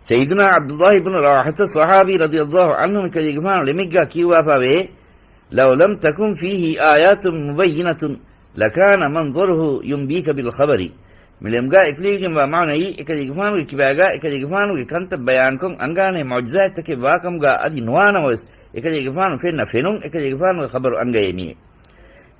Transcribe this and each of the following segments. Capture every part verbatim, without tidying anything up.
ސައްޔިދުނާ ޢަބްދުﷲ ބިން ރަވާޙަތަ ޞަޙާބީ ރަޟިޔަﷲ ޢަންހު އެކަލޭގެފާނު ޅެމެއްގާ ކިޔުއްވާފާވޭ، "لو لم تكن فيه آيات مبينة لكان منظره ينبيك بالخبر." މި ޅެމުގާ އެކުލެވިގެންވާ މާނައީ، އެކަލޭގެފާނުގެ ކިބާގާ އެކަލޭގެފާނުގެ ކަންތައް ބަޔާންކޮށް އަންގާނޭ މުޢުޖިޒާތްތަކެއް ވާކަމުގާ އަދި ނުވާނަމަވެސް، އެކަލޭގެފާނު ފެންނަ ފެނުން އެކަލޭގެފާނުގެ ޚަބަރު އަންގައޭ މީ.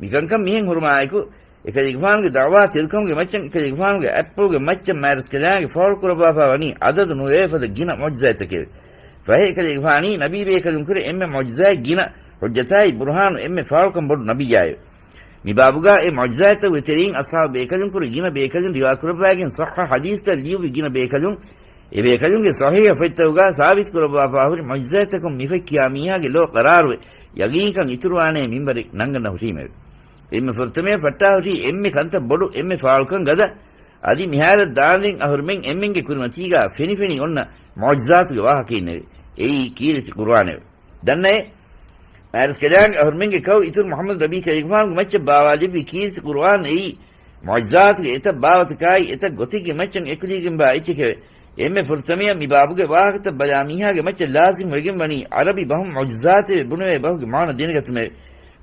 މިކަންކަން މިހެން ހުރުމާއެކު، އެކަލޭގެފާނުގެ ދަޢުވާ ތެދުކަމުގެ މައްޗަށް އެކަލޭގެފާނުގެ އަތްޕުޅުގެ މައްޗަށް މާތްރަސްކަލާނގެ ފާޅުކުރައްވާފާ ވަނީ އަދަދު ނުވެވޭ ފަދަ ގިނަ މުޢުޖިޒާތްތަކެވެ. ފަހެ އެކަލޭގެފާނީ ނަބީ ބޭކަލުންކުރެ އެންމެ މުޢުޖިޒާތް ގިނަ ޙުއްޖަތާއި ބުރުހާނު އެންމެ ފާޅުކަން ބޮޑު ނަބިއްޔާއެވެ. މި ބާބުގާ އެ މުޢުޖިޒާތްތަކުގެ ތެރެއިން އަޞްޙާބު ބޭކަލުންކުރެ ގިނަ ބޭކަލުން ރިވާކުރައްވާގެން ޞައްޙަ ޙަދީޘްތައް ލިޔުއްވި ގިނަ ބޭކަލުން، އެބޭކަލުންގެ ޞަޙީޙަ ފޮތްތަކުގާ ސާބިތުކުރައްވާފާހުރި މުޢުޖިޒާތްތަކުން މިފޮތް ކިޔާ މީހާގެ ލޯ ޤަރާރުވެ، ޔަގީންކަން އިތުރުވާނޭ މިންވަރެއް ނަންގަންނަ ހުށީމެވެ. އެންމެ ފުރަތަމަޔަށް ފައްޓާހުރީ އެންމެ ކަންތައް ބޮޑު، އެންމެ ފާޅުކަން ގަދަ، އަދި މިހާރަށް ދާނދެން އަހުރުމެން އެންމެންގެ ކުރިމަތީގާ ފެނިފެނި އޮންނަ މުޢުޖިޒާތުގެ ވާހަކައިންނެވެ. އެއީ ކީރިތި ޤުރުއާނެވެ. ދަންނައޭ، މާތްރަސްކަލާނގެ އަހުރުމެންގެ ކައު އިތުރު މުޙައްމަދު ނަބީ ކަލޭގެފާނުގެ މައްޗަށް ބާވާލެއްވި ކީރިތި ޤުރުއާން އެއީ، މުޢުޖިޒާތުގެ އެތައް ބާވަތަކާއި އެތައް ގޮތެއްގެ މައްޗަށް އެކުލެވިގެންވާ އެއްޗެކެވެ. އެންމެ ފުރަތަމަޔަށް މި ބާބުގެ ވާހަކަތައް ބަލާ މީހާގެ މައްޗަށް ލާޒިމް ވެގެން ވަނީ ޢަރަބި ބަހުން މުޢުޖިޒާތެވެ ބުނެވޭ ބަހުގެ މާނަ ދެނެގަތުމެވެ.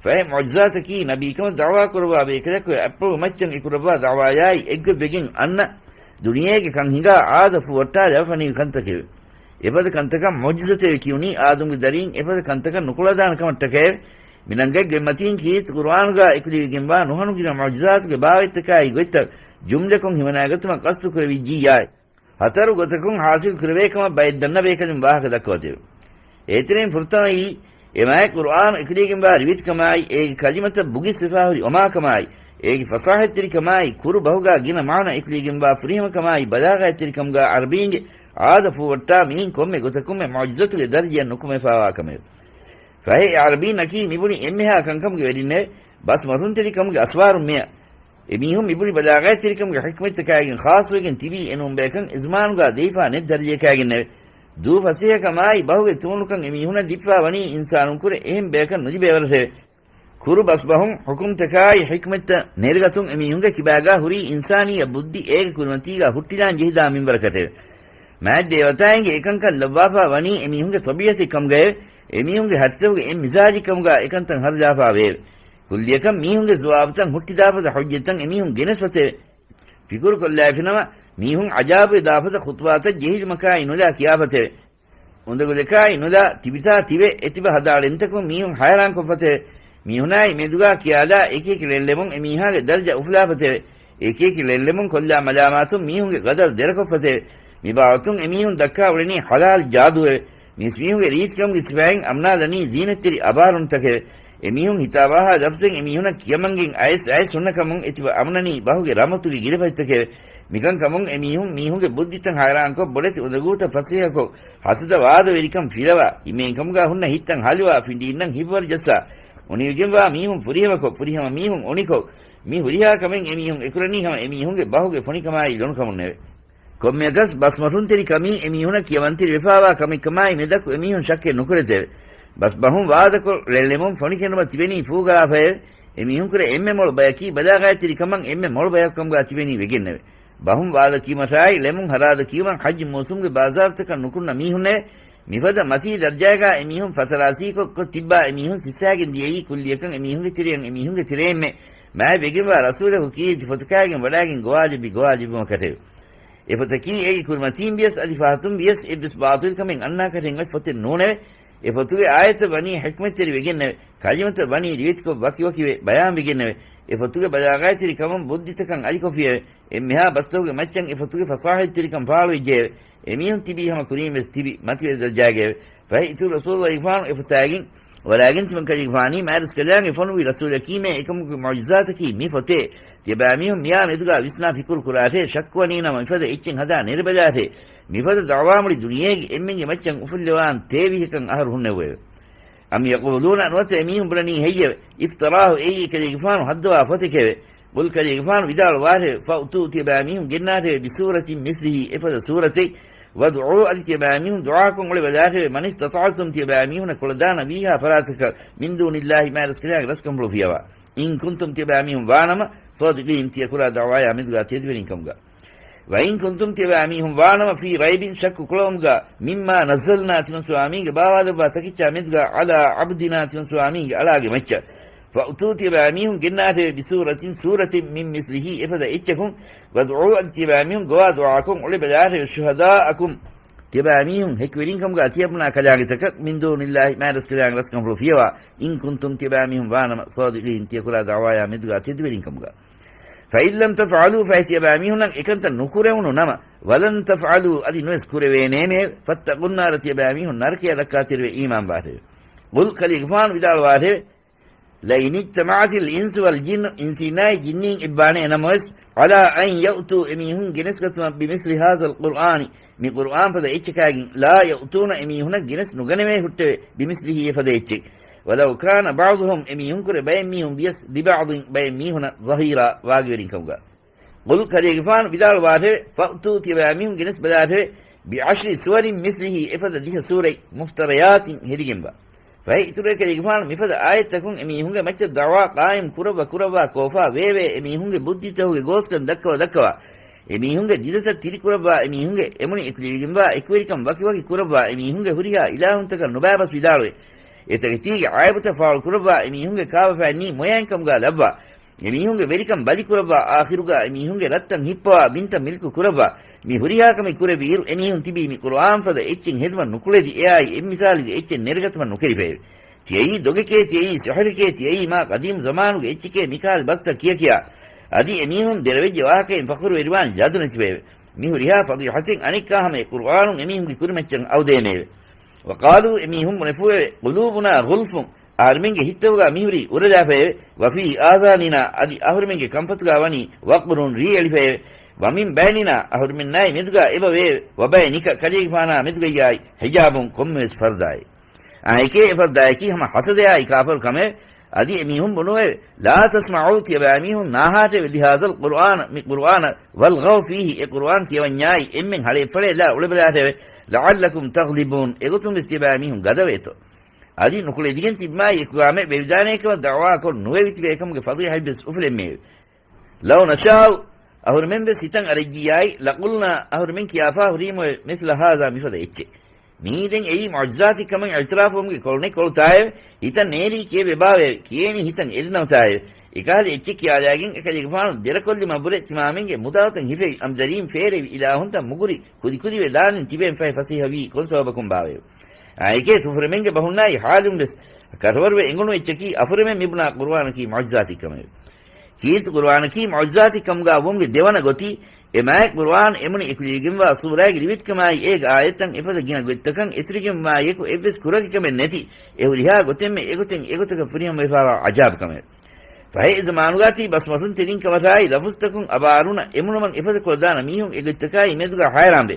ފަހެ މުޢުޖިޒާތަކީ ނަބީކަމަށް ދަޢުވާ ކުރައްވާ ބޭކަލަކުގެ އަތްޕުޅު މައްޗަށް އެކުރައްވާ ދަޢުވާޔާއި އެއްގޮތްވެގެން އަންނަ ދުނިޔޭގެ ކަން ހިނގާ އާދަ ފޫވައްޓާލައްވަފަ ނިވި ކަންތަކެވެ. އެފަދަ ކަންތަކަށް މުޢުޖިޒަތެވެ ކިޔުނީ އާދަމްގެ ދަރީން އެފަދަ ކަންތަކަށް ނުކުޅަދާނެ ކަމަށްޓަކައެވެ. މިނަންގަތް ގޮތްމަތީން ކީރިތި ޤުރުއާނުގާ އެކުލެވިގެންވާ ނުހަނު ގިނަ މުޢުޖިޒާތުގެ ބާވަތްތަކާއި ގޮތްތައް ޖުމްލަކޮށް ހިމަނާގަތުމަށް ޤަޞްދު ކުރެވިއްޖިއްޔާ، ހަތަރު ގޮތަކުން ޙާޞިލް ކުރެވޭ ކަމަށް ބައެއް ދަންނަ ބޭކަލުން ވާހަކަ ދައްކަވަތެވެ. އޭތެރެއިން ފުރަތަމައީ، އެ މާތް ޤުރުއާން އެކުލެވިގެންވާ ރިވެތިކަމާއި، އޭގެ ކަލިމަތައް ބުގިސްވެފާހުރި އޮމާކަމާއި، އޭގެ ފަޞާޙަތްތެރިކަމާއި، ކުރު ބަހުގާ ގިނަ މާނަ އެކުލެވިގެންވާ ފުރިހަމަކަމާއި، ބަލާޣަތްތެރިކަމުގާ ޢަރަބީންގެ އާދަ ފޫވައްޓާ މިއިން ކޮންމެ ގޮތަކުންމެ މުޢުޖިޒަތުގެ ދަރަޖައަށް ނުކުމެފާވާ ކަމެވެ. ފަހެ އެ ޢަރަބީންނަކީ މިބުނި އެންމެހާ ކަންކަމުގެ ވެރިންނެވެ. ބަސް މަރުންތެރިކަމުގެ އަސްވާރުން މެޔަށް އެމީހުން މިބުނި ބަލާޣަތްތެރިކަމުގެ ޙިކްމަތްތަކާގެން ޚާއްޞަވެގެން ތިބީ އެނޫން ބަޔަކަށް އިޒްމާނުގާ ދެވިފާ ނެތް ދަރަޖަޔަކާގެންނެވެ. ދޫ ފަސޭހަކަމާއި ބަހުގެ ތޫނުކަން އެމީހުނަށް ލިބިފާ ވަނީ އިންސާނުންކުރެ އެހެން ބަޔަކަށް ނުލިބޭވަރަށެވެ. ކުރު ބަސްބަހުން ޙުކުމްތަކާއި ޙިކްމަތްތައް ނެރެގަތުން އެމީހުންގެ ކިބާގާ ހުރީ އިންސާނިއްޔަ ބުއްދި އޭގެ ކުރިމަތީގާ ހުއްޓިލާން ޖެހިދާ މިންވަރަކަށެވެ. މާތް ދޭވަތާއިންގެ އެކަންކަން ލައްވާފާ ވަނީ އެމީހުންގެ ޠަބީޢަތެއް ކަމުގައެވެ. އެމީހުންގެ ހަތިތަކުގެ އެއް މިޒާޖެއް ކަމުގާ އެކަންތައް ހަރުލާފާ ވެއެވެ. ކުއްލިއަކަށް މީހުންގެ ޒުވާބުތައް ހުއްޓިދާފަދަ ޙުއްޖަތްތައް އެމީހުން ގެނެސްފަތެވެ. ފިކުރުކޮށްލާފިނަމަ، މީހުން ޢަޖާބުވެ ދާފަދަ ޚުޠުވާތައް ޖެހިލުމަކާއި ނުލާ ކިޔާފަތެވެ. އުނދަގުލަކާއި ނުލާ ތިބިތާ ތިބެ އެތިބަ ހަދާ ޅެންތަކުން މީހުން ހައިރާންކޮށްފަތެވެ. މީހުނާއި މެދުގާ ކިޔާލާ އެކިއެކި ޅެން ޅެމުން އެމީހާގެ ދަރަޖަ އުފުލާފަތެވެ. އެކިއެކި ޅެން ޅެމުން ކޮށްލާ މަލާމާތުން މީހުންގެ ގަދަރު ދެރަކޮށްފަތެވެ. މި ބާވަތުން އެމީހުން ދައްކާ އުޅެނީ ޙަލާލް ޖާދޫއެވެ. މީސްމީހުންގެ ރީތިކަމުގެ ސިފައިން އަމްނާލަނީ ޒީނަތްތެރި އަބާރުންތަކެވެ. އެމީހުން ހިތާވާހާ ލަފްޒެއް އެމީހުނަށް ކިޔަމަންގެން އައިސް އައިސް ހުންނަކަމުން އެތިބަ އަމުނަނީ ބަހުގެ ރަމަތުގެ ގިރިފަތިތަކެވެ. މިކަންކަމުން އެމީހުން މީހުންގެ ބުއްދިތައް ހައިރާންކޮށް، ބޮޑެތި އުނދަގޫތައް ފަސޭހަކޮށް، ހަސަދަ ވާދަވެރިކަން ފިލަވާ، އިމޭންކަމުގާ ހުންނަ ހިތްތައް ހަލުވާ، ފިނޑީންނަށް ހިތްވަރު ޖައްސާ، އުނިވެގެންވާ މީހުން ފުރިހަމަކޮށް، ފުރިހަމަ މީހުން އުނިކޮށް، މި ހުރިހާ ކަމެއް އެމީހުން އެކުރަނީ ހަމަ އެމީހުންގެ ބަހުގެ ފޮނިކަމާއި ލޮނުކަމުންނެވެ. ކޮންމެއަކަސް ބަސްމަށުންތެރިކަމީ އެމީހުނަށް ކިޔަމަންތެރިވެފާވާ ކަމެއްކަމާއި މެދަކު އެމީހުން ޝައްކެއް ނުކުރެތެވެ. ބަސްބަހުން ވާދަކޮށް ޅެން ޅެމުން ފޮނިކެނޑުމަށް ތިބެނީ ފޫގަލާފައެވެ. އެމީހުންކުރެ އެންމެ މޮޅު ބަޔަކީ ބަލާޣަތްތެރިކަމަށް އެންމެ މޮޅު ބަޔަކުކަމުގާ ތިބެނީ ވެގެންނެވެ. ބަހުން ވާދަކީމަށާއި ޅެމުން ހަރާދަކީމަށް ޙައްޖު މޫސުމްގެ ބާޒާރުތަކަށް ނުކުންނަ މީހުންނެވެ. މިފަދަ މަތީ ދަރަޖާގާ އެމީހުން ފަތަރާސީކޮށް ކޮށް ތިއްބާ އެމީހުން ސިއްސާގެން ދިޔައީ ކުއްލިއަކަށް އެމީހުންގެ ތެރެއިން އެމީހުންގެ ތެރެއިންމެ މާތް ވެގެންވާ ރަސޫލަކު ކީރިތި ފޮތަކާގެން ވަޑާގެން ގޮވާލެއްވި ގޮވާލެއްވުމަކަށެވެ. އެފޮތަކީ އޭގެ ކުރިމަތީން ވިޔަސް އަދި ފަހަތުން ވިޔަސް އެއްވެސް ބާޠިލްކަމެއް އަންނާކަށެއް އޮތް ފޮތެއް ނޫނެވެ. އެފޮތުގެ އާޔަތްތައް ވަނީ ޙިކްމަތްތެރި ވެގެންނެވެ. ކަލިމަތައް ވަނީ ރިވެތިކޮށް ވަކިވަކިވެ ބަޔާންވެގެންނެވެ. އެފޮތުގެ ބަލާޣަތްތެރިކަމުން ބުއްދިތަކަށް އަލިކޮށްފިއެވެ. އެންމެހާ ބަސްތަކުގެ މައްޗަށް އެފޮތުގެ ފަޞާޙަތްތެރިކަން ފާޅުވެއްޖެއެވެ. އެމީހުން ތިބީ ހަމަ ކުރީން ވެސް ތިބި މަތިވެރި ދަރަޖާގައެވެ. ފަހެ އިތުރު ރަސޫލު އެފާނު އެފޮތާގެން ވަޑާގެން ތިމަން ކަލޭގެފާނީ މާތްރަސްކަލާނގެ ފޮނުއްވި ރަސޫލަކީމޭ އެކަމުގެ މުޢުޖިޒާތަކީ މި ފޮތޭ. ތިޔަބައިމީހުން މިއާ މެދުގާ ވިސްނާ ފިކުރު ކުރާށޭ، ޝައްކުވަނީނަމަ މިފަދަ އެއްޗެއް ހަދާ ނެރެބަލާށޭ. މިފަދަ ދަޢުވާ މުޅި ދުނިޔޭގެ އެންމެންގެ މައްޗަށް އުފުއްލެވާން ތޭވިހަކަން އަހަރު ހުންނެވެއެވެ. أم يقولون، ނުވަތަ އެމީހުން ބުނަނީ ހެއްޔެވެ؟ افتراه، އެއީ ކަލޭގެފާނު ހައްދަވާ ފޮތެކެވެ. قل، ކަލޭގެފާނު ވިދާޅުވާށެވެ. فأتوا، ތިޔަބައިމީހުން ގެންނާށެވެ، بسورة مثله، އެފަދަ ސޫރަތެއް. وادعوا، އަދި ތިޔަބައިމީހުން ދުޢާކޮށް އުޅެބަލާށެވެ، من استطعتم، ތިޔަބައިމީހުންނަށް ކުޅަދާނަ ވީހާ ފަރާތަކަށް، من دون الله، މާތްރަސްކަލާނގެ ރަސްކަނބުޅު ފިޔަވާ. إن كنتم، ތިޔަބައިމީހުން ވާނަމަ، صادقين، ތިޔަ ކުރާ ދަޢުވާޔާ މެދުގާ ތެދުވެރިން ކަމުގަ. وَإِن كُنتُمْ، ތިޔަބައިމީހުން ވާނަމަ، فِي رَيْبٍ، ޝައްކު ކުޅައުމުގަ، مِمَّا نَزَّلْنَا، ތިމަން ސުވާމީގެ ބާވާލައްވާ ތަކެއްޗާ މެދުގަ، عَلَىٰ عَبْدِنَا، ތިމަން ސުވާމީގެ އަޅާގެ މައްޗަށް، فَأْتُوا، ތިޔަބައިމީހުން ގެންނާށެވެ، بِسُورَةٍ، ސޫރަތެއް، مِن مِثْلِهِ، އެފަދަ އެއްޗަކުން، وَادْعُوا، އަދި ތިޔަބައިމީހުން ގޮވާ ދުޢާކޮށް އުޅެބަލާށެވެ، شُهَدَاءَكُمْ، ތިޔަބައިމީހުން ހެކިވެރިންކަމުގަ ތިޔަބުނާ ކަލާނގެތަކަށް، مِن دُونِ اللَّهِ، މާތްރަސްކަލާނގެ ރަސްކަންފުޅު ފިޔަވާ، إِن كُنتُمْ، ތިޔަބައިމީހުން ވާނަމަ، صَادِقِينَ، ތިޔަކުރާ ދަޢުވާޔާ މެދުގަ ތެދުވެރިންކަމުގަ. فَإِن لَّمْ تَفْعَلُوا، ފަހެ ތިޔަބައިމީހުންނަށް އެކަންތައް ނުކުރެވުނު ނަމަ، وَلَنْ تَفْعَلُوا، އަދި ނުވެސް ކުރެވޭނޭމެ، فَاتَّقُوا النَّارَ، ތިޔަބައިމީހުން ނަރަކަޔަށް ރައްކާތެރިވެ އީމާންވާށެވެ. قُلْ، ކަލޭގެފާނު ވިދާޅުވާށެވެ، لَئِنِ اجْتَمَعَتِ الْإِنسُ وَالْجِنُّ، އިންސީންނާއި ޖިންނީން އެއްބާނެ ނަމަވެސް، عَلَىٰ أَن يَأْتُوا، އެމީހުން ގެނެސްގަތުމަށް، بِمِثْلِ هَٰذَا الْقُرْآنِ، މި ޤުރުއާން ފަދަ އެއްޗަކާގެން، لَا يَأْتُونَ، އެމީހުނަށް ގެނެސް ނުގަނެވޭ ހުއްޓެވެ، بِمِثْلِهِ، އެފަދަ އެއްޗެއް، وَلَوْ كَانَ بَعْضُهُمْ، އެމީހުންކުރެ ބައެއް މީހުން ވިޔަސް، لِبَعْضٍ، ބައެއް މީހުނަށް، ظَهِيرًا، ވާގިވެރިންކަމުގަ. قُلْ، ކަލޭގެފާނު ވިދާޅުވާށެވެ، فَأْتُوا، ތިޔަބައިމީހުން ގެނެސް ބަލާށެވެ، بِعَشْرِ سُوَرٍ مِثْلِهِ، އެފަދަ ދިހަ ސޫރަތް، مُفْتَرَيَاتٍ، ހެދިގެންވާ. ފަހެ އިތުރު ކަލޭގެފާނު މިފަދަ އާޔަތްތަކުން އެމީހުންގެ މައްޗަށް ދަޢުވާ ޤާއިމް ކުރައްވާ ކުރައްވާ ކޯފާ ވޭވޭ އެމީހުންގެ ބުއްދިތަކުގެ ގޯސްކަން ދައްކަވާ ދައްކަވާ، އެމީހުންގެ ދިދަތައް ތިރިކުރައްވާ އެމީހުންގެ އެމުނި އެކުލެވިގެންވާ އެކުވެރިކަން ވަކިވަކި ކުރައްވާ އެމީހުންގެ ހުރިހާ އިލާހުންތަކަށް ނުބައިބަސް ވިދާޅުވެ، އެތަކެތީގެ އައިބުތައް ފާޅު ކުރައްވާ އެމީހުންގެ ކާބަފައިންނީ މޮޔައިންކަމުގަ ލައްވާ، އެމީހުންގެ ވެރިކަން ބަލިކުރައްވާ އާޚިރުގަ އެމީހުންގެ ރަށްތައް ހިއްޕަވާ ބިންތައް މިލްކު ކުރައްވާ، މި ހުރިހާ ކަމެއް ކުރެއްވި އިރު އެމީހުން ތިބީ މި ޤުރުއާން ފަދަ އެއްޗެއް ހެދުމަށް ނުކުޅެދި އެއާއި އެއްމިސާލުގެ އެއްޗެއް ނެރެގަތުމަށް ނުކެރިފައެވެ. ތިޔައީ ދޮގެކޭ، ތިޔައީ ސިޙުރެކޭ، ތިޔައީ މާ ޤަދީމް ޒަމާނުގެ އެއްޗެކޭ މިކަހަލަ ބަސްތައް ކިޔަކިޔާ، އަދި އެމީހުން ދެރަވެއްޖެ ވާހަކައިން ފަޚުރުވެރިވާން ލަދުނެތިފައެވެ. މި ހުރިހާ ފަޟީޙަތެއް އަނެއްކާ ހަމަ އެ ޤުރުއާނުން އެމީހުންގެ ކުރިމައްޗަށް އައުދޭނެއެވެ. وَقَالُوا، އެމީހުން ބުނެފޫއެވެ، قُلُوبُنَا غُلْفٌ، އަހަރުމެންގެ ހިތްތަކުގަ މިހުރީ އުރަލާފައެވެ. وَفِي آذَانِنَا، އަދި އަހަރުމެންގެ ކަންފަތުގަ ވަނީ، وَقْرٌ، ރީ އެޅިފައެވެ. وَمِن بَيْنِنَا، އަހަރުމެންނާއި މެދުގަ އެބަ ވެއެވެ. وَبَيْنِكَ، ކަލޭގެފާނާ މެދުގައްޔާއި، حِجَابٌ، ކޮންމެވެސް ފަރުދާއެއް. އާއެކޭ އެ ފަރުދާއަކީ ހަމަ ހަސަދަޔާއި ކާފަރު ކަމެވެ. އަދި އެމީހުން ބުނުއެވެ. لَا تَسْمَعُوا، ތިޔަބައިމީހުން ނާހާށެވެ، لِهَاذَا الْقُرْآنَ، މި ޤުރުއާނަށް، وَالْغَوْا فِيهِ، އެ ޤުރުއާން ކިޔަވަންޏާއި އެންމެން ހަޅޭއްފަޅޭލާ އުޅެބަލާށެވެ، لَعَلَّكُمْ تَغْلِبُونَ، އެގޮތުންވެސް ތިޔަބައިމީހުން ގަދަވޭތޯ. އަދި ނުކުޅެދިގެން ތިބުމާއި އެކުގާމެ ވެވިދާނޭކަމަށް ދަޢުވާކޮށް ނުވެވިތިބޭކަމުގެ ފަޟީޙަތްވެސް އުފުލެންމެއެވެ. لَوْ نَشَاءُ، އަހުރެމެންވެސް ހިތަށް އަރައްޖިއްޔާއި، لَقُلْنَا، އަހުރެމެން ކިޔާފާ ހުރީމުއެވެ، مِثْلَ هَٰذَا، މިފަދަ އެއްޗެއް. މިއީދެން އެއީ މުޢުޖިޒާތެއް ކަމަށް އިޢުތިރާފުވުމުގެ ކޮޅުނެއް ކޮޅުތާއެވެ. ހިތަށް ނޭރީ ކިޔެވޭބާވައެވެ. ކިޔޭނީ ހިތަށް އެރިނަމަތާއެވެ. އެކަހަލަ އެއްޗެއް ކިޔާލާގެން އެކަލޭގެފާނު ދެރަކޮށްލުމަށްވުރެ ތިމާމެންގެ މުދާތައް ހިފެވި އަނބިދަރީން ފޭރެވި އިލާހުންތައް މުގުރި ކުދިކުދިވެ ލާނެން ތިބެން ފަހެ ފަސޭހަވީ ކޮން ސަބަބަކުން ބާވައެވެ؟ އާއެކޭ ތުފުރެމެންގެ ބަހުންނާއި ޙާލުންވެސް ކަށަވަރުވެ އެނގުނު އެއްޗަކީ އަފުރެމެން މިބުނާ ޤުރުއާނަކީ މުޢުޖިޒާތެއް ކަމެވެ. ކީރިތި ޤުރުއާނަކީ މުޢުޖިޒާތެއް ކަމުގާ ވުމުގެ ދެވަނަ ގޮތީ، އެ މާތް ޤުރުއާން އެމުނި އެކުލެވިގެންވާ ސޫރާގެ ރިވެތިކަމާއި އޭގެ އާޔަތްތައް އެފަދަ ގިނަ ގޮތްތަކަށް އެތުރިގެންވާއިއެކު އެއްވެސް ކުރަކި ކަމެއް ނެތި، އެ ހުރިހާ ގޮތެއްމެ އެގޮތެއް އެގޮތަކަށް ފުރިހަމަވެފާވާ ޢަޖާބު ކަމެވެ. ފަހެ އެ ޒަމާނުގާތީ ބަސްމަތުން ތެރިން ކަމަށާއި ލަފުޒުތަކުން އަބާރުނަ އެމުނުމަށް އެފަދަ ކުޅަދާނަ މީހުން އެގޮތްތަކާއި މެދުގާ ހައިރާންވެ.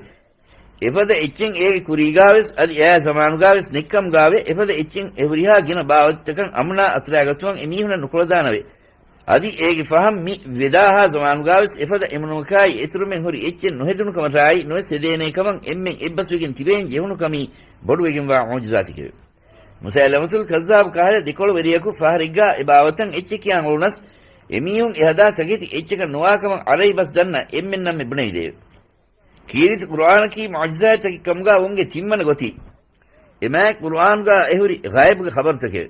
އެފަދަ އެއްޗެއް އޭގެ ކުރީގާވެސް އަދި އެއާ ޒަމާނުގާވެސް ނެތްކަމުގާވެ، އެފަދަ އެއްޗެއް އެ ހުރިހާ ގިނަ ބާވަތްތަކަށް އަމުނާ އަތުރާގަތުމަށް އެމީހުނަށް ނުކުޅަދާނަވެ. އަދި އޭގެ ފަހަށް މި ވެދާހާ ޒަމާނުގާވެސް އެފަދަ އެމުނުމަކާއި އެތުރުމެއް ހުރި އެއްޗެއް ނުހެދުނު ކަމަށާއި ނުވެސް ހެދޭނޭ ކަމަށް އެންމެން އެއްބަސްވެގެން ތިބޭން ޖެހުނު ކަމީ ބޮޑުވެގެންވާ މުޢުޖިޒާތެކެވެ. މުސައިލަމަތުލް ކައްޒާބު ކަހަލަ ދެކޮޅުވެރިޔަކު ފަހަރެއްގާ އެ ބާވަތަށް އެއްޗެއް ކިޔާން އުޅުނަސް، އެމީހުން އެހަދާ ތަކެތި އެއްޗަކަށް ނުވާކަމަށް ޢަރަބި ބަސް ދަންނަ އެންމެންނަށްމެ ބުނެވިދެއެވެ. ކީރިތި ޤުރުއާނަކީ މުޢުޖިޒާތްތަކެއް ކަމުގާ ވުމުގެ ތިންވަނަ ގޮތީ، އެ މާތް ޤުރުއާނުގާ އެހުރި ޣައިބުގެ ޚަބަރުތަކެވެ.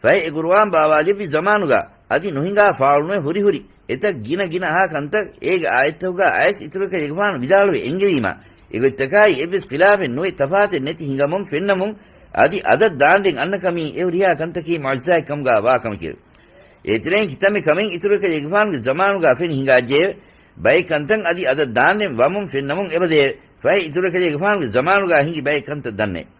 ފަހެ އެ ޤުރުއާން ބާވާލެއްވި ޒަމާނުގާ އަދި ނުހިނގާ ފާޅުނުވެ ހުރިހުރި އެތައް ގިނަ ގިނަ އަހާ ކަންތައް އޭގެ އާޔަތްތަކުގާ އައިސް އިތުރުކަލޭގެފާނު ވިދާޅުވެ އެންގެވީމާ، އެގޮތްތަކާއި އެއްވެސް ޚިލާފެއް ނުވެ ތަފާތެއް ނެތި ހިނގަމުން ފެންނަމުން އަދި އަދަށް ދާންދެން އަންނަ ކަމީ އެ ހުރިހާ ކަންތަކީ މުޢުޖިޒާތް ކަމުގާ ވާ ކަމެކެވެ. އޭތެރެއިން ކިތަންމެ ކަމެއް އިތުރުކަލޭގެފާނުގެ ޒަމާނުގާ ފެނި ހިނގާއްޖެއެވެ. ބައެއް ކަންތައް އަދި އަދަށް ދާންދެން ވަމުން ފެންނަމުން އެބަދެއެވެ. ފަހެ އިތުރުކަލޭގެފާނުގެ ޒަމާނުގާ ހިނގި ބައެއް ކަންތައް ދަންނައެވެ.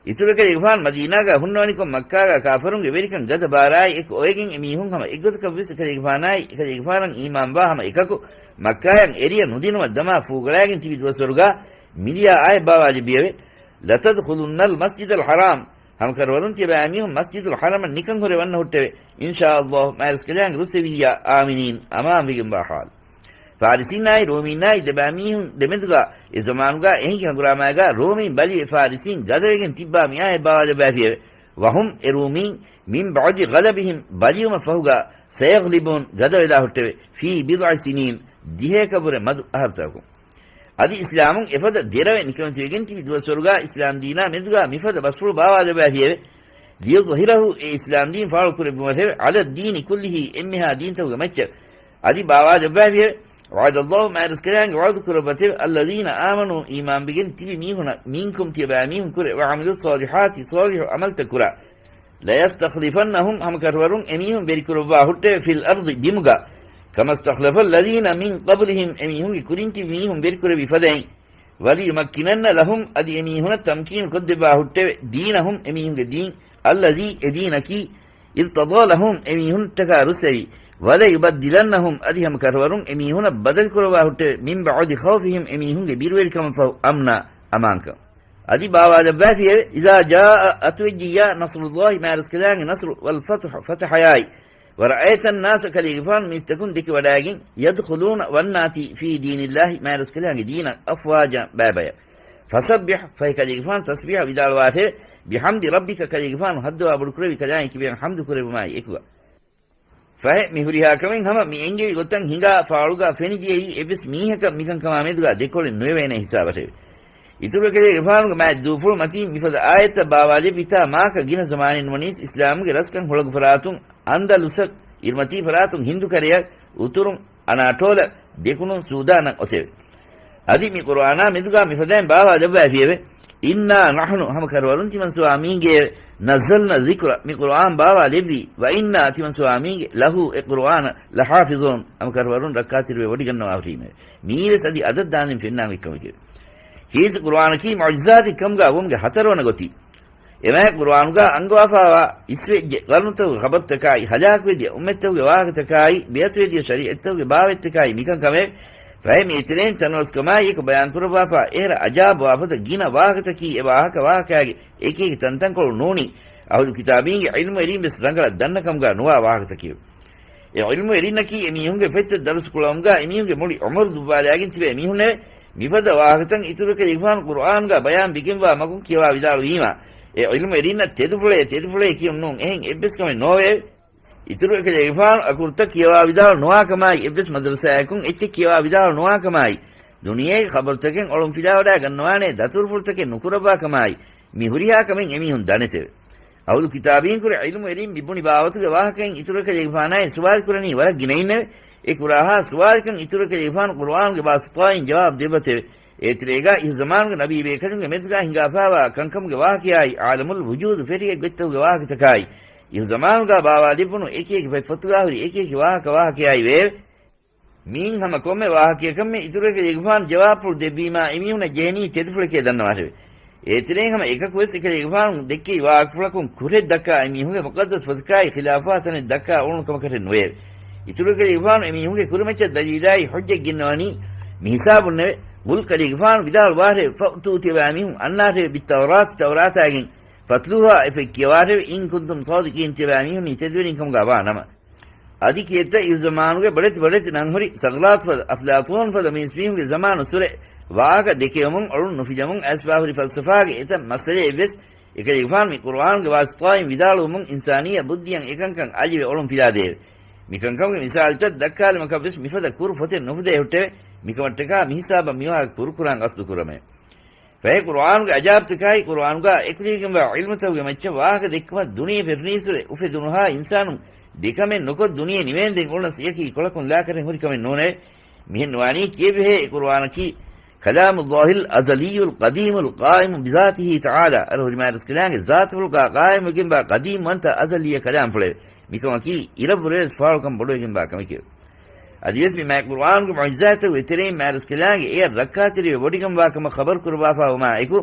އިތުރުކަލޭގެފާނު މަދީނާގާ ހުންނަވަނިކޮށް މައްކާގާ ކާފަރުންގެ ވެރިކަން ގަދަ ބާރާއި އެކު އޮވެގެން އެމީހުން ހަމަ އެއްގޮތަކަށްވެސް އެކަލޭގެފާނާއި އެކަލޭގެފާނަށް އީމާންވާ ހަމަ އެކަކު މައްކާޔަށް އެރިޔަ ނުދިނުމަށް ދަމާ ފޫގަޅާގެން ތިބި ދުވަސްވަރުގާ މިދިޔަ އާޔަތް ބާވާލެއްވިއެވެ. لَتَدْخُلُنَّ الْمَسْجِدَ الْحَرَامَ، ހަމަކަށަވަރުން ތިޔަބައިމީހުން މަސްޖިދުލް ޙަރަމަށް ނިކަން ހުރެ ވަންނަ ހުއްޓެވެ. إِنْ شَاءَ اللَّهُ، މާތްރަސްކަލާނގެ ރުއްސެވިއްޔާ، آمِنِينَ، އަމާންވެގެންވާ ޙާލު. ފާރިސީންނާއި ރޫމީންނާއި ދެބައިމީހުން ދެމެދުގާ އެ ޒަމާނުގާ އެހިނގި ހަނގުރާމާގާ ރޯމީން ބަލިވެ ފާރިސީން ގަދަވެގެން ތިއްބާ މިއާޔަތް ބާވާލެއްވާފިއެވެ. وَهُمْ، އެ ރޫމީން، مِنْ بَعْدِ غَلَبِهِمْ، ބަލިވުމަށް ފަހުގާ، سَيَغْلِبُونَ، ގަދަވެލާ ހުއްޓެވެ. فِي بِضْعِ سِنِينَ، ދިހަޔަކަށްވުރެ މަދު އަހަރުތަކުން. އަދި އިސްލާމުން އެފަދަ ދެރަވެ ނިކަމެތިވެގެން ތިބި ދުވަސްވަރުގާ އިސްލާމް ދީނާ މެދުގާ މިފަދަ ބަސްފުޅު ބާވާލައްވައިފިއެވެ. ލިޔުޒްހިރަހު، އެ އިސްލާމް ދީން ފާޅު ކުރެއްވުމަށެވެ. ޢަލައްދީނި ކުއްލިހި، އެންމެހާ ދީންތަކުގެ މައްޗަށް. އަދި ބާވާލައްވައިފިއެވެ. وعد الله، މާތްރަސްކަލާނގެ ވަޢުދު ކުރައްވަތެވެ. الذين آمنوا، އީމާންވެގެން ތިބި މީހުނަށް، منكم، ތިޔަބައިމީހުން ކުރެ، وعملوا الصالحات، ޞާލިޙު ޢަމަލްތައް ކުރާ. ليستخلفنهم، ހަމަކަށަވަރުން އެމީހުން ވެރިކުރައްވާ ހުއްޓެވެ. في الأرض، ބިމުގަ. كما استخلف الذين من قبلهم، އެމީހުންގެ ކުރިން ތިބި މީހުން ވެރިކުރެއްވި ފަދައިން. وليمكنن لهم، އަދި އެމީހުނަށް ތަމްކީނު ކޮށްދެއްވާ ހުއްޓެވެ. دينهم، އެމީހުންގެ ދީން. الذي، އެ ދީނަކީ. ارتضى لهم، އެމީހުންނަށްޓަކާ ރުއްސެވި. وليبدلنهم، އަދި ހަމަކަށަވަރުން އެމީހުނަށް ބަދަލުކުރައްވާ ހުއްޓެވެ. من بعد خوفهم، އެމީހުންގެ ބިރުވެރިކަމަށްފަހު. أمنا، އަމާންކަން. އަދި ބާވާލައްވައިފިއެވެ. إذا جاء، އަތުވެއްޖިއްޔާ، نصر الله، މާތްރަސްކަލާނގެ ނަޞްރު، والفتح، ފަތަޙަޔާއި، ورأيت الناس، ކަލޭގެފާނު މީސްތަކުން ދެކިވަޑައިގެން، يدخلون، ވަންނާތީ، في دين الله، މާތްރަސްކަލާނގެ ދީނަށް، أفواجا، ބައިބަޔަށް. فسبح، ފަހެ ކަލޭގެފާނު ތަސްބީޙަ ވިދާޅުވާށެވެ. بحمد ربك، ކަލޭގެފާނު ހައްދަވާ ބޮޑުކުރެއްވި ކަލާނގެ ކިބައިން ޙަމްދު ކުރެއްވުމާއި އެކުގަ. ފަހެ މި ހުރިހާ ކަމެއް ހަމަ މި އެންގެވި ގޮތަށް ހިނގާ ފާޅުގާ ފެނިދިޔައީ އެއްވެސް މީހަކަށް މިކަންކަމާ މެދުގާ ދެކޮޅެއް ނުވެވޭނެ ހިސާބަށެވެ. އިތުރު ކަލޭގެފާނުގެ މާތް ދޫފުޅު މަތީން މިފަދަ އާޔަތްތައް ބާވާލެއްވިތާ މާކަ ގިނަ ޒަމާނެއް ނުވަނީސް އިސްލާމުގެ ރަސްކަން ހުޅަނގު ފަރާތުން އަންދަލުސަށް، އިރުމަތީ ފަރާތުން ހިންދުކަރަޔަށް، އުތުރުން އަނާޓޯލަށް، ދެކުނުން ސޫދާނަށް އޮތެވެ. އަދި މި ޤުރުއާނާ މެދުގާ މިފަދައިން ބާވާލައްވައިފިއެވެ. إنا نحن، ހަމަކަށަވަރުން ތިމަން ސުވާމީގެއެވެ. نزلنا الذكر، މި ޤުރުއާން ބާވާލެއްވީ. وإنا، ތިމަން ސުވާމީގެ، له، އެ ޤުރުއާނަށް، لحافظون، ހަމަކަށަވަރުން ރައްކާތެރިވެ ވޮޑިގަންނަވާ ހުރީމެވެ. މިއީވެސް އަދި އަދަށް ދާންދެން ފެންނާން އޮތް ކަމެކެވެ. ކީރިތި ޤުރުއާނަކީ މުޢުޖިޒާތެއް ކަމުގާ ވުމުގެ ހަތަރުވަނަ ގޮތީ. އެމާތް ޤުރުއާނުގާ އަންގަވާފާވާ އިސްވެއްޖެ ގަރުނުތަކުގެ ޚަބަރުތަކާއި، ހަލާކުވެދިޔަ އުއްމަތްތަކުގެ ވާހަކަތަކާއި، ބޭތުވެދިޔަ ޝަރީޢަތްތަކުގެ ބާވަތްތަކާއި މިކަންކަމެވެ. ފަހެ މި އެތެރެއިން ތަނަވަސްކަމާއި އެކު ބަޔާންކުރައްވާފާ އެހެރަ އަޖާބުވާ ފަދަ ގިނަ ވާހަކަތަކީ އެ ވާހަކަ ވާހަކައިގެ އެކި އެކި ތަންތަންކޮޅު ނޫނީ، އަހުލު ކިތާބީންގެ ޢިލްމުވެރީން ވެސް ރަނގަޅަށް ދަންނަ ކަމުގާ ނުވާ ވާހަކަތަކެވެ. އެ ޢިލްމުވެރިންނަކީ އެމީހުންގެ ފޮތްތައް ދަރުސު ކުޅައުމުގާ އެމީހުންގެ މުޅި ޢުމުރު ދުއްވާލާގެން ތިބޭ މީހުންނެވެ. މިފަދަ ވާހަކަތައް އިތުރު ކަލޭގެފާނު ޤުރުއާނުގާ ބަޔާން ވެގެންވާ މަގުން ކިޔަވާ ވިދާޅުވީމާ، އެ ޢިލްމުވެރިންނަށް ތެދުފުޅޭ ތެދުފުޅޭ ކިޔުން ނޫން އެހެން އެއްވެސް ކަމެއް ނޯވެއެވެ. އިތުރު ކަލޭގެފާނު އަކުރުތައް ކިޔަވާ ވިދާޅު ނުވާކަމާއި، އެއްވެސް މަދަރުސާއަކުން އެއްޗެއް ކިޔަވާ ވިދާޅު ނުވާކަމާއި، ދުނިޔޭގެ ޚަބަރުތަކެއް އޮޅުން ފިލާވަޑާ ގަންނަވާނޭ ދަތުރުފުޅުތަކެއް ނުކުރައްވާކަމާއި، މި ހުރިހާ ކަމެއް އެމީހުން ދަނެތެވެ. އަހުލު ކިތާބީންކުރެ ޢިލްމުވެރީން މި ބުނި ބާވަތުގެ ވާހަކައިން އިތުރު ކަލޭގެފާނާއި ސުވާލު ކުރަނީ ވަރަށް ގިނައިންނެވެ. އެ ކުރާހާ ސުވާލަކަށް އިތުރު ކަލޭގެފާނު ޤުރުއާނުގެ ވާސިޠާއިން ޖަވާބު ދެއްވަތެވެ. އޭތެރޭގާ އިހު ޒަމާނުގެ ނަބީ ބޭކަލުންގެ މެދުގާ ހިނގާފާވާ ކަންކަމުގެ ވާހަކަޔާއި، ޢާލަމުލް ވުޖޫދު ފެށިގެން ގޮތްތަކުގެ ވާހަކަތަކާއި، އިހު ޒަމާނުގާ ބާވާލެއްވުނު އެކި އެކި ފޮތްފޮތުގާ ހުރި އެކި އެކި ވާހަކަ ވާހަކަޔާއި ވެއެވެ. މިއިން ހަމަ ކޮންމެ ވާހަކަޔަކަށްމެ އިތުރު ކަލޭގެފާނު ޖަވާބުފުޅު ދެއްވީމާ އެމީހުނަށް ޖެހެނީ ތެދުފުޅެކޭ ދަންނަވާށެވެ. އޭތެރެއިން ހަމަ އެކަކުވެސް އެކަލޭގެފާނު ދެއްކެވި ވާހަކަފުޅަކުން ކުށެއް ދައްކާ އެމީހުންގެ މުޤައްދަސް ފޮތަކާއި ޚިލާފުވާ ތަނެއް ދައްކާ އުޅުނު ކަމަކަށެއް ނުވެއެވެ. އިތުރު ކަލޭގެފާނު އެމީހުންގެ ކުރިމައްޗަށް ދަލީލާއި ޙުއްޖަތް ގެންނަވަނީ މިހިސާބުންނެވެ. ޤުލް ކަލޭގެފާނު ވިދާޅުވާށެވެ. ފައުތޫ ތިޔަބައިމީހުން އަންނާށެވެ. ބިއްތައުރާތި ތައުރާތާގެން. ފަތްލޫހާ އެފަތް ކިޔަވާށެވެ. އިން ކުންތުމް ޞާދިޤީން ތިޔަބައިމީހުންނީ ތެދުވެރިން ކަމުގާ ވާ ނަމަ. އަދި ކިއެއްތަ އިހު ޒަމާނުގެ ބޮޑެތި ބޮޑެތި ނަންހުރި ސަޤްރާތުފަދަ އަފްލާތޫންފަދަ މީސްމީހުންގެ ޒަމާނުއްސުރެ ވާހަކަ ދެކެވެމުން އޮޅުން ނުފިލަމުން އައިސްފާހުރި ފަލްސަފާގެ އެތައް މައްސަލައެއްވެސް އެކަލޭގެފާނު މި ޤުރުއާނުގެ ވާސިޠާއިން ވިދާޅުވުމުން އިންސާނިއްޔަ ބުއްދިއަށް އެކަންކަން އަލިވެ އޮޅުން ފިލާދެއެވެ. މިކަންކަމުގެ މިސާލުތައް ދައްކާލުމަކަށްވެސް މިފަދަ ކުރު ފޮތެއް ނުފުދޭ ހުއްޓެވެ. މިކަމަށްޓަކާ މިހިސާބަށް މިވާހަކަ ކުރުކުރާން ގަސްދުކުރަމެވެ. ފަހެ ޤުރުއާނުގެ އަޖާބުތަކާއި، ޤުރުއާނުގާ އެކުލެވިގެންވާ ޢިލްމުތަކުގެ މައްޗަށް ވާހަކަ ދެއްކުމަށް ދުނިޔެ ފެށުނީއްސުރެ އުފެދުނުހާ އިންސާނުން ދެކަމެއް ނުކޮށް ދުނިޔެ ނިވޭންދެން އުޅުނަސް އެއަކީ ކޮޅަކުން ލާކަރެއް ހުރި ކަމެއް ނޫނެވެ. މިހެން ނުވާނީ ކިޔެވިހޭ އެ ޤުރުއާނަކީ كلام الله الأزلي القديم القائم بذاته تعالى، އަރަހުރި މާތްރަސްކަލާނގެ ޒާތުފުޅުގާ ޤާއިމުވެގެންވާ ޤަދީމްވަންތަ އަޒަލީ ކަލާމްފުޅެވެ. މިކަމަކީ އިރަށްވުރެވެސް ފާޅުކަން ބޮޑުވެގެންވާ ކަމެކެވެ. އަދިވެސް މި މާތް ޤުރުއާނުގެ މުޢުޖިޒާތްތަކުގެ ތެރެއިން މާތްރަސްކަލާނގެ އެޔަށް ރައްކާތެރިވެ ވޮޑިގަންވާ ކަމަށް ޚަބަރު ކުރައްވާފާވުމާ އެކު،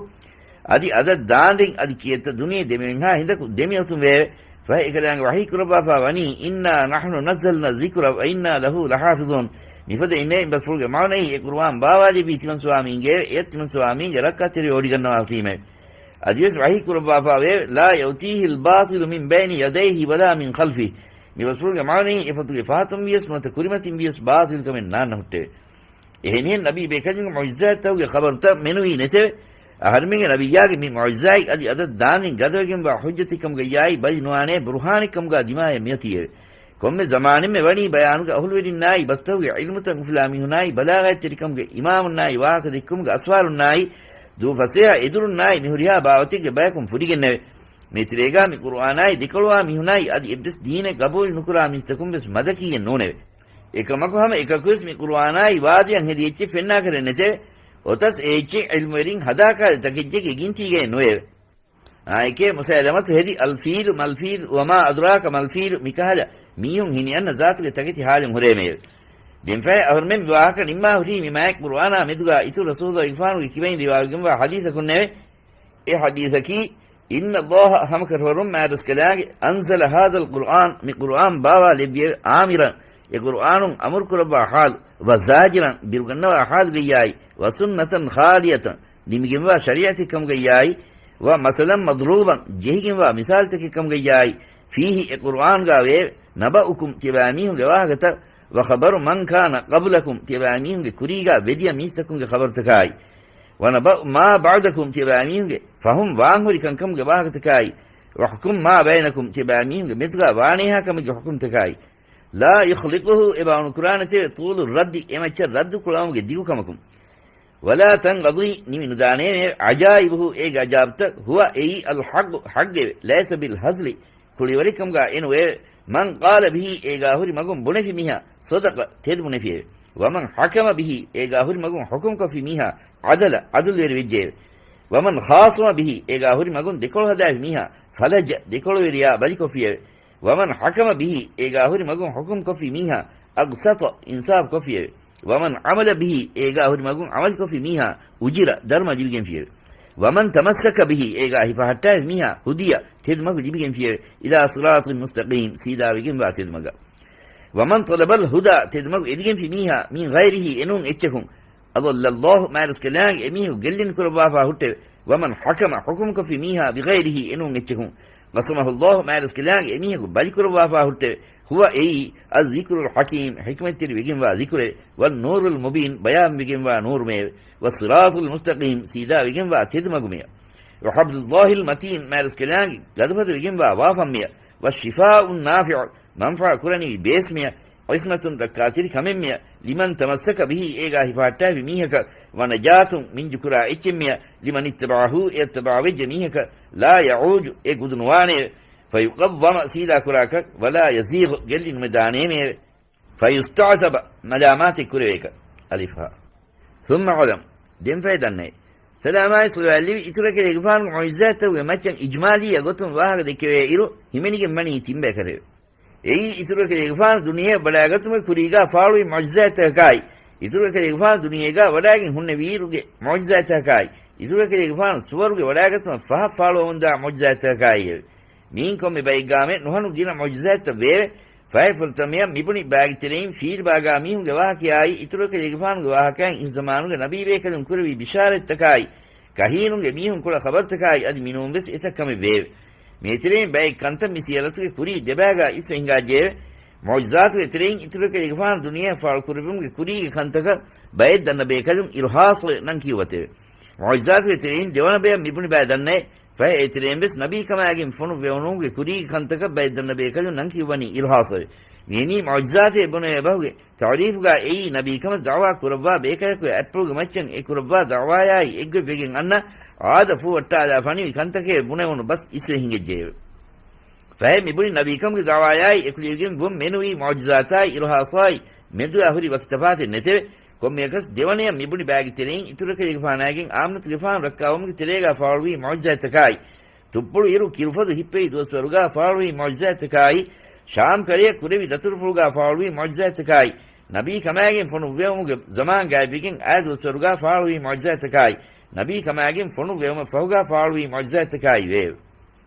އަދި އަދަށް ދާންދެން އަދި ކިއެއްތަ ދުނިޔެ ދެމިއޮތްހާ ހިނދަކު ދެމިއޮތުން ވެއެވެ. ފަހެ އެކަލާނގެ ވަޙީ ކުރައްވާފާ ވަނީ، إنا نحن نزلنا الذكر وإنا له لحافظون. މިފަދަ އިންނެވި ބަސްފުޅުގެ މާނައީ އެ ޤުރުއާން ބާވާލެއްވީ ތިމަން ސުވާމީންގެއެވެ. އެޔަށް ތިމަން ސުވާމީންގެ ރައްކާތެރިވެ ވޮޑިގަންނަވާ ހުރީމެވެ. އަދިވެސް ވަޙީ ކުރައްވާފާވެއެވެ. لا يأتيه الباطل من بين يديه ولا من خلفه. މި ބަސްފުޅުގެ މާނައީ އެ ފޮތުގެ ފަހަތުން ވިޔަސް ނުވަތަ ކުރިމަތިން ވިޔަސް ބާޠިލުކަމެއް ނާންނަ ހުއްޓެވެ. އެހެނިހެން ނަބީ ބޭކަލުންގެ މުޢުޖިޒާތްތަކުގެ ޚަބަރުތައް މެނުވީ ނެތެވެ. އަހަރެމެންގެ ނަބިއްޔާގެ މި މުޢުޖިޒާތް އަދި އަދަށް ދާންދެން ގަދަވެގެންވާ ޙުއްޖަތެއްކަމުގައްޔާއި ބަލި ނުވާނޭ ބުރުހާނެއްކަމުގާ ދިމާޔަށް މިއޮތީއެވެ. ކޮންމެ ޒަމާނެއްމެ ވަނީ ބަޔާނުގެ އަހުލުވެރިންނާއި، ބަސްތަކުގެ ޢިލްމުތައް އުފުލާ މީހުނާއި، ބަލާޣަތްތެރިކަމުގެ އިމާމުންނާއި، ވާހަކަ ދެއްކުމުގެ އަސްވާރުންނާއި، ދޫ ފަސޭހަ އެދުރުންނާއި، މި ހުރިހާ ބާވަތެއްގެ ބަޔަކުން ފުރިގެންނެވެ. މޭތެރޭގާ މި ޤުރުއާނާއި ދެކޮޅުވާ މީހުނާއި އަދި އެއްވެސް ދީނެއް ގަބޫލު ނުކުރާ މީސްތަކުން ވެސް މަދަކީއެއް ނޫނެވެ. އެކަމަކު ހަމަ އެކަކުވެސް މި ޤުރުއާނާއި ވާދަޔަށް ހެދި އެއްޗެއް ފެންނާކަށެއް ނެތެވެ. އޮތަސް އެ އެއްޗެއް ޢިލްމުވެރިން ހަދާކާލި ތަކެއްޗެއްގެ ގިންތީގައެއް ނުވެއެވެ. އާއެކޭ މުސައިލަމަތު ހެދި، الفيل ما الفيل وما أدراك ما الفيل މިކަހަލަ މީހުން ހިނިއަންނަ ޒާތުގެ ތަކެތި ޙާލުން ހުރޭމެއެވެ. ދެންފަހެ އަހުރުމެން މި ވާހަކަ ނިންމާ ހުރީ މި މާތް ޤުރުއާނާ މެދުގާ އިތުރު ރަސޫލުގެފާނުގެ ކިބައިން ރިވާވެގެންވާ ޙަދީޘަކުންނެވެ. އެ ޙަދީޘަކީ، إن الله ހަމަކަށަވަރުން މާތްރަސްކަލާނގެ، أنزل هذا القرآن މި ޤުރުއާން ބާވާލެއްވިއެވެ. آمرا އެ ޤުރުއާނުން އަމުރުކުރައްވާ ޙާލު، وزاجرا ބިރުގަންނަވާ ޙާލުގައްޔާއި، وسنة خالية ނިމިގެންވާ ޝަރީޢަތެއް ކަމުގައްޔާއި، ومثلا مضروبا ޖެހިގެންވާ މިސާލުތަކެއް ކަމުގައްޔާއި، فيه އެ ޤުރުއާންގާ ވެއެވެ. نبأكم ތިޔަބައިމީހުންގެ ވާހަކަތައް، وخبر من كان قبلكم ތިޔަބައިމީހުންގެ ކުރީގާ ވެދިޔަ މީސްތަކުންގެ ޚަބަރުތަކާއި، ونبأ ما بعدكم ތިޔަބައިމީހުންގެ ފަހުން ވާންހުރި ކަންކަމުގެ ވާހަކަތަކާއި، وحكم ما بينكم ތިޔަބައިމީހުންގެ މެދުގާ ވާނޭހާ ކަމެއްގެ ޙުކުމްތަކާއި، لا يخلقه އެބާ ނުކުރާނެތެވެ. طول الرد އެ މައްޗަށް ރައްދު ކުޅަވުމުގެ ދިގުކަމަކުން. ولا تنقضي ނިމި ނުދާނޭމެ. عجائبه އޭގެ ޢަޖާއިބުތައް. هو އެއީ الحق ޙައްޤެވެ. ليس بالهزل ކުޅިވަރެއް ކަމުގާ އެ ނުވެއެވެ. من قال به އޭގާ ހުރި މަގުން ބުނެފި މީހާ، صدق ތެދު ބުނެފިއެވެ. ومن حكم به އޭގާ ހުރި މަގުން ޙުކުމް ކޮށްފި މީހާ، عدل ޢަދުލުވެރި ވެއްޖެއެވެ. ومن خاصم به އޭގާ ހުރި މަގުން ދެކޮޅު ހަދާފި މީހާ، فلج ދެކޮޅުވެރިޔާ ބަލިކޮށްފިއެވެ. ومن حكم به އޭގާ ހުރި މަގުން ޙުކުމް ކޮށްފި މީހާ، أقسط އިންސާފު ކޮށްފިއެވެ. ومن عمل به އޭގާ ހުރި މަގުން ޢަމަލުކޮށްފި މީހާ، أجر ދަރުމަ ލިބިގެންފިއެވެ. ومن تمسك به އޭގާ ހިފަހައްޓާފި މީހާ، هدي ތެދުމަގު ލިބިގެންފިއެވެ. إلى صراط مستقيم ސީދާވެގެންވާ ތެދުމަގަށް. ومن طلب الهدى ތެދުމަގު އެދިގެންފި މީހާ، من غيره އެނޫން އެއްޗަކުން، أضل الله މާތްރަސްކަލާނގެ އެމީހަކު ގެއްލިން ކުރައްވާފާ ހުއްޓެވެ. ومن حكم ޙުކުމްކޮށްފި މީހާ، بغيره އެނޫން އެއްޗަކުން، قصمه الله މާތްރަސްކަލާނގެ އެމީހަކު ބަލިކުރައްވާފާ ހުއްޓެވެ. هو އެއީ، الذكر الحكيم ޙިކްމަތްތެރި ވެގެންވާ ޛިކުރެވެ. والنور المبين ބަޔާންވެގެންވާ ނޫރުމެއެވެ. والصراط المستقيم ސީދާވެގެންވާ ތެދުމަގުމެޔަ. وحبل الله المتين މާތްރަސްކަލާނގެ ގަދަފަދަ ވެގެންވާ ވާފަންމެޔަ. والشفاء النافع މަންފާ ކުރަނިވި ބޭސްމެޔަ. عصمة ރައްކާތެރި ކަމެއްމެޔަ. لمن تمسك به އޭގާ ހިފަހައްޓާފި މީހަކަށް. ونجاة މިންޖުކުރާ އެއްޗެއްމެޔަ. لمن اتبعه އެ އަތްބާވެއްޖެ މީހަކަށް. لا يعوج އެ ގުދު ނުވާނެއެވެ. فيقوم ސީދާ ކުރާކަށް. ولا يزيغ ގެއްލި ނުމެދާނޭމެއެވެ. فيستعتب މަލާމާތެއް ކުރެވޭކަށް. އަލިފް ހާ. ثم اعلم ދެންފަހެ ދަންނައި. ސަލާމާއި ޞަލަވާތް ލެއްވި އިތުރު އެކަލޭގެފާނުގެ މުޢުޖިޒާތްތަކުގެ މައްޗަށް އިޖްމާލީ ގޮތުން ވާހަކަ ދެއްކެވޭ އިރު، ހިމެނިގެން ވަނީ ތިންބަޔަކަށެވެ. އެއީ، އިތުރު އެކަލޭގެފާނު ދުނިޔެއަށް ވަޑާގަތުމުގެ ކުރީގާ ފާޅުވި މުޢުޖިޒާތްތަކަކާއި، އިތުރު އެކަލޭގެފާނު ދުނިޔޭގާ ވަޑާގެން ހުންނެވިއިރުގެ މުޢުޖިޒާތްތަކަކާއި، އިތުރު އެކަލޭގެފާނު ސުވަރުގެ ވަޑާގަތުމަށް ފަހަށް ފާޅުވަމުންދާ މުޢުޖިޒާތްތަކަކާއިއެވެ. މިއިން ކޮންމެ ބައެއްގާމެ ނުހަނު ގިނަ މުޢުޖިޒާތްތައް ވެއެވެ. ފަހެ ފުރަތަމަޔަށް މިބުނި ބައިގެ ތެރެއިން ފީލް ބާގާ މީހުންގެ ވާހަކަޔާއި، އިތުރު އެކަލޭގެފާނުގެ ވާހަކައިން އިހު ޒަމާނުގެ ނަބީބޭކަލުން ކުރެވި ބިޝާރަތްތަކާއި، ކަހީނުންގެ މީހުން ކުޅަ ޚަބަރުތަކާއި އަދި މިނޫން ވެސް އެތައް ކަމެއް ވެއެވެ. މޭތެރެއިން ބައެއް ކަންތައް މި ސިޔަރަތުގެ ކުރީ ދެބާގާ އިސްވެ ހިނގާއްޖެއެވެ. މުޢުޖިޒާތުގެ ތެރެއިން އިތުރު އެކަލޭގެފާނު ދުނިޔެއަށް ފާޅު ކުރެއްވުމުގެ ކުރީގެ ކަންތަކަށް ބައެއް ދަންނަ ބޭކަލުން އިރުހާޞޭ ނަން ކިޔުވަތެވެ. މުޢުޖިޒާތުގެ ތެރެއިން ދެވަނަ ބަޔަށް މިބުނި ބައި ދަންނައެވެ. ފަހެ އެތެރެއިން ވެސް ނަބީކަމާގެން ފޮނުއްވެވުނުމުގެ ކުރީގެ ކަންތަކަށް ބައެއް ދަންނަ ބޭކަލުން ނަން ކިޔުއްވަނީ އިރުހާޞޭ. މިއިނީ މުޢުޖިޒާތޭ ބުނެވޭ ބަހުގެ ތަޢުރީފުގާ އެއީ ނަބީކަމަށް ދަޢުވާ ކުރައްވާ ބޭކަލަކު އަތްޕުޅުގެ މައްޗަށް އެ ކުރައްވާ ދަޢުވާޔާއި އެއްގޮތް ވެގެން އަންނަ އާދަ ފޫ ވައްޓާލާ ފަނިވި ކަންތަކޭ ބުނެވުނު ބަސް އިސްވެ ހިނގައްޖެއެވެ. ފަހެ މިބުނި ނަބީކަމުގެ ދަޢުވާޔާއި އެކުލެވިގެން ވުން މެނުވީ މުޢުޖިޒާތާއި އިރުހާޞާއި މެދުގާ ހުރި ވަކި ތަފާތެއް ނެތެވެ. ކޮންމެއަކަސް ދެވަނަޔަށް މިބުނި ބައިގެ ތެރެއިން އިތުރު އެކަލޭގެފާނާގެން އާމިނަތުގެފާނު ރައްކާވުމުގެ ތެރޭގާ ފާޅުވި މުޢުޖިޒާތްތަކާއި، ތުއްޕުޅު އިރު ކިރުފޮދު ހިއްޕެވި ދުވަސްވަރުގާ ފާޅުވި މުޢުޖިޒާތްތަކާއި، ޝާމް ކަރަޔަށް ކުރެވި ދަތުރުފުޅުގާ ފާޅުވި މުޢުޖިޒާތްތަކާއި، ނަބީ ކަމާގެން ފޮނުއްވެވުމުގެ ޒަމާން ގާތްވެގެން އައި ދުވަސްވަރުގާ ފާޅުވި މުޢުޖިޒާތްތަކާއި، ނަބީ ކަމާގެން ފޮނުއްވެވުމަށް ފަހުގާ ފާޅުވި މުޢުޖިޒާތްތަކާއި ވެއެވެ.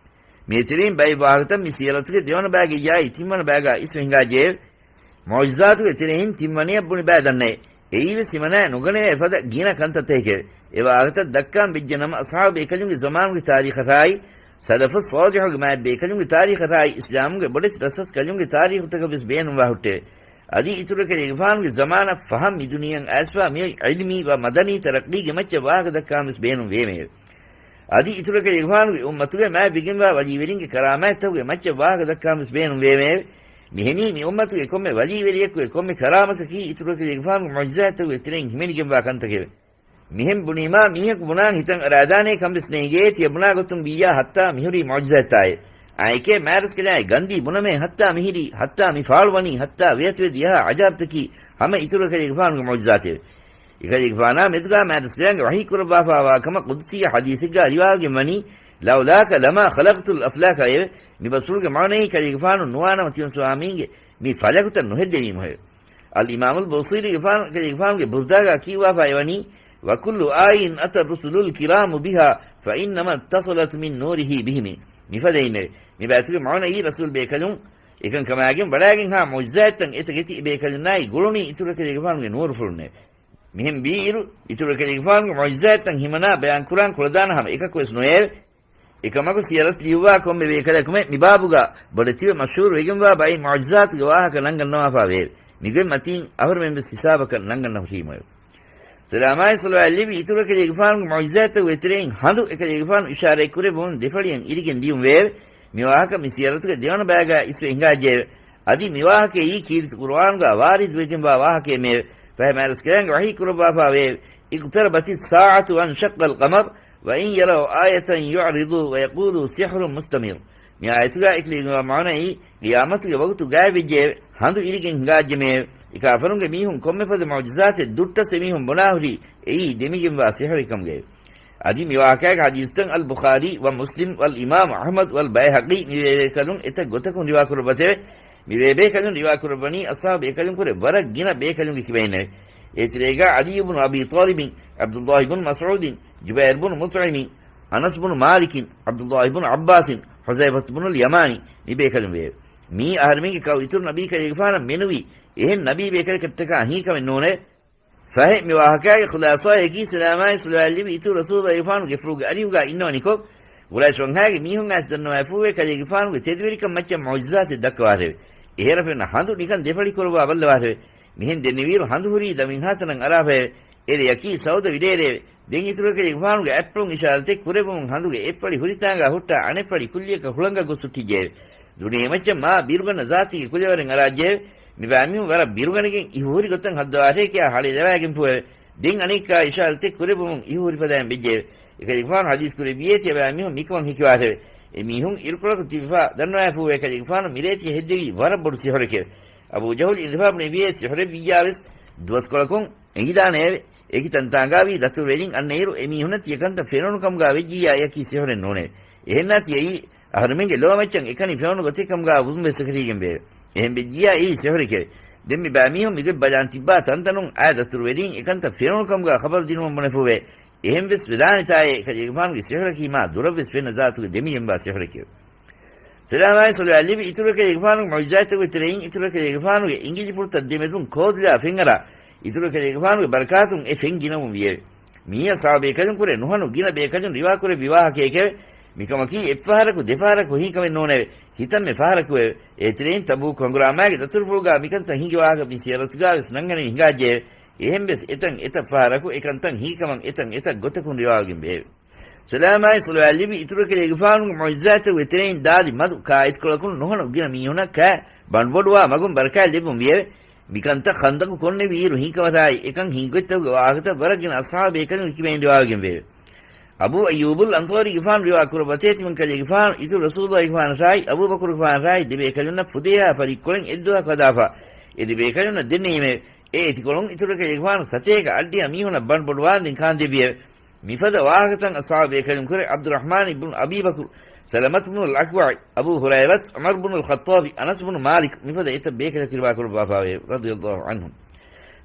މި ތެރެއިން ބައެއް ވާހަކަތައް މި ސިޔަރަތުގެ ދެވަނަ ބައިގައްޔާއި ތިންވަނަ ބައިގާ އިސްވެ ހިނގާއްޖެއެވެ. މުޢުޖިޒާތުގެ ތެރެއިން ތިންވަނަޔަށް ބުނި ބައި ދަންނައެވެ. އެއީވެސް ހިމަނާ ނުގަނެވޭ ފަދަ ގިނަ ކަންތައްތަކެކެވެ. އެ ވާހަކަތައް ދައްކާން ބެއްޖެ ނަމަ، އަޞްޙާބު ބޭކަލުންގެ ޒަމާނުގެ ތާރީޚަށާއި، ސަލަފުއް ޞާލިޙުގެ މާތް ބޭކަލުންގެ ތާރީޚަށާއި، އިސްލާމުގެ ބޮޑެތި ރަސްރަސްކަލުންގެ ތާރީޚުތަކަށް ވެސް ބޭނުންވާ ހުއްޓެވެ. އަދި އިތުރު އެކަލޭގެފާނުގެ ޒަމާނަށް ފަހަށް މި ދުނިޔެއަށް އައިސްފާ މިއޮތް ޢިލްމީ ވަ މަދަނީ ތަރައްޤީގެ މައްޗަށް ވާހަކަ ދައްކާން ވެސް ބޭނުން ވޭމެއެވެ. އަދި އިތުރު އެކަލޭގެފާނުގެ އުއްމަތުގެ މާތް ވެގެންވާ ވަލީވެރިންގެ ކަރާމާތްތަކުގެ މައްޗަށް ވާހަކަ ދައްކާން ވެސް ބޭނުން ވޭމެއެވެ. މިހެނީ މި އުއްމަތުގެ ކޮންމެ ވަލީވެރިޔަކުގެ ކޮންމެ ކަރާމަތަކީ އިތުރު އެކަލޭގެފާނުގެ މުޢުޖިޒާތްތަކުގެ ތެރެއިން ހިމެނިގެންވާ ކަންތަކެވެ. މިހެން ބުނީމާ، މީހަކު ބުނާން ހިތަށް އަރާދާނޭ ކަންވެސް ނޭނގޭ، ތިޔަ ބުނާ ގޮތުން ވިއްޔާ ހައްތާ މިހުރީ މުޢުޖިޒާތްތާއޭ. އާއެކޭ މާތްރަސްކަލާނގެ ގަންދީ ބުނަމޭ ހައްތާ މިހިރީ، ހައްތާ މި ފާޅުވަނީ، ހައްތާ ވޭތުވެދިޔަހާ އަޖާބްތަކީ ހަމަ އިތުރު އެކަލޭގެފާނުގެ މުޢުޖިޒާތެވެ. އެކަލޭގެފާނާ މެދުގާ މާތްރަސްކަލާނގެ ވަޙީ ކުރައްވާފާވާ ކަމަށް ޤުދުސީ ޙަދީޘެއްގާ ރިވާވެގެން ވަނީ، "لولاك لما خلقت الأفلاك" އެވެ. މި ބަސްފުޅުގެ މާނައީ ކަލޭގެފާނު ނުވާނަމަ ތިޔަން ސުވާމީންގެ މި ފަލަކުތައް ނުހެއްދެވީމުހެވެ. އަލްއިމާމުލް ބޫސީރީގެފާނު ކަލޭގެފާނުގެ ބުރްދާގާ ކިޔުއްވާފައިވަނީ، "وكل آي أتى الرسل الكرام بها فإنما اتصلت من نوره بهم." މިފަދައިންނެވެ. މި ބައިތުގެ މާނައީ ރަސޫލް ބޭކަލުން އެކަން ކަމާގެން ވަޑާގެންހާ މުޢުޖިޒާތްތައް އެތަކެތި އެބޭކަލުންނާއި ގުޅުނީ އިތުރު އެކަލޭގެފާނުގެ ނޫރުފުޅުންނެވެ. މިހެން ވީއިރު، އިތުރު އެކަލޭގެފާނުގެ މުޢުޖިޒާތްތައް ހިމަނާ ބަޔާންކުރާން ކުޅަދާނަ ހަމަ އެކަކުވެސް ނުވެއެވެ. އެކަމަކު ސިޔަރަތު ލިޔުއްވާ ކޮންމެ ބޭކަލަކުމެ މި ބާބުގާ ބޮޑެތިވެ މަޝްހޫރު ވެގެންވާ ބައެއް މުޢުޖިޒާތުގެ ވާހަކަ ނަންގަންނަވާފާ ވެއެވެ. މިގޮތް މަތީން އަހުރެމެން ވެސް ހިސާބަކަށް ނަންގަންނަ ހުށީމުއެވެ. ސަލާމާއި ޞަލަވާތް ލިބި އިތުރު އެކަލޭގެފާނުގެ މުޢުޖިޒާތްތަކުގެ ތެރެއިން ހަނދު އެކަލޭގެފާނު އިޝާރަތް ކުރެއްވުމުން ދެފަޅިއަށް އިރިގެން ދިޔުން ވެއެވެ. މި ވާހަކަ މި ސިޔަރަތުގެ ދެވަނަ ބަޔަގާ އިސްވެ ހިނގާއްޖެއެވެ. އަދި މި ވާހަކައީ ކީރިތި ޤުރުއާނުގާ ވާރިދުވެގެންވާ ވާހަކައެއްމެއެވެ. ފަހެ މާތްރަސްކަލާނގެ ވަޙީ ކުރައްވާފާ ވެއެވެ. اقتربت الساعة وانشق القمر وإن يروا آية يعرضوا ويقولوا سحر مستمر. މި އާޔަތުގާ އެކަލެވިގެންވާ މާނައީ، ޤިޔާމަތުގެ ވަގުތު ގާތްވެއްޖެއެވެ. ހަނދު އިރިގެން ހިނގާއްޖެމެއެވެ. އެ ކާފަރުންގެ މީހުން ކޮންމެފަދަ މުޢުޖިޒާތެއް ދުއްޓަސް އެމީހުން ބުނާހުރީ އެއީ ދެމިގެންވާ ސިޙުރެއް ކަމުގައެވެ. އަދި މި ވާހަކާގެ ޙަދީޘްތައް އަލްބުޚާރީ ވަ މުސްލިމް ވަލް އިމާމް އަޙްމަދު ވަލް ބައިހަޤީ މި ބޭބޭކަލުން އެތައް ގޮތަކުން ރިވާ ކުރައްވަތެވެ. މި ބޭބޭކަލުން ރިވާ ކުރައްވަނީ އަޞްޙާބު ބޭކަލުންކުރެ ވަރަށް ގިނަ ބޭކަލުންގެ ކިބައިންނެވެ. އޭތެރޭގާ ޢަލީ ބުނު އަބީ ޠާލިބިން، ޢަބްދުﷲ ބުނު މަސްޢޫދިން، ޖުބައިރު ބުނު މުޠްޢިމިން، އަނަސް ބުނު މާލިކިން، ޢަބްދުﷲ ބުނު ޢައްބާސިން، ޙުޛައިފަތު ބުނުލް ޔަމާނީ މި ބޭކަލުން ވެއެވެ. މިއީ އަހަރެމެންގެ ކައު އިތުރު ނަބީ ކަލޭގެފާނަށް މެނުވީ އެހެން ނަބީ ބޭކަލަކަށްޓަކާ ހީކަމެއް ނޫނެވެ. ފަހެ މި ވާހަކާގެ ޚުލާޞާއަކީ، ސަލާމާއި ޞަލަވާތް ލިބި އިތުރު ރަސޫލުﷲ ގެފުޅުގެ އަރިހުގާ އިންނަވަނިކޮށް، ޤުރައިޝް ވަންހާގެ މީހުން އައިސް ދަންނަވާފޫވެ ކަލޭގެފާނުގެ ތެދުވެރިކަން މައްޗަށް މުޢުޖިޒާތެއް ދައްކަވާށެވެ. އެހެރަފެންނަށް ހަނދު ނިކަން ދެފަޅި ކުރައްވާ ބައްލަވާށެވެ. މިހެން ދެންނެވިއިރު ހަނދު ހުރީ ދަމިންހާތަނަށް އަރާފައެވެ. އެ ރެޔަކީ ސައުދަ ވިލޭރެއެވެ. ދެން އިތުރު ކަލޭގެފާނުގެ އަތްޕުޅުން އިޝާރަތެއް ކުރެއްވުމުން ހަނދުގެ އެއްފަޅި ހުރިތާނގާ ހުއްޓާ އަނެއްފަޅި ކުއްލިއަކަށް ހުޅަނގަށް ގޮސް ހުއްޓިއްޖެއެވެ. ދުނިޔެމައްޗަށް މާ ބިރުގަންނަ ޒާތީގެ ކުލަވަރެއް އަރާއްޖެއެވެ. މިބައިމީހުން ވަރަށް ބިރުގަނެގެން އިހު ހުރި ގޮތަށް ހައްދަވާށޭ ކިޔާ ހަޅޭލަވާގެންފޫއެވެ. ދެން އަނެއްކާ އިޝާރަތެއް ކުރެއްވުމުން އިހު ހުރި ފަދައިން ވެއްޖެއެވެ. އެކަލޭގެފާނު ޙަދީޘް ކުރެއްވިއޭ، ތިޔަ ބައިމީހުން ނިކުމަން ހެކިވާށެވެ. އެމީހުން އިރުކޮޅަކު ތިބިފާ ދަންނަވާފޫވެ ކަލޭގެފާނު މިރޭ ތިޔަ ހެއްދެވީ ވަރަށް ބޮޑު ސިޙުރެކެވެ. އަބޫ ޖަހުލް އިންތިޚާބު ނެވިއޭ ސިޙުރެއް ވިއްޔާވެސް ދުވަސްކޮޅަކުން އެނގިދާނެއެވެ. އެކި ތަންތާނގާވީ ދަތުރުވެރިން އަންނައިރު އެމީހުންނަށް ތިޔަކަންތައް ފެނުނު ކަމުގާ ވެއްޖިއްޔާ އެއަކީ ސިޙުރެއް ނޫނެވެ. އެހެންނާ ތިޔައީ އަހަރުމެންގެ ލޯމައްޗަށް އެކަނި ފެނުނު ގޮތެއް ކަމުގާ ވުމްވެސް އެކަށީގެންވެއެވެ. އެހެން ވެއްޖިއްޔާ އެއީ ސިޙުރެކެވެ. ދެން މި ބައިމީހުން މިގޮތް ބަލާން ތިއްބާ ތަންތަނުން އާ ދަތުރުވެރީން އެކަންތައް ފެނުނު ކަމުގާ ޚަބަރު ދިނުމުން ބުނެފޫވެ. އެހެން ވެސް ވެދާނެތާއޭ ކަލޭގެފާނުގެ ސިޙުރަކީ މާ ދުރަށްވެސް ފެންނަ ޒާތުގެ ދެމިގެންވާ ސިޙުރެކެވެ. ސަލާމާއި ޞަލަވާތް ލިބި އިތުރު ކަލޭގެފާނުގެ މުޢުޖިޒާތްތަކުގެ ތެރެއިން އިތުރު ކަލޭގެފާނުގެ އިނގިލިފުޅުތައް ދެމެދުން ކޯދުލާ ފެންއަރާ، އިތުރު ކަލޭގެފާނުގެ ބަރަކާތުން އެ ފެން ގިނަވުން ވިއެވެ. މިއީ އަޞްޙާބޭކަލުން ކުރެ ނުހަނު ގިނަ ބޭކަލުން ރިވާކުރެއްވި ވާހަކައެކެވެ. މިކަމަކީ އެއްފަހަރަކު ދެފަހަރަކު ހީކަމެއް ނޫނެވެ. ހިތަށްމެ ފަހަރަކުއެވެ. އޭތެރެއިން ތަބޫކު ހަނގުރާމާގެ ދަތުރުފުޅުގާ މިކަންތައް ހިނގި ވާހަކަ މި ސިޔަރަތުގާވެސް ނަންގަނެވި ހިނގާއްޖެއެވެ. އެހެންވެސް އެތަން އެތައް ފަހަރަކު އެކަންތައް ހީކަމަށް އެތަން އެތައް ގޮތަކުން ރިވާވެގެން ވެއެވެ. ސަލާމާއި ޞަލަވާތް ލިބި އިތުރު ކަލޭގެފާނުގެ މުޢުޖިޒާތްތަކުގެ ތެރެއިން ދާދި މަދު ކާއިތުކޮޅަކުން ނުހަނު ގިނަ މީހުނަށް ކާ ބަނޑުބޮޑުވާ މަގުން ބަރަކާތް ލެއްވުން ވިއެވެ. މިކަންތައް ޚަންދަޤު ކޮންނެވިއިރު ހީކަމަށާއި އެކަން ހިނގިގޮތްތަކުގެ ވާހަކަތައް ވަރަށް ގިނަ އަޞްޙާބު ބޭކަލުންގެ ކިބައިން ރިވާވެގެން ވެއެވެ. އަބޫ އައްޔޫބުލް އަންޞާރީގެފާނު ރިވާ ކުރައްވަތޭ ތިމަން ކަލޭގެފާނު އިތުރު ރަސޫލުﷲގެފާނަށާއި އަބޫބަކުރުގެފާނަށާއި ދެބޭކަލުންނަށް ފުދޭހާ ފަރިއްކޮޅެއް އެއްދުވަހަކު ހަދާފަ އެ ދެބޭކަލުންނަށް ދެންނެވީމެވެ. އެ އެތިކޮޅުން އިތުރު ކަލޭގެފާނު ސަތޭކަ އަށްޑިހަ މީހުނަށް ބަނޑުބޮޑުވާންދެން ކާންދެއްވިއެވެ. މިފަދަ ވާހަކަތައް އަޞްޙާބު ބޭކަލުން ކުރެ ޢަބްދުއްރަޙްމާން ބުނު އަބީ ބަކުރު، ސަލަމަތު ބުނުލް އަކްވަޢި، އަބޫ ހުރައިރަތު، ޢުމަރު ބުނުލް ޚައްޠާބި، އަނަސް ބުނު މާލިކު، މިފަދަ އެތައް ބޭކަލަކު ރިވާ ކުރައްވާފާވެއެވެ. ރަޟިޔަﷲ ޢަންހުމް.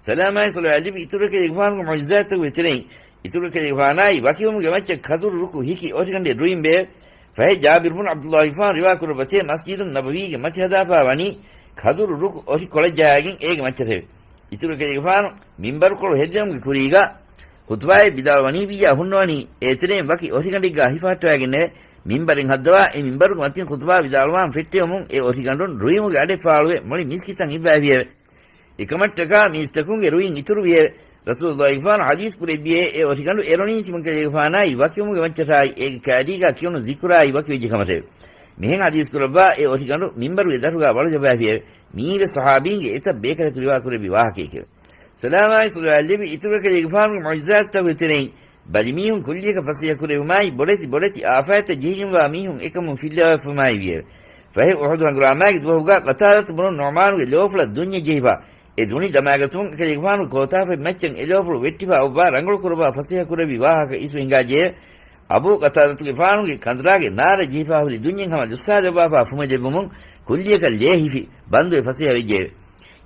ސަލާމާއި ޞަލަވާތް ލިބި އިތުރު ކަލޭގެފާނުގެ މުޢުޖިޒާތްތަކުގެ ތެރެއިން އިތުރު ކަލޭގެފާނާއި ވަކިވުމުގެ މައްޗަށް ކަދުރު ރުކު ހިކި އޮށިގަނޑެއް ރުއިން ވެއެވެ. ފަހެ ޖާބިރު ބުނު ޢަބްދުﷲގެފާނު ރިވާ ކުރައްވަތޭ މަސްޖިދުއް ނަބަވީގެ މަތި ހަދާފާ ވަނީ ކަދުރު ރުކު އޮށި ކޮޅަށް ޖަހާގެން އޭގެ މައްޗަށެވެ. އިތުރު ކަލޭގެފާނު މިންބަރުކޮޅު ހެއްދެވުމުގެ ކުރީގާ ޚުޠުބާއެއް ވިދާޅުވަނީ ވިއްޔާ ހުންނަވަނީ އޭތެރެއިން ވަކި އޮށިގަނޑެއްގާ ހިފަހައްޓަވާގެންނެވެ. މިންބަރެއް ހައްދަވާ އެ މިންބަރުގެ މަތިން ޚުޠުބާ ވިދާޅުވާން ފެއްޓެވުމުން އެ އޮށިގަނޑުން ރުއިމުގެ އަޑެއް ފާޅުވެ މުޅި މިސްކިތަށް އިއްވައިފިއެވެ. އެކަމަށްޓަކާ މީސްތަކުންގެ ރުއިން އިތުރުވިއެވެ. ރަސޫލުﷲގެފާނު ޙަދީޘް ކުރެއްވިއޭ އެ އޮށިގަނޑު އެރޮނީ ތިމަންކަލޭގެފާނާއި ވަކިވުމުގެ މައްޗަށާއި އޭގެ ކާރީގާ ކިޔުނު ޒިކުރާއި ވަކިވެއްޖެ ކަމަށެވެ. މިހެން ޙަދީޘް ކުރައްވާ އެ އޮށިގަނޑު މިންބަރުގެ ދަށުގާ ވަޅުޖައްވައިފިއެވެ. މިއީވެސް ޞަޙާބީންގެ އެތައް ބޭކަލަކު ރިވާ ކުރެއްވި ވާހަކައެކެވެ. ސަލާމާއި ޞަލަވާތް ލެއްވި އިތުރު އެކަލޭގެފާނުގެ މުޢުޖިޒާތްތަކުގެ ތެރެއިން ބަލިމީހުން ކުއްލިއަކަށް ފަސޭހަ ކުރެވުމާއި، ބޮޑެތި ބޮޑެތި އާފާތްތައް ޖެހިގެންވާ މީހުން އެކަމުން ފިއްލަވާފައިވާމާއި ވިއެވެ. ފަހެ އުޙުދު ހަނގުރާމާގެ ދުވަހުގާ ޤަތާދަތު ބުނު ނުޢުމާނުގެ ލޯފުޅަށް ދުންޏެއް ޖެހިފަ، އެ ދުނި ދަމާގަތުމުން އެކަލޭގެފާނުގެ ކޯތާފަތް މައްޗަށް އެ ލޯފުޅު ވެއްޓިފަ އޮއްވާ ރަނގަޅު ކުރައްވާ ފަސޭހަ ކުރެއްވި ވާހަކަ އިސްވެ ހިނގާޖެއެވެ. އަބޫ ޤަތާދަތުގެފާނުގެ ކަނދުރާގެ ނާރަށް ޖެހިފަ ހުރި ދުންޏެއް ހަމަ ޖައްސާލައްވާފާ ފުމެލެއްވުމުން ކުއްލިއަކަށް ލޭ ހިފި ބަންދުވެ ފަސޭހަ ވެއްޖެއެވެ.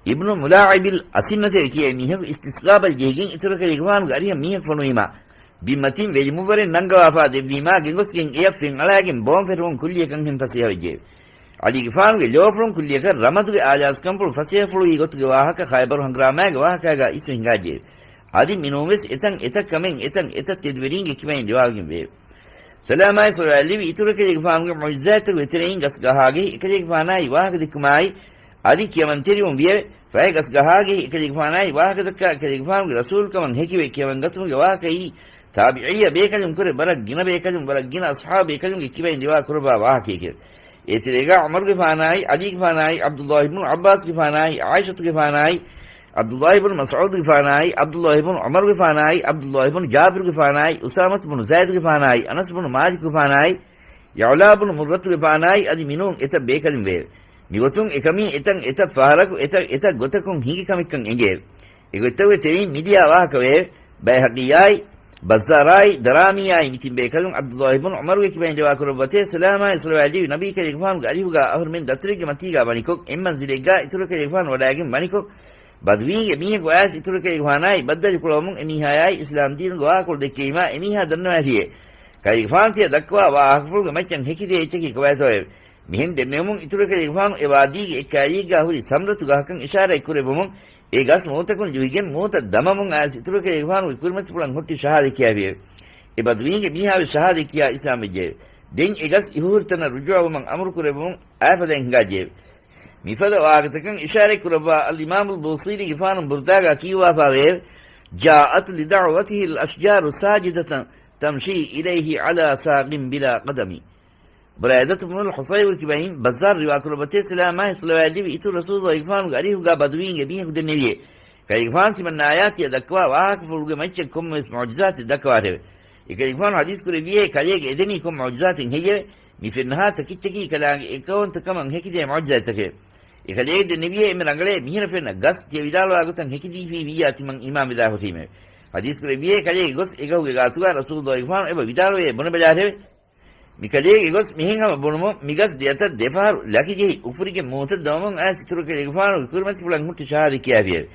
އިބްނު މުލާޢިބިލް އަސިންނަތޭ ކިޔޭ މީހަކު އިސްތިސްޤާބަލް ޖެހިގެން އިތުރު އެކަލޭގެފާނުގެ އަރިހަށް މީހަކު ފޮނުވީމާ، ބިންމަތިން ވެލިމުއްވަރެއް ނަންގަވާފާ ދެއްވީމާ، ގެންގޮސްގެން އެޔަށް ފެން އަޅާގެން ބޯން ފެށުމުން ކުއްލިއަކަށްހެން ފަސޭހަ ވެއްޖެއެވެ. ޢަލީގެފާނުގެ ލޯފުޅުން ކުއްލިއަކަށް ރަމަދުގެ އާލާސްކަންފުޅު ފަސޭހަފުޅުވީ ގޮތުގެ ވާހަކަ ޚައިބަރު ހަނގުރާމާގެ ވާހަކާގާ އިސްވެ ހިނގާޖެއެވެ. އަދި މިނޫންވެސް އެތަން އެތައް ކަމެއް އެތަން އެތައް ތެދުވެރީންގެ ކިބައިން ރިވާވެގެން ވެއެވެ. ސަލާމާއި ޞަލަވާތް ލެއްވި އިތުރު އެކަލޭގެފާނުގެ މުޢުޖިޒާތްތަކުގެ ތެރެއިން ގަސްގަހާގެހި އެކަލޭގެފާނާއި ވާހަކަ ދެއްކުމާއި، އަދި ކިޔަމަންތެރިވުން ވިއެވެ. ފަހެ ގަސްގަހާގެހި އެކަލޭގެފާނާއި ވާހަކަދައްކާ އެކަލޭގެފާނުގެ ރަސޫލުކަމަށް ހެކިވެ ކިޔަމަންގަތުމުގެ ވާހަކައީ، ތާބިޢީ ބޭކަލުން ކުރެ ވަރަށް ގިނަ ބޭކަލުން، ވަރަށް ގިނަ އަޞްޙާބު ބޭކަލުންގެ ކިބައިން ރިވާ ކުރައްވާ ވާހަކައެކެވެ. އޭތެރޭގާ ޢުމަރުގެފާނާއި، ޢަލީގެފާނާއި، ޢަބްދުﷲ އިބްނު ޢައްބާސްގެފާނާއި، ޢާއިޝަތުގެފާނާއި، ޢަބްދުﷲ އިބްނު މަސްޢޫދުގެފާނާއި، ޢަބްދުﷲ އިބްނު ޢުމަރުގެފާނާއި، ޢަބްދުﷲ އިބްނު ޖާބިރުގެފާނާއި، އުސާމަތު ބުނު ޒައިދުގެފާނާއި، އަނަސް ބުނު މާލިކުގެފާނާއި، ޔަޢުލާ ބުނު މުއްރަތުގެފާނާއި އަދި މިނޫން އެތައް ބޭކަލުން ވެއެވެ. މިގޮތުން އެކަމީ އެތައް އެތައް ފަހަރަކު އެތައް އެތައް ގޮތަކުން ހިނގި ކަމެއްކަން އެނގެއެވެ. އެގޮތްތަކުގެ ތެރެއިން މިލިޔާ ވާހަކަ ވެއެވެ. ބައިހަޤީއާއި، ބައްޒާރާއި، ދަރާމީއާއި މި ތިން ބޭކަލުން ޢަބްދުﷲ އިބްނު ޢުމަރުގެ ކިބައިން ރިވާ ކުރައްވަތޭ، ސަލާމާއި ޞަލަވާތް ލެއްވި ނަބީ ކަލޭގެފާނުގެ އަރިހުގާ އަހުރެމެން ދަތުރެއްގެ މަތީގާ ވަނިކޮށް، އެއްމަންޒިލެއްގާ އިތުރު ކަލޭގެފާނު ވަޑާގެން ވަނިކޮށް، ބަދުވީންގެ މީހަކު އައިސް އިތުރު ކަލޭގެފާނާއި ބައްދަލު ކުޅަވަމުން އެމީހާޔާއި އިސްލާމް ދީނުގެ ވާހަކަފުޅު ދެއްކެވީމާ، އެމީހާ ދަންނަވައިފިއޭ. ކަލޭގެފާނު ތިޔަ ދައްކަވާ ވާހަކަފުޅުގެ މައްޗަށް ހެކިދޭ އެއްޗަކީ ކޮބާތޯއެވެ؟ މިހެން ދެންނެވުމުން އިތުރު ކަލޭގެފާނު އެ ވާދީގެ އެއް ކައިރީގާ ހުރި ސަމްރަތު ގަހަކަށް އިޝާރަތް ކުރެއްވުމުން، އެ ގަސް މޫތަކުން ލުހިގެން މޫތައް ދަމަމުން އައިސް އިތުރު ކަލޭގެފާނުގެ ކުރިމަތިފުޅަށް ހުއްޓި ޝަހާދަތް ކިޔާފިއެވެ. އެ ބަދުވީންގެ މީހާވެސް ޝަހާދަތް ކިޔާ އިސްލާމް ވެއްޖެއެވެ. ދެން އެ ގަސް އިހުހުރި ތަނަށް ރުޖޫޢަވުމަށް އަމުރު ކުރެއްވުމުން އާފަދައިން ހިނގާއްޖެއެވެ. މިފަދަ ވާހަކަތަކަށް އިޝާރަތް ކުރައްވާ އަލްއިމާމުލް ބޫޞީރީގެފާނު ބުރްދާގާ ކިޔުއްވާފާވެއެވެ. جاءت لدعوته الأشجار ساجدة تمشي إليه على ساق بلا قدم. ބުރައިދަތު ބުނުލް ޙުޞައިބުގެ ކިބައިން ބައްޒާރު ރިވާ ކުރައްވަތޭ، ސަލާމާއި ޞަލަވާތް ލެއްވި އިތުރު ރަސޫލުﷲ ގެފާނުގެ އަރިހުގާ ބަދުވީންގެ މީހަކު ދެންނެވިއޭ. ކަލޭގެފާނު ތިމަންނާޔާ ތިޔަ ދައްކަވާ ވާހަކަފުޅުގެ މައްޗަށް ކޮންމެވެސް މުޢުޖިޒާތެއް ދައްކަވާށެވެ. އެކަލޭގެފާނު ޙަދީޘް ކުރެއްވިއޭ، ކަލޭގެ އެދެނީ ކޮން މުޢުޖިޒާތެއް ހެއްޔެވެ؟ މި ފެންނަހާ ތަކިއްޗަކީ ކަލާނގެ އެއްކައުވަންތަކަމަށް ހެކިދޭ މުޢުޖިޒާތްތަކެވެ. އެކަލޭގެ ދެންނެވިއޭ، އެންމެ ރަނގަޅޭ މިހިރަ ފެންނަ ގަސް ތިޔަ ވިދާޅުވާ ގޮތަށް ހެކިދީފީ ވިއްޔާ ތިމަން އީމާން ވެދާ ހުށީމެވެ. ޙަދީޘް ކުރެއްވިއޭ، ކަލޭގެ ގޮސް އެގަހުގެ ގާތުގާ ރަސޫލުﷲ ގެފާނު އެބަ ވިދާޅުވޭ ބުނެބަލާށެވެ. މިކަލޭގެ ގޮސް މިހެން ހަމަ ބުނުމުން، މިގަސް ދެއަތަށް ދެފަހަރު ލަކިޖެހި އުފުރިގެން މޫތައް ދަމަމުން އައިސް އިތުރު ކަލޭގެފާނުގެ ކުރިމަތިފުޅަށް ހުއްޓި ޝަހާދަތް ކިޔާފިއެވެ.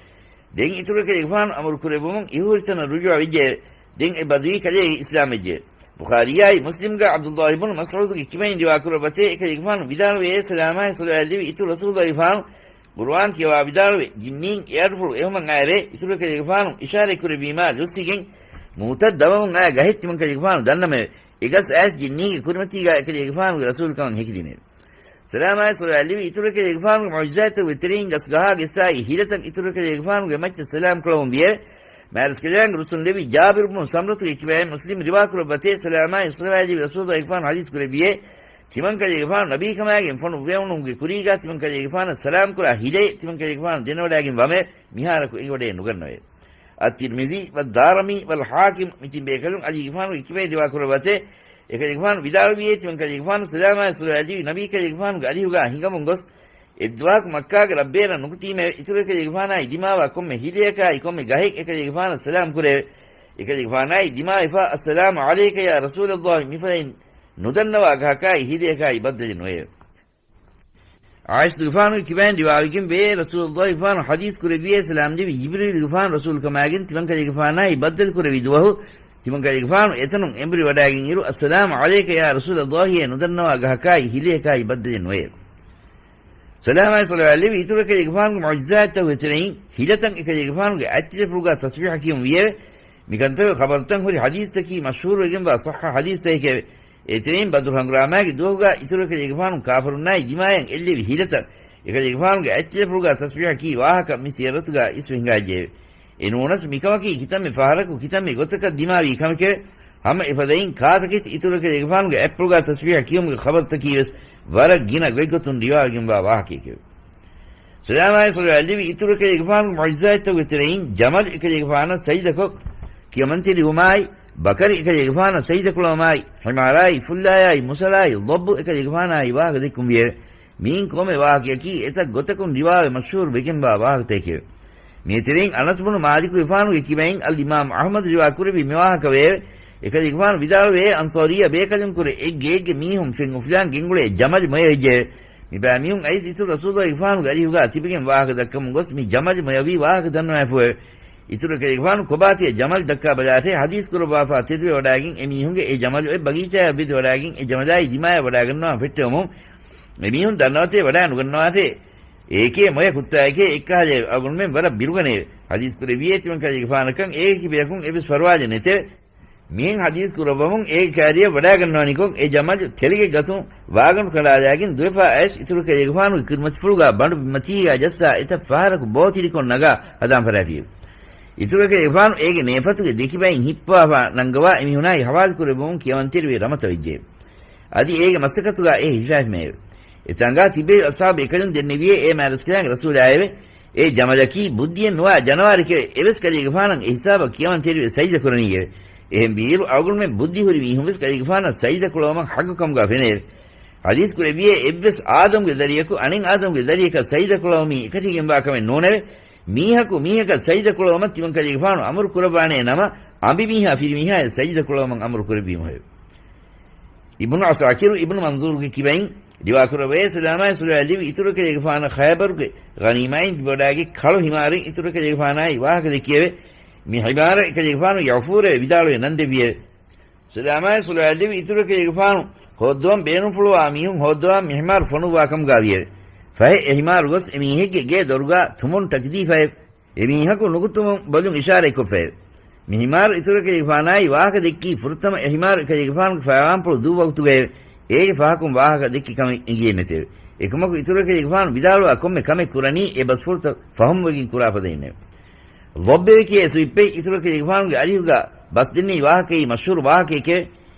ދެން އިތުރު ކަލޭގެފާނު އަމުރު ކުރެއްވުމުން އިހުހުރި ތަނަށް ރުޖޫޢަ ވެއްޖެއެވެ. ދެން އެ ބަދުވީ ކަލޭގެ އިސްލާމް ވެއްޖެއެވެ. ބުޚާރީއާއި މުސްލިމްގާ ޢަބްދުﷲ އިބްނު މަސްޢޫދުގެ ކިބައިން ރިވާ ކުރައްވަތޭ، އެކަލޭގެފާނު ވިދާޅުވެއޭ، ސަލާމާއި ޞަލަވާތް ލެއްވި އިތުރު ރަސޫލުﷲ ގެފާނު ޤުރުއާން ކިޔަވާ ވިދާޅުވެ، ޖިންނީން އެއަޑުފުޅު އެހުމަށް އައިރޭ، އިތުރު ކަލޭގެފާނު އިޝާރަތް ކުރެއްވީމާ ލުސްއިގެން މޫތައް ދަމަމުން އައި ގަހެއް ތިމަން ކަލޭގެފާނު ދަންނަމެވެ. އެ ގަސް އައިސް ޖިންނީގެ ކުރިމަތީގާ އެކަލޭގެފާނުގެ ރަސޫލުކަމަށް ހެކިދިނެވެ. ސަލާމާއި ޞަލަވާތް ލެއްވި އިތުރު ކަލޭގެފާނުގެ މުޢުޖިޒާތްތަކުގެ ތެރެއިން ގަސްގަހާގެއްސާއި ހިލަތައް އިތުރު ކަލޭގެފާނުގެ މައްޗަށް ސަލާމް ކުޅަވުން ވިއެވެ. މާތްރަސްކަލާނގެ ރުއްސުން ލެއްވި ޖާބިރު ބުނު ސަމްރަތުގެ ކިބައިން މުސްލިމް ރިވާ ކުރައްވަތޭ، ސަލާމާއި ޞަލަވާތް ލެއްވި ރަސޫލުﷲ ގެފާނު ޙަދީޘް ކުރެއްވިއޭ، ތިމަން ކަލޭގެފާނު ނަބީކަމާގެން ފޮނުއްވެވުނުމުގެ ކުރީގާ ތިމަން ކަލޭގެފާނަށް ސަލާމް ކުރާ ހިލައެއް ތިމަން ކަލޭގެފާނު ދެނެވަޑާގެން ވަމެވެ. މިހާރަކު އެނގިވަޑައެއް ނުގަންނަވެ. އައްތިރްމިޒީ ވައްދާރަމީ ވަލްޙާކިމް، މި ތިން ބޭކަލުން ޢަލީގެފާނުގެ ކިބައިން ރިވާ ކުރައްވަތޭ، އެކަލޭގެފާނު ވިދާޅުވިއޭ، ތިމަން ކަލޭގެފާނު ސަލާމާއި ޞަލަވާތް ލެއްވި ނަބީ ކަލޭގެފާނުގެ އަރިހުގާ ހިނގަމުން ގޮސް، އެއްދުވަހަކު މައްކާގެ ރައްބޭރަށް ނުކުތީމެވެ. އިތުރު އެކަލޭގެފާނާއި ދިމާވާ ކޮންމެ ހިލަޔަކާއި ކޮންމެ ގަހެއް އެކަލޭގެފާނަށް ސަލާމް ކުރެއެވެ. އެކަލޭގެފާނާއި ދިމާވެފާ، އައްސަލާމު ޢަލައިކަ ޔާ ރަސޫލަﷲ، މިފަދައިން ނުދަންނަވާ ގަހަކާއި ހިލަޔަކާއި ބައްދަލެއް ނުވެއެވެ. ޢާއިޝަތުގެފާނުގެ ކިބައިން ރިވާވެގެން ވޭ، ރަސޫލުﷲ ގެފާނު ޙަދީޘް ކުރެއްވިއޭ، ސަލާމް ލެއްވި ޖިބްރީލުގެފާނު ރަސޫލުކަމާގެން ތިމަން ކަލޭގެފާނާއި ބައްދަލު ކުރެއްވި ދުވަހު، ތިމަން ކަލޭގެފާނު އެތަނުން އެނބުރި ވަޑާގެން އިރު، އައްސަލާމު ޢަލައިކަ ޔާ ރަސޫލަﷲ އޭ ނުދަންނަވާ ގަހަކާއި ހިލަޔަކާއި ބައްދަލެއް ނުވެއެވެ. ސަލާމާއި ޞަލަވާތް ލެއްވި އިތުރު އެކަލޭގެފާނުގެ މުޢުޖިޒާތްތަކުގެ ތެރެއިން ހިލަތައް އެކަލޭގެފާނުގެ އަތްތިލަފުޅުގާ ތަސްބީޙަ ކިޔުން ވިއެވެ. މިކަންތަކުގެ ޚަބަރުތައް ހުރި ޙަދީޘްތަކީ މަޝްހޫރުވެގެންވާ ޞައްޙަ ޙަދީޘްތަކެކެވެ. އޭތެރެއިން ބަދުރު ހަނގުރާމާގެ ދުވަހުގާ އިތުރު އެކަލޭގެފާނު ކާފަރުންނާއި ދިމާޔަށް އެއްލެވި ހިލަތައް އެކަލޭގެފާނުގެ އަތްތިލަފުޅުގާ ތަސްބީޙަ ކީ ވާހަކަ މި ސިޔަރަތުގާ އިސްވެ ހިނގާއްޖެއެވެ. އެނޫނަސް މިކަމަކީ ކިތަންމެ ފަހަރަކު ކިތަންމެ ގޮތަކަށް ދިމާވީ ކަމެކެވެ. ހަމަ އެފަދައިން ކާތަކެތި އިތުރު އެކަލޭގެފާނުގެ އަތްޕުޅުގާ ތަސްބީޙަ ކިޔުމުގެ ޚަބަރުތަކީވެސް ވަރަށް ގިނަ ގޮތްގޮތުން ރިވާވެގެންވާ ވާހަކައެކެވެ. ސަލާމާއި ޞަލަވާތް ލިބި އިތުރު އެކަލޭގެފާނުގެ މުޢުޖިޒާތްތަކުގެ ތެރެއިން ޖަމަލު އެކަލޭގެފާނަށް ސަޖިދަކޮށް ކިޔަމަންތެރިވުމާއި، ބަކަރި އެކަލޭގެފާނަށް ސަޖިދަކުޅަވުމާއި، ޙިމާރާއި، ފުއްލާޔާއި، މުސަލާއި، ޟައްބު އެކަލޭގެފާނާއި ވާހަކަ ދެއްކުން ވިއެވެ. މިއިން ކޮންމެ ވާހަކަޔަކީ އެތައް ގޮތަކުން ރިވާވެ މަޝްހޫރު ވެގެންވާ ވާހަކަތަކެވެ. މީތެރެއިން އަނަސް ބުނު މާލިކުގެފާނުގެ ކިބައިން އަލް އިމާމް އަޙްމަދު ރިވާ ކުރެއްވި މިވާހަކަ ވެއެވެ. އެކަލޭގެފާނު ވިދާޅުވޭ، އަންޞާރީ ބޭކަލުންކުރެ އެއްގެއެއްގެ މީހުން ފެން އުފުލާން ގެންގުޅޭ ޖަމަލު މޮޔަވެއްޖެއެވެ. މިބައިމީހުން އައިސް އިތުރު ރަސޫލުގެފާނުގެ އަރިހުގާ ތިބެގެން ވާހަކަ ދައްކަމުން ގޮސް މި ޖަމަލު މޮޔަވީ ވާހަކަ ދަންނަވައިފުއެވެ. އިތުރު އެކަލޭގެފާނު ކޮބާތިޔަ ޖަމަލު ދައްކާ ބަލާށޭ ޙަދީޘް ކުރައްވާފާ ތެދުވެވަޑާގެން އެމީހުންގެ އެ ޖަމަލު އޮތް ބަގީޗާޔަށް ވެދެވަޑާގެން އެ ޖަމަލާއި ދިމާޔަށް ވަޑާގަންނަވާން ފެއްޓެވުމުން އެމީހުން ދަންނަވަތޭ ވަޑާ ނުގަންނަވާށޭ. އޭކޭ މޮޔަ ކުއްތާއެކޭ އެއްކަހަލައެވެ. އަޅުގަނޑުމެން ވަރަށް ބިރުގަނެއެވެ. ޙަދީޘް ކުރެއްވިއޭ ތިމަން ކަލޭގެފާނަކަށް އޭގެ ކިބަޔަކުން އެއްވެސް ފަރުވާލެއް ނެތެވެ. މިހެން ޙަދީޘް ކުރައްވަމުން އޭގެ ކާރިޔަށް ވަޑާގަންނަވަނިކޮށް އެ ޖަމަލު ތެލިގެ ގަތުން ވާގަނޑު ކަނޑާލާގެން ދުވެފާ އައިސް އިތުރު ކަލޭގެފާނުގެ ކުރިމަތިފުޅުގާ ބަނޑު ބިންމަތީގާ ޖައްސާ އެތައް ފަހަރަކު ބޯ ތިރިކޮށް ނަގާ ހަދާން ފަށާފިއެވެ. އިތުރު ކަލޭގެފާނު އޭގެ ނޭފަތުގެ ދެކިބައިން ހިއްޕަވާފާ ނަންގަވާ އެމީހުނާއި ޙަވާލު ކުރެއްވުމުން ކިޔަމަންތެރިވެ ރަމަތަވެއްޖެއެވެ. އަދި އޭގެ މަސައްކަތުގާ އެ ހިފާފިމެއެވެ. އެތާނގާ ތިބޭ އަޞްޙާބު ބޭކަލުން ދެންނެވިއޭ އޭ މާތްރަސްކަލާނގެ ރަސޫލާއެވެ. އޭ ޖަމަލަކީ ބުއްދިއެއް ނުވާ ޖަނަވާރެކެވެ. އެވެސް ކަލޭގެފާނަށް އެ ހިސާބަށް ކިޔަމަންތެރިވެ ސަޖިދަ ކުރަނީއެވެ. އެހެންވީއިރު އަޅުގަނޑުމެން ބުއްދި ހުރި މީހުން ވެސް ކަލޭގެފާނަށް ސަޖިދަ ކުޅަވުމަށް ޙައްޤު ކަމުގާ ފެނޭއެވެ. ޙަދީޘް ކުރެއްވިއޭ އެއްވެސް އާދަމްގެ ދަރިޔަކު އަނެއް އާދަމްގެ ދަރިޔަކަށް ސަޖިދަ ކުޅަވަމީ އެކަށީގެންވާ ކަމެއް ނޫނެވެ. މީހަކު މީހަކަށް ސަޖިދަ ކުޅަވުމަށް ތިމަން ކަލޭގެފާނު އަމުރު ކުރައްވާނޭ ނަމަ، އަނބިމީހާ ފިރިމީހާޔަށް ސަޖިދަ ކުޅަވަމަށް އަމުރު ކުރެއްވީމުހެވެ. އިބްނު ޢަސާކިރު އިބްނު މަންޒޫރުގެ ކިބައިން ރިވާކުރައްވައޭ، ސަލާމާއި ޞަލަވާތް ލިބި އިތުރު އެކަލޭގެފާނަށް ޚައިބަރުގެ ޣަނީމާއިން ލިބިވަޑާގެ ކަޅު ހިމާރެއް އިތުރު އެކަލޭގެފާނާއި ވާހަކަ ދެއްކިއެވެ. މި ހިމާރަށް އެކަލޭގެފާނު ޔަޢުފޫރޭ ވިދާޅުވެ ނަން ދެއްވިއެވެ. ސަލާމާއި ޞަލަވާތް ލިބި އިތުރު އެކަލޭގެފާނު ހޯއްދަވަން ބޭނުންފުޅުވާ މީހުން ހޯއްދަވާ މި ހިމާރު ފޮނުއްވާ ކަމުގާ ވިއެވެ. ފަހެ އެ ހިމާރު ގޮސް އެ މީހެއްގެ ގޭ ދޮރުގާ ތުމުން ޓަކިދީފައެވެ. އެމީހަކު ނުކުތުމުން ބޮލުން އިޝާރަތްކޮށްފައެވެ. މި ހިމާރު އިތުރު އެކަލޭގެފާނާއި ވާހަކަ ދެއްކީ ފުރަތަމަ އެ ހިމާރު އެކަލޭގެފާނުގެ ފަޔާވާންޕުޅު ދޫވަގުތުގައެވެ. އޭގެ ފަހަކުން ވާހަކަ ދެއްކި ކަމެއް އެނގިއެއް ނެތެވެ. އެކަމަކު އިތުރު އެކަލޭގެފާނު ވިދާޅުވާ ކޮންމެ ކަމެއް ކުރަނީ އެ ބަސްފުޅުތައް ފަހުމްވެގެން ކުރާ ފަދައިންނެވެ. ލޮއްބެވެ ކިޔޭ ސުވިއްޕެއް އިތުރު އެކަލޭގެފާނުގެ އަރިހުގާ ބަސް ދެންނެވި ވާހަކައީ މަޝްހޫރު ވާހަކައެކެވެ.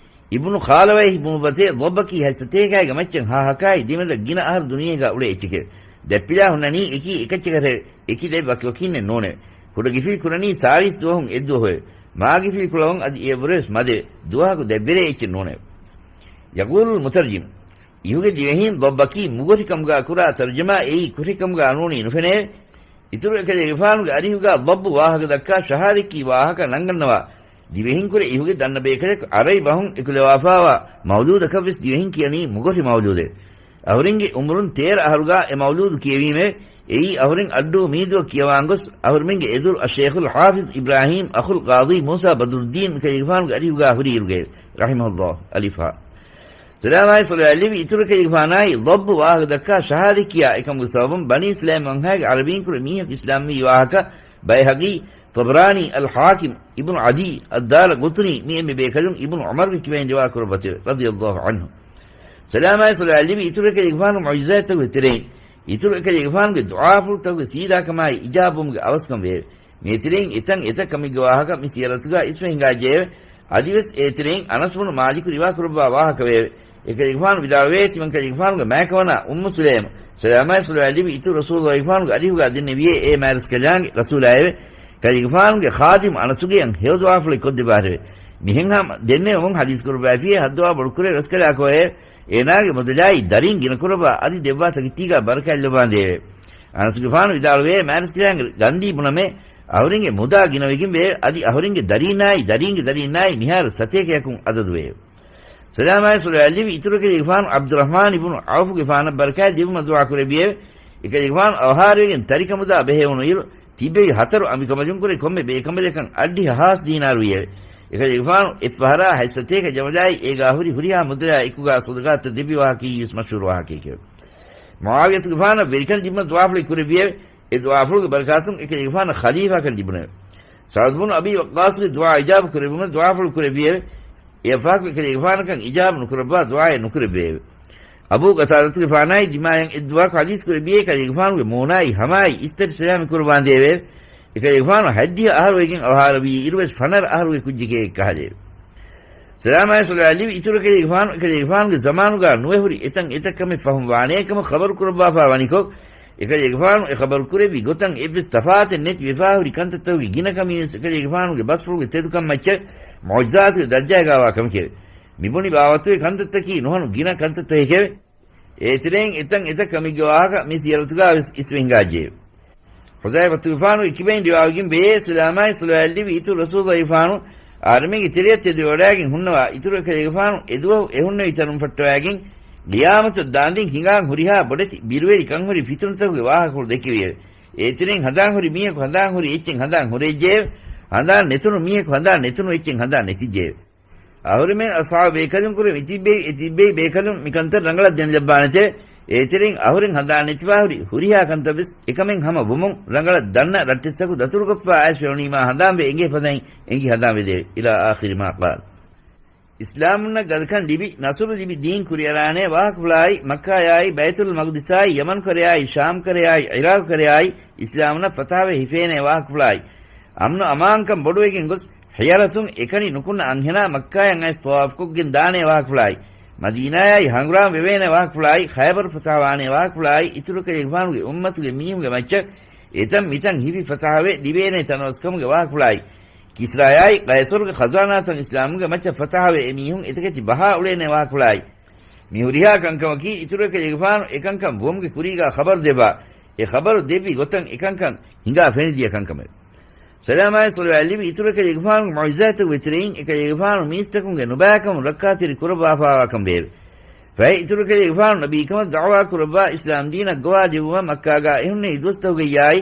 އިބްނު ޚާލަވައި ބުނުއްވަތޭ، ލޮއްބަކީ ހަތްސަތޭކައިގެ މައްޗަށް ހާހަކާއި ދެމެދަށް ގިނަ އަހަރު ދުނިޔޭގާ އުޅޭ އެއްޗެކެވެ. ދަތްޕިލާ ހުންނަނީ އެކީ އެކައްޗަކަށެވެ. އެކި ދެއްވަ ކިޔަކީންނެއް ނޫނެވެ. ކުޑަ ގިފިލި ކުރަނީ ސާޅީސް ދުވަހުން އެއްދުވަހުއެވެ. މާ ގިފިލި ކުޅަވަން އަދި އެއަށްވުރެވެސް މަދެވެ. ދުވަހަކު ދެއްވެރޭ އެއްޗެއް ނޫނެވެ. ޔަޤޫލުލް މުތަރްޖިމް، އިހުގެ ދިވެހީން ލޮއްބަކީ މުގޮށިކަމުގާ ކުރާ ތަރްޖަމާ އެއީ ކުށިކަމުގާ ނޫނީ ނުފެނެއެވެ. އިތުރު އެކަލޭގެފާނުގެ އަރިހުގާ ލޮއްބު ވާހަކަ ދައްކާ ޝަހާދަތްކީ ވާހަކަ ނަންގަންނަވާ ދިވެހިންކުރެ އިހުގެ ދަންނަ ބޭކަލަކު އަރަބި ބަހުން އެކުލަވާފާވާ މައުލޫދަކަށްވެސް ދިވެހިން ކިޔަނީ މުގޮށި މައުލޫދެވެ. އަހުރެންގެ އުމުރުން ތޭރަ އަހަރުގާ އެ މައުލޫދު ކިޔެވީމެވެ. އެއީ އަހުރެން އައްޑޫ މީދުއަށް ކިޔަވާން ގޮސް އަހުރެމެންގެ އެދުރު އައްޝައިޚުލް ޙާފިޡް އިބްރާހީމް އަޚުލް ޤާޟީ މޫސާ ބަދުރުއްދީން އެކަލޭގެފާނުގެ އަރިހުގާ ހުރިއިރުގައެވެ. ރަޙިމަހުﷲ. އަލިފް ހާ. ސަލާމާއި ޞަލަވާތް ލިބި އިތުރު އެކަލޭގެފާނާއި ލޮއްބު ވާހަކަ ދައްކާ ޝަހާދަތް ކިޔާ އެކަމުގެ ސަބަބުން ބަނީ ސުލައިމް ވަންހާގެ އަރަބީންކުރެ މީހަކު އިސްލާމްވީ ވާހަކަ ބައިހަޤީ، ޠަބަރާނީ، އަލްޙާކިމް، އިބްނު ޢަދީ، އައްދާރަޤުޠުނީ މި އެންމެ ބޭކަލުން އިބްނު ޢުމަރުގެ ކިބައިން ރިވާ ކުރައްވަތެވެ. ރަޟިޔަﷲ ޢަންހު. ސަލާމާއި ޞަލަވާތް ލިބި އިތުރު އެކަލޭގެފާނު މުޢުޖިޒާތްތަކުގެ ތެރެއިން އިތުރު އެކަލޭގެފާނުގެ ދުޢާފުޅުތަކުގެ ސީދާކަމާއި އިޖާބުވުމުގެ އަވަސްކަން ވެއެވެ. މީތެރެއިން އެތަން އެތައް ކަމެއްގެ ވާހަކަ މި ސިޔަރަތުގާ އިސްވެ ހިނގާއްޖެއެވެ. އަދިވެސް އޭތެރެއިން އަނަސް ބުނު މާލިކު ރިވާކުރައްވާ ވާހަކަ ވެއެވެ. އެކަލޭގެފާނު ވިދާޅުވޭ، ތިމަން ކަލޭގެފާނުގެ މާތްކަމަނާ އުއްމު ސުލައިމް، ސަލާމާއި ޞަލަވާތް ލިބި އިތުރު ރަސޫލުﷲގެފާނުގެ އަރިހުގާ ދެންނެވިއޭ އޭ މާތްރަސްކަލާނގެ ރަސޫލާއެވެ. ކަލޭގެފާނުގެ ޚާދިމު އަނަސުގެއަށް ހެޔޮ ދުޢާފުޅެއް ކޮށްދެއްވާށެވެ. މިހެން ހަމަ ދެންނެވުމުން ޙަދީޘް ކުރައްވައިފިއޭ ހައްދަވާ ބޮޑުކުރޭ ރަސްކަލާކޯއެވެ. އޭނާގެ މުދަލާއި ދަރީން ގިނަކުރައްވާ އަދި ދެއްވާ ތަކެތީގާ ބަރަކާތް ލައްވާނދޭވެ. އަނަސްގެފާނު ވިދާޅުވޭ، މާތްރަސްކަލާނގެ ގަންދީ ބުނަމޭ، އަހުރެންގެ މުދާ ގިނަވެގެންވޭ، އަދި އަހުރެންގެ ދަރީންނާއި ދަރީންގެ ދަރީންނާއި މިހާރު ސަތޭކަޔަކުން އަދަދުވެއެވެ. ސަލާމާއި ޞަލަވާތް ލިބި އިތުރު އެކަލޭގެފާނު ޢަބްދުއްރަޙްމާން އިބްނު ޢައުފުގެފާނަށް ބަރަކާތް ލިބުމަށް ދުޢާ ކުރެއްވިއެވެ. އެކަލޭގެފާނު އަވަހާރަވެގެން ތަރިކަމުދާ ބެހެވުނުއިރު، ތިއްބެވި ހަތަރު އަނބިކަނބަލުންކުރެ ކޮންމެ ބޭކަނބަލަކަށް އަށްޑިހަ ހާސް ދީނާރު ވިއެވެ. އެކަލޭގެފާނު އެއްފަހަރާ ހަތްސަތޭކަ ޖަމަލާއި އޭގާ ހުރި ހުރިހާ މުދަލާ އެކުގާ ޞަދަޤާތައް ދެއްވި ވާހަކައީވެސް މަޝްހޫރު ވާހަކައެކެވެ. މުޢާވިޔަތުގެފާނަށް ވެރިކަން ލިބުމަށް ދުޢާފުޅެއް ކުރެއްވިއެވެ. އެ ދުޢާފުޅުގެ ބަރަކާތުން އެކަލޭގެފާނަށް ޚަލީފާކަން ލިބުނެވެ. ސަޢުދު ބުނު އަބީ ވައްޤާޞްގެ ދުޢާ އިޖާބަ ކުރެއްވުމަށް ދުޢާފުޅު ކުރެއްވިއެވެ. އެއަށްފަހަކު އެކަލޭގެފާނަކަށް އިޖާބަ ނުކުރައްވާ ދުޢާއެއް ނުކުރެއްވެއެވެ. އަބޫ ޤަތާދަތުގެފާނާއި ދިމާޔަށް އެއްދުވަހަކު ޙަދީޘް ކުރެއްވިއޭ ކަލޭގެފާނުގެ މޫނާއި ހަމާއި އިސްތަށި ސަލާމަތް ކުރައްވާނދޭވެ. އެކަލޭގެފާނު ހަތްދިހަ އަހަރު ވެގެން އަވަހާރަވީ އިރުވެސް ފަނަރަ އަހަރުގެ ކުއްޖެކޭ އެއްކަހަލައެވެ. ސަލާމާއި ޞަލަވާތް ލިބި އިތުރު އެކަލޭގެފާނު އެކަލޭގެފާނުގެ ޒަމާނުގާ ނުވެ ހުރި އެތަން އެތައް ކަމެއް ފަހުން ވާނޭ ކަމަށް ޚަބަރު ކުރައްވާފާ ވަނިކޮށް، އެކަލޭގެފާނު އެ ޚަބަރު ކުރެއްވި ގޮތަށް އެއްވެސް ތަފާތެއް ނެތި ވެފާ ހުރި ކަންތައްތަކުގެ ގިނަ ކަމީވެސް އެކަލޭގެފާނުގެ ބަސްފުޅުގެ ތެދުކަން މައްޗަށް މުޢުޖިޒާތުގެ ދަރަޖައިގާވާ ކަމެކެވެ. މިބުނި ބާވަތުގެ ކަންތައްތަކީ ނުހަނު ގިނަ ކަންތައްތަކެކެވެ. އޭތެރެއިން އެތަން އެތައް ކަމެއްގެ ވާހަކަ މި ސިޔަރަތުގާވެސް އިސްވެ ހިނގާއްޖެއެވެ. ޙުޛައިފަތުގެފާނުގެ ކިބައިން ރިވާވެގެން ވޭ، ސަލާމާއި ޞަލަވާތް ލިބި އިތުރު ރަސޫލުގެފާނު އަހަރެމެންގެ ތެރެއަށް ތެދުވެވަޑައިގެން ހުންނަވާ އިތުރު އެކަލޭގެފާނު އެދުވަހު އެހުންނެވި ތަނުން ފައްޓަވައިގެން ޤިޔާމަތަށް ދާންދެން ހިނގާން ހުރިހާ ބޮޑެތި ބިރުވެރި ކަންހުރި ފިތުނަތަކުގެ ވާހަކަފުޅު ދެއްކެވިއެވެ. އޭތެރެއިން ހަނދާން ހުރި މީހަކު ހަނދާން ހުރި އެއްޗެއް ހަނދާން ހުރެއްޖެއެވެ. ހަނދާން ނެތުނު މީހަކު ހަނދާން ނެތުނު އެއްޗެއް ހަނދާން ނެތިއްޖެއެވެ. އަހުރެމެން އަޞްޙާބު ބޭކަލުން ކުރެ މިތިއްބެވި އެތިއްބެވި ބޭކަލުން މިކަންތައް ރަނގަޅަށް ދެނެލައްވާނެތެވެ. އޭތެރެއިން އަހުރެން ހަނދާން ނެތިފާ ހުރި ހުރިހާ ކަންތައްވެސް އެކަމެއް ހަމަ ވުމުން ރަނގަޅަށް ދަންނަ ރައްޓެއްސަކު ދަތުރުކޮށްފާ އައިސް ފެނުނީމާ ހަނދާންވެ އެނގޭ ފަދައިން އެނގި ހަނދާންވެދެވެ. إلى آخر ما قال. އިސްލާމުންނަށް ގަދަކަން ލިބި، ނަޞްރު ލިބި ދީން ކުރިއަރާނޭ ވާހަކަފުޅާއި، މައްކާޔާއި، ބައިތުލް މަގްދިސާއި، ޔަމަން ކަރެއާއި، ޝާމް ކަރެއާއި، ޢިރާޤު ކަރެއާއި، އިސްލާމުންނަށް ފަތަޙަވެ ހިފޭނޭ ވާހަކަފުޅާއި، އަމްނު އަމާންކަން ބޮޑުވެގެން ގޮސް، ހިޔަރަތުން އެކަނި ނުކުންނަ އަންހެނާ މައްކާޔަށް އައިސް ޠަވާފުކޮށްގެން ދާނޭ ވާހަކަފުޅާއި، މަދީނާޔާއި ހަނގުރާމަ ވެވޭނޭ ވާހަކަފުޅާއި، ޚައިބަރު ފަތަޙަވާނޭ ވާހަކަފުޅާއި، އިތުރު ކަލޭގެފާނުގެ އުއްމަތުގެ މީހުންގެ މައްޗަށް އެތަން މިތަން ހިފި ފަތަޙަވެ ލިބޭނޭ ތަނަވަސްކަމުގެ ވާހަކަފުޅާއި، ކިސްރާޔާއި ޤައިޞަރުގެ ޚަޒާނާތައް އިސްލާމުގެ މައްޗަށް ފަތަޙަވެ އެމީހުން އެތަކެތި ބަހާ އުޅޭނޭ ވާހަކަފުޅާއި، މި ހުރިހާ ކަންކަމަކީ އިތުރު އެކަލޭގެފާނު އެކަންކަން ވުމުގެ ކުރީގާ ޚަބަރު ދެއްވާ، އެ ޚަބަރު ދެއްވި ގޮތަށް އެކަންކަން ހިނގާ ފެނިދިޔަ ކަންކަމެވެ. ސަލާމާއި ޞަލަވާތް ލިބި އިތުރު އެކަލޭގެފާނުގެ މުޢުޖިޒާތްތަކުގެ ތެރެއިން އެކަލޭގެފާނު މީސްތަކުންގެ ނުބައިކަމުން ރައްކާތެރި ކުރައްވާފާވާކަން ވެއެވެ. ފަހެ އިތުރު އެކަލޭގެފާނު ނަބީކަމަށް ދަޢުވާ ކުރައްވާ އިސްލާމް ދީނަށް ގޮވާލެއްވުމަށް މައްކާގާ އެހުންނެވި ދުވަސްތަކުގައްޔާއި،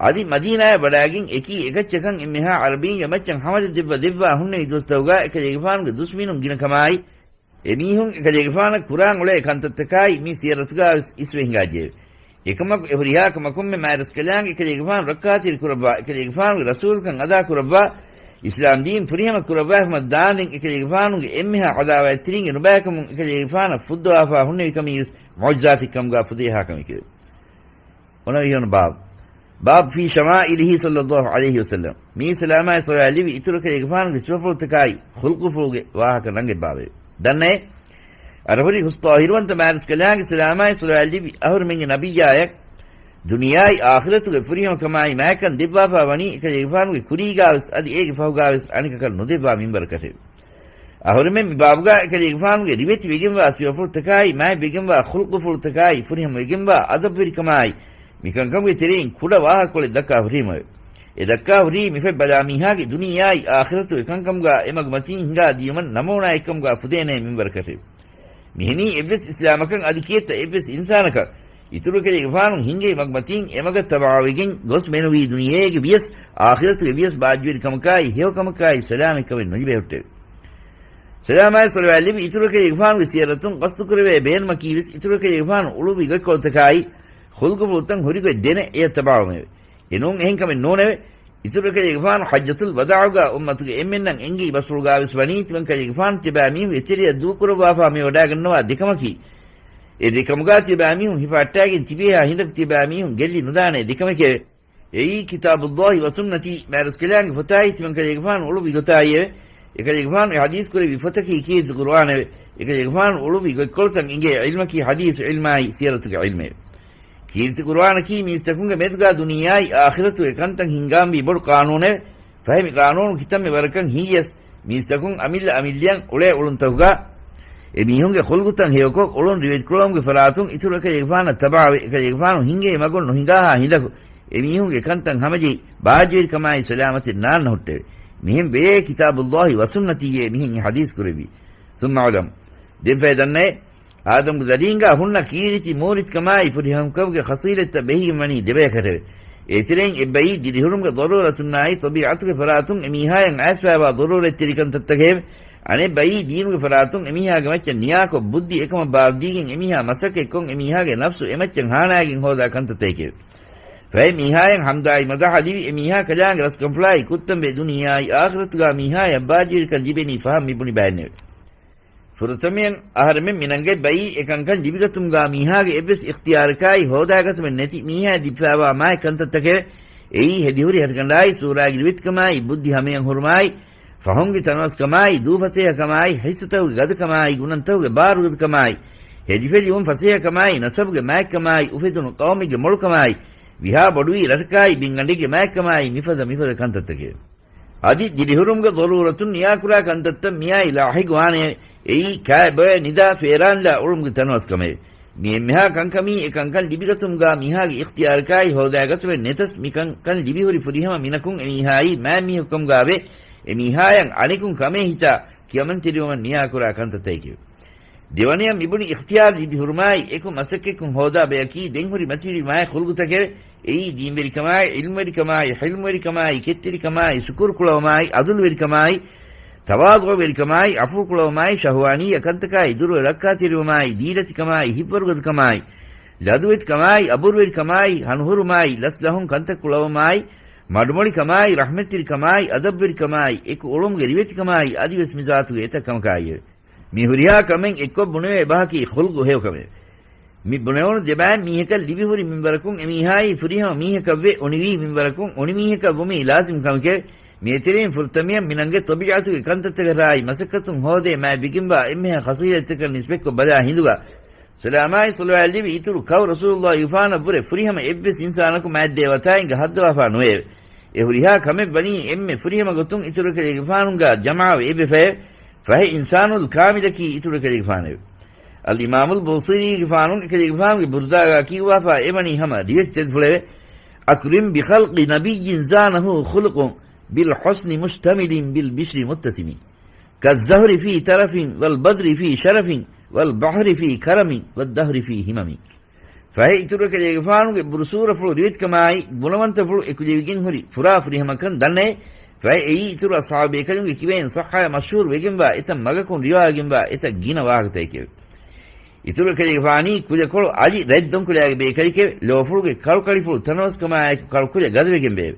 އަދި މަދީނާޔަށް ވަޑައިގެން އެކީ އެކައްޗަކަށް އެންމެހާ ޢަރަބީންގެ މައްޗަށް ހަމަޖެއްލެވި ދެއްވާ ހުންނެވި ދުވަސްތަކުގާ އެކަލޭގެފާނުގެ ދުސްމިނުން ގިނަ ކަމާއި، އެމީހުން އެކަލޭގެފާނަށް ކުރާން އުޅޭ ކަންތައްތަކާއި މި ސިޔަރަތުގާވެސް އިސްވެ ހިނގާއްޖެއެވެ. އެކަމަކު އެ ހުރިހާ ކަމަކުންމެ މާތްރަސްކަލާނގެ އެކަލޭގެފާނު ރައްކާތެރި ކުރައްވާ، އެކަލޭގެފާނުގެ ރަސޫލުކަން އަދާ ކުރައްވާ، އިސްލާމް ދީން ފުރިހަމަ ކުރައްވާފަމަށް ދާންދެން އެކަލޭގެފާނުގެ އެންމެހާ ޢަދާވާތްތެރިންގެ ނުބައިކަމުން އެކަލޭގެފާނަށް ފުއްދަވާފާ ހުންނެވި ކަމީވެސް މުޢުޖިޒާތެއްކަމުގާ ފުދޭހާ ކަމެކެވެ. އޮނަވިހެން ބާބު. باب في شمائله صلى الله عليه وسلم. މީ ސަލާމާއި ޞަލަވާތް ލިބި އިތުރު އެކަލޭގެފާނުގެ ސިފަފުޅުތަކާއި، ޚުލްޤުފުޅުގެ ވާހަކަ ނަންގެއް ބާބެވެ. ދަންނައޭ، އަރަހުރި ހުސް ޠާހިރުވަންތަ މާތްރަސްކަލާނގެ ސަލާމާއި ޞަލަވާތް ލިބި އަހުރެމެންގެ ނަބިއްޔާއަށް ދުނިޔާއި އާޚިރަތުގެ ފުރިހަމަކަމާއި މާތްކަން ދެއްވާފާ ވަނީ އެކަލޭގެފާނުގެ ކުރީގާވެސް އަދި އޭގެ ފަހުގާވެސް އަނެކަކަށް ނުދެއްވާ މިންވަރަކަށެވެ. އަހުރެމެން މި ބާބުގާ އެކަލޭގެފާނުގެ ރިވެތި ވެގެންވާ ސިފަފުޅުތަކާއި، މާތް ވެގެންވާ ޚުލްޤުފުޅުތަކާއި، ފުރިހަމަ ވެގެންވާ އަދަބުވެރިކަމާއި، މިކަންކަމުގެ ތެރެއިން ކުޑަ ވާހަކަކޮޅެއް ދައްކާ ހުރީމަވެ. އެ ދައްކާ ހުރީ މިފަތް ބަލާ މީހާގެ ދުނިޔެއާއި އާޚިރަތުގެ ކަންކަމުގާ އެ މަގުމަތީން ހިނގާ ދިޔުމަށް ނަމޫނާއެއްކަމުގާ ފުދޭނޭ މިންވަރަކަށެވެ. މިހެނީ އެއްވެސް އިސްލާމަކަށް އަދި ކިއެއްތަ އެއްވެސް އިންސާނަކަށް އިތުރު އެކަލޭގެފާނު ހިނގޭ މަގުމަތީން އެ މަގަށް ތަބަޢަވެގެން ގޮސް މެނުވީ ދުނިޔޭގެ ވިޔަސް އާޚިރަތުގެ ވިޔަސް ބާއްޖަވެރިކަމަކާއި ހެޔޮކަމަކާއި ސަލާމަތްކަމެއް ނުލިބޭ ހުއްޓެވެ. ސަލާމާއި ޞަލަވާތް ލިބި އިތުރު އެކަލޭގެފާނުގެ ސިޔަރަތުން ގަސްތުކުރެވޭ ބޭނުމަކީވެސް އިތުރު އެކަލޭގެފާނު އުޅުއްވި ގޮތްކޮޅުތަކާއި، ޚުލްޤުފުޅުތައް ހުރިގޮތް ދެނެ އެޔަށް ތަބަޢަވުމެވެ. އެނޫން އެހެން ކަމެއް ނޫނެވެ. އިތުރު އެކަލޭގެފާނު ޙައްޖަތުލް ވަދާޢުގާ އުއްމަތުގެ އެންމެންނަށް އެންގި ބަސްފުޅުގާވެސް ވަނީ ތިމަންކަލޭގެފާނު ތިޔަބައިމީހުންގެ ތެރެއަށް ދޫކުރައްވާފާ މިވަޑައިގަންނަވާ ދެކަމަކީ، އެ ދެކަމުގާ ތިޔަބައިމީހުން ހިފަހައްޓާގެން ތިބޭހާ ހިނދަކު ތިޔަބައިމީހުން ގެއްލި ނުދާނޭ ދެކަމެކެވެ. އެއީ ކިތާބުﷲ ވަސުންނަތީ މާތްރަސްކަލާނގެ ފޮތާއި ތިމަންކަލޭގެފާނު އުޅުއްވި ގޮތާއިއެވެ. އެކަލޭގެފާނު އެ ޙަދީޘް ކުރެއްވި ފޮތަކީ ކީރިތި ޤުރުއާނެވެ. އެކަލޭގެފާނު އުޅުއްވި ގޮތްކޮޅުތައް އިނގޭ ޢިލްމަކީ ޙަދީޘް ޢިލްމާއި ސިޔަރަތުގެ ޢިލްމެވެ. ކީރިތި ޤުރުއާނަކީ މީސްތަކުންގެ މެދުގާ ދުނިޔެއާއި އާޚިރަތުގެ ކަންތައް ހިންގާންވީ ބޮޑު ޤާނޫނެވެ. ފަހެ މި ޤާނޫނު ކިތަންމެ ވަރަކަށް ހިނގިޔަސް، މީސްތަކުން އަމިއްލަ އަމިއްލައަށް އުޅޭ އުޅުންތަކުގާ، އެމީހުންގެ ޚުލްޤުތައް ހެޔޮކޮށް، އުޅުން ރިވެތިކުރުވުމުގެ ފަރާތުން އިތުރު އެކަލޭގެފާނަށް ތަބަޢަވެ، އެކަލޭގެފާނު ހިންގޭ މަގުން ނުހިނގާހާ ހިނދަކު، އެމީހުންގެ ކަންތައް ހަމަޖެހި، ބާއްޖަވެރިކަމާއި ސަލާމަތެއް ނާންނަ ހުއްޓެވެ. މިހެން ވެޔޭ ކިތާބުﷲ ވަސުންނަތީއޭ މިހެން އެ ޙަދީޘް ކުރެއްވީ. ثم اعلم. ދެން ފަހެ ދަންނައޭ، އާދަމްގެ ދަރީންގާ ހުންނަ ކީރިތި މޫރިތިކަމާއި ފުރިހަމަކަމުގެ ޚަޞީލަތްތައް ބެހިގެންވަނީ ދެބަޔަކަށެވެ. އޭތެރެއިން އެއްބައީ ދިރިހުރުމުގެ ޟަރޫރަތުންނާއި ޠަބީޢަތުގެ ފަރާތުން އެމީހާޔަށް އައިސްފައިވާ ޟަރޫރަތްތެރިކަންތައްތަކެވެ. އަނެއްބައީ ދީނުގެ ފަރާތުން އެމީހާގެ މައްޗަށް ނިޔާކޮށް، ބުއްދި އެކަމަށް ބާރުދީގެން އެމީހާ މަސައްކަތްކޮށް، އެމީހާގެ ނަފްސު އެމައްޗަށް ހާނާއިގެން ހޯދާ ކަންތައްތަކެވެ. ފަހެ މީހާޔަށް ޙަމްދާއި މަދަޙަ ލިބި، އެމީހާ ކަލާނގެ ރަސްކަންފުޅާއި ކުއްތަންވެ ދުނިޔެއާއި އާޚިރަތުގާ މީހާޔަށް ބާއްޖަވެރިކަން ލިބެނީ ފަހަށް މިބުނި ބައެއްނެވެ. ފުރަތަމަޔަށް އަހަރެމެން މިނަންގަތް ބައީ އެކަންކަން ލިބިގަތުމުގާ މީހާގެ އެއްވެސް އިޚްތިޔާރަކާއި ހޯދާގަތުމެއް ނެތި މީހާ ލިބިފާވާ މާތް ކަންތައްތަކެވެ. އެއީ ހެދިހުރި ހަށިގަނޑާއި ސޫރާގެ ރިވެތިކަމާއި ބުއްދި ހަމަޔަން ހުރުމާއި ފަހުންގެ ތަނަވަސްކަމާއި، ދޫ ފަސޭހަކަމާއި، ހިއްސުތަކުގެ ގަދަކަމާއި، ގުނަންތަކުގެ ބާރުގަދަކަމާއި، ހެދިފެލިވުން ފަސޭހަކަމާއި، ނަސަބުގެ މާތްކަމާއި، އުފެދުނު ޤައުމެއްގެ މޮޅުކަމާއި، ވިހާ ބޮޑުވީ ރަށަކާއި، ބިންގަނޑެއްގެ މާތްކަމާއި، މިފަދަ މިފަދަ ކަންތައްތަކެވެ. އަދި ދިރިހުރުމުގެ ޟަރޫރަތުން ނިޔާކުރާ ކަންތައްތައް މިއާއި ލާހިގުވާނެ. އެއީ، ކާ ބޮއެ ނިދާ ފޭރާންލާ އުޅުމުގެ ތަނަވަސްކަމެވެ. މި އެންމެހާ ކަންކަމީ އެ ކަންކަން ލިބިގަތުމުގާ މީހާގެ އިޚްތިޔާރަކާއި ހޯދާގަތުމެއް ނެތަސް، މި ކަންކަން ލިބިހުރި ފުރިހަމަ މިނަކުން އެމީހާއީ މާތް މީހަކުކަމުގާވެ، އެމީހާޔަށް އަނެކުން ކަމޭ ހިތާ ކިޔަމަންތެރިވަމަން ނިޔާކުރާ ކަންތައްތަކެވެ. ދެވަނަޔަށް މިބުނި އިޚްތިޔާރު ލިބި ހުރުމާއި އެކު މަސައްކަތްކޮށް ހޯދާ ބަޔަކީ ދެން ހުރި މަތިވެރި މާތް ޚުލްގުތަކެވެ. އެއީ ދީންވެރިކަމާއި، ޢިލްމުވެރިކަމާއި، ޙިލްމުވެރިކަމާއި، ކެތްތެރިކަމާއި، ޝުކުރު ކުޅަވުމާއި، ޢަދުލުވެރިކަމާއި، ތަވާޟުޢުވެރިކަމާއި، ޢަފޫ ކުޅަވުމާއި، ޝަހުވާނީ ކަންތަކާއި ދުރުވެ ރައްކާތެރިވުމާއި، ދީލަތިކަމާއި، ހިތްވަރުގަދަކަމާއި، ލަދުވެތިކަމާއި، އަބުރުވެރިކަމާއި، ހަނުހުރުމާއި، ލަސްލަހުން ކަންތައް ކުޅަވުމާއި، މަޑުމޮޅިކަމާއި، ރަޙްމަތްތެރިކަމާއި، އަދަބުވެރިކަމާއި، އެކު އުޅުމުގެ ރިވެތިކަމާއި، އަދިވެސް މި ޒާތުގެ އެތައް ކަމަކާއިއެވެ. މި ހުރިހާ ކަމެއް އެއްކޮށް ބުނެވޭ ބަހަކީ ޚުލްގު ހެޔޮކަމެވެ. މި ބުނެވުނު ދެބައިން މީހަކަށް ލިބިހުރި މިންވަރަކުން އެމީހާއީ ފުރިހަމަ މީހަކަށްވެ، އުނިވީ މިންވަރަކުން އުނިމީހަކަށް ވުމީ ލާޒިމް ކަމެކެވެ. މިއެތެރެއިން ފުރަތަމަޔަށް މިނަންގެ ޠަބީޢަތުގެ ކަންތައްތަކަށާއި މަސައްކަތުން ހޯދޭ މާތް ވެގެންވާ އެންމެހާ ޚަޞީލަތްތަކަށް ނިސްބަތްކޮށް ބަލާ ހިނދުގަ، ސަލާމާއި ޞަލަވާތް ލިބި އިތުރު ކައު ރަސޫލުﷲ ގެފާނަށްވުރެ ފުރިހަމަ އެއްވެސް އިންސާނަކު މާތް ދޭވަތާއިންގެ ހައްދަވާފާ ނުވެއެވެ. އެ ހުރިހާ ކަމެއް ވަނީ އެންމެ ފުރިހަމަ ގޮތުން އިތުރު އެކަލޭގެފާނުންގާ ޖަމާވެ އެއްވެފައެވެ. ފަހެ އިންސާނުލް ކާމިލަކީ އިތުރު އެކަލޭގެފާނެވެ. އަލްއިމާމުލް ބޫޞީރީގެފާނު އެކަލޭގެފާނުގެ ބުރުދާގާ ކިޔުއްވާފާ އެވަނީ ހަމަ ރިވެތި ތެދުފުޅެވެ. أكرم بخلق نبي زانه خلق بالحسن مشتمل بالبشر متسم. كالزهر في ترف والبدر في شرف والبحر في كرم والدهر في همم. ފަހެ އިތުރު އެކަލޭގެފާނުގެ ބުރުސޫރަފުޅު ރިވެތިކަމާއި، ގުނަވަންތަފުޅު އެކުލެވިގެން ހުރި ފުރާ ފުރިހަމަކަން ދަންނައެވެ. ފަހެ އެއީ އިތުރު އަޞްޙާބުބޭކަލުންގެ ކިބައިން ޞައްޙަޔަށް މަޝްހޫރު ވެގެންވާ އެތައް މަގަކުން ރިވާވެގެންވާ އެތައް ގިނަ ވާހަކަތަކެކެވެ. އިތުރު އެކަލޭގެފާނީ ކުލަކޮޅު އަލި ރަތް ދޮންކުލައިގެ ބޭކަލެކެވެ. ލޯފުޅުގެ ކަޅުކަޅިފުޅު ތަނަވަސްކަމާއެކު ކަޅުކުލަ ގަދަވެގެންވެއެވެ.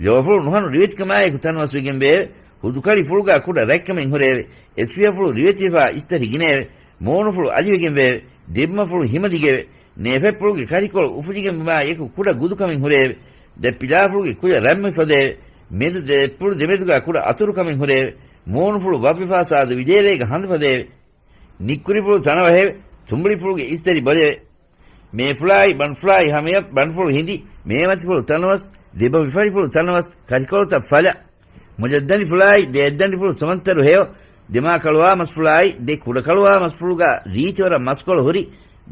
ލޯފުޅު ނުހަނު ރިވެތިކަމާއެކު ތަނަވަސްވެގެންވެއެވެ. ހުދުކަޅިފުޅުގާ ކުޑަ ރަތްކަމެއް ހުރެއެވެ. އެސްފިޔަފުޅު ރިވެތިވެފާ އިސްތަށި ގިނައެވެ. މޫނުފުޅު އަލިވެގެންވެއެވެ. ދެބުމަފުޅު ހިމަދިގެއެވެ. ނޭފަތްޕުޅުގެ ކަރިކޮޅު އުފުލިގެންވުމާއެކު ކުޑަ ގުދުކަމެއް ހުރެއެވެ. ދަތްޕިލާފުޅުގެ ކުލަ ރަތްމަތިފަދައެވެ. މެދު ދެ ދަތްޕުޅު ދެމެދުގާ ކުޑަ އަތުރުކަމެއް ހުރެއެވެ. މޫނުފުޅު ބައްވިފާ ސާދަ ވިލޭރޭގެ ހަނދުފަދައެވެ. ނިއްކުރިފުޅު ތަނަވަހެވެ. ތުނބުޅިފުޅުގެ އިސްތަށި ބޮލެވެ. މޭފުޅާއި ބަނޑުފުޅާއި ހަމަޔަށް ބަނޑުފުޅު ހިނދި، މޭމަތިފުޅު ތަނަވަސް، ދެބަވިފަރިފުޅު ތަނަވަސް، ކަރިކޮޅުތައް ފަލަ، މުޖައްދަނޑިފުޅާއި ދެއަތްދަނޑިފުޅު ސޮމަންތަރު ހެޔޮ، ދެމާ ކަޅުވާމަސްފުޅާއި ދެ ކުޑަކަޅުވާމަސްފުޅުގާ ރީތިވަރަށް މަސްކޮޅު ހުރި،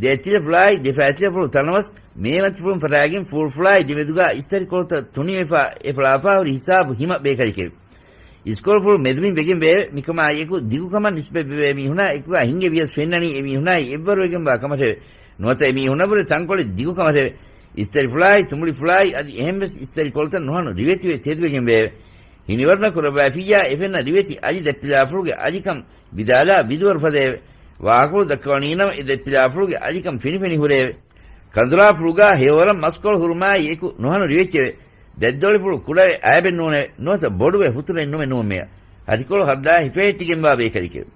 ދެއަތްތިލަފުޅާއި ދެފައިތިލަފުޅު ތަނަވަސް، މޭމަތިފުޅުން ފަށާގެން ފޫޅުފުޅާއި ދެމެދުގާ އިސްތަށިކޮޅުތައް ތުނިވެފާ އެ ފަޅާފާހުރި ހިސާބު ހިމަ ބޭކަލެކެވެ. އިސްކޮޅުފުޅު މެދުމިން ވެގެންވެއެވެ. މިކަމާއިއެކު، ދިގުކަމަށް ނިސްބަތްވެވޭ މީހުނާ އެކުގާ ހިނގެ ވިޔަސް ފެންނަނީ އެ މީހުނާއި އެއްވަރުވެގެންވާ ކަމަށެވެ. ނުވަތަ އެ މީހުނަށްވުރެ ތަންކޮޅެއް ދިގުކަމަށެވެ. އިސްތަށިފުޅާއި ތުނބުޅިފުޅާއި އަދި އެހެންވެސް އިސްތަށިކޮޅުތައް ނުހަނު ރިވެތިވެ ތެދުވެގެންވެއެވެ. ހިނިވަރުނަ ކުރައްވައިފިއްޔާ އެ ފެންނަ ރިވެތި އަލި ދަތްޕިލާފުޅުގެ އަލިކަން ވިދާލާ ވިދުވަރު ފަދައެވެ. ވާހަކަފުޅު ދައްކަވަނީނަމަ އެ ދަތްޕިލާފުޅުގެ އަލިކަން ފެނިފެނި ހުރެއެވެ. ކަނދުރާފުޅުގާ ހެޔޮވަރަށް މަސްކޮޅު ހުރުމާއި އެކު ނުހަނު ރިވެއްޗެވެ. ދަތްދޮޅިފުޅު ކުޑަވެ އައިބެއް ނޫނެވެ. ނުވަތަ ބޮޑުވެ ހުތުރެއް ނުމެ ނޫންމެޔަ. ހަށިކޮޅު ހައްދާ ހިފެހެއްޓިގެންވާ ބޭކަލެކެވެ.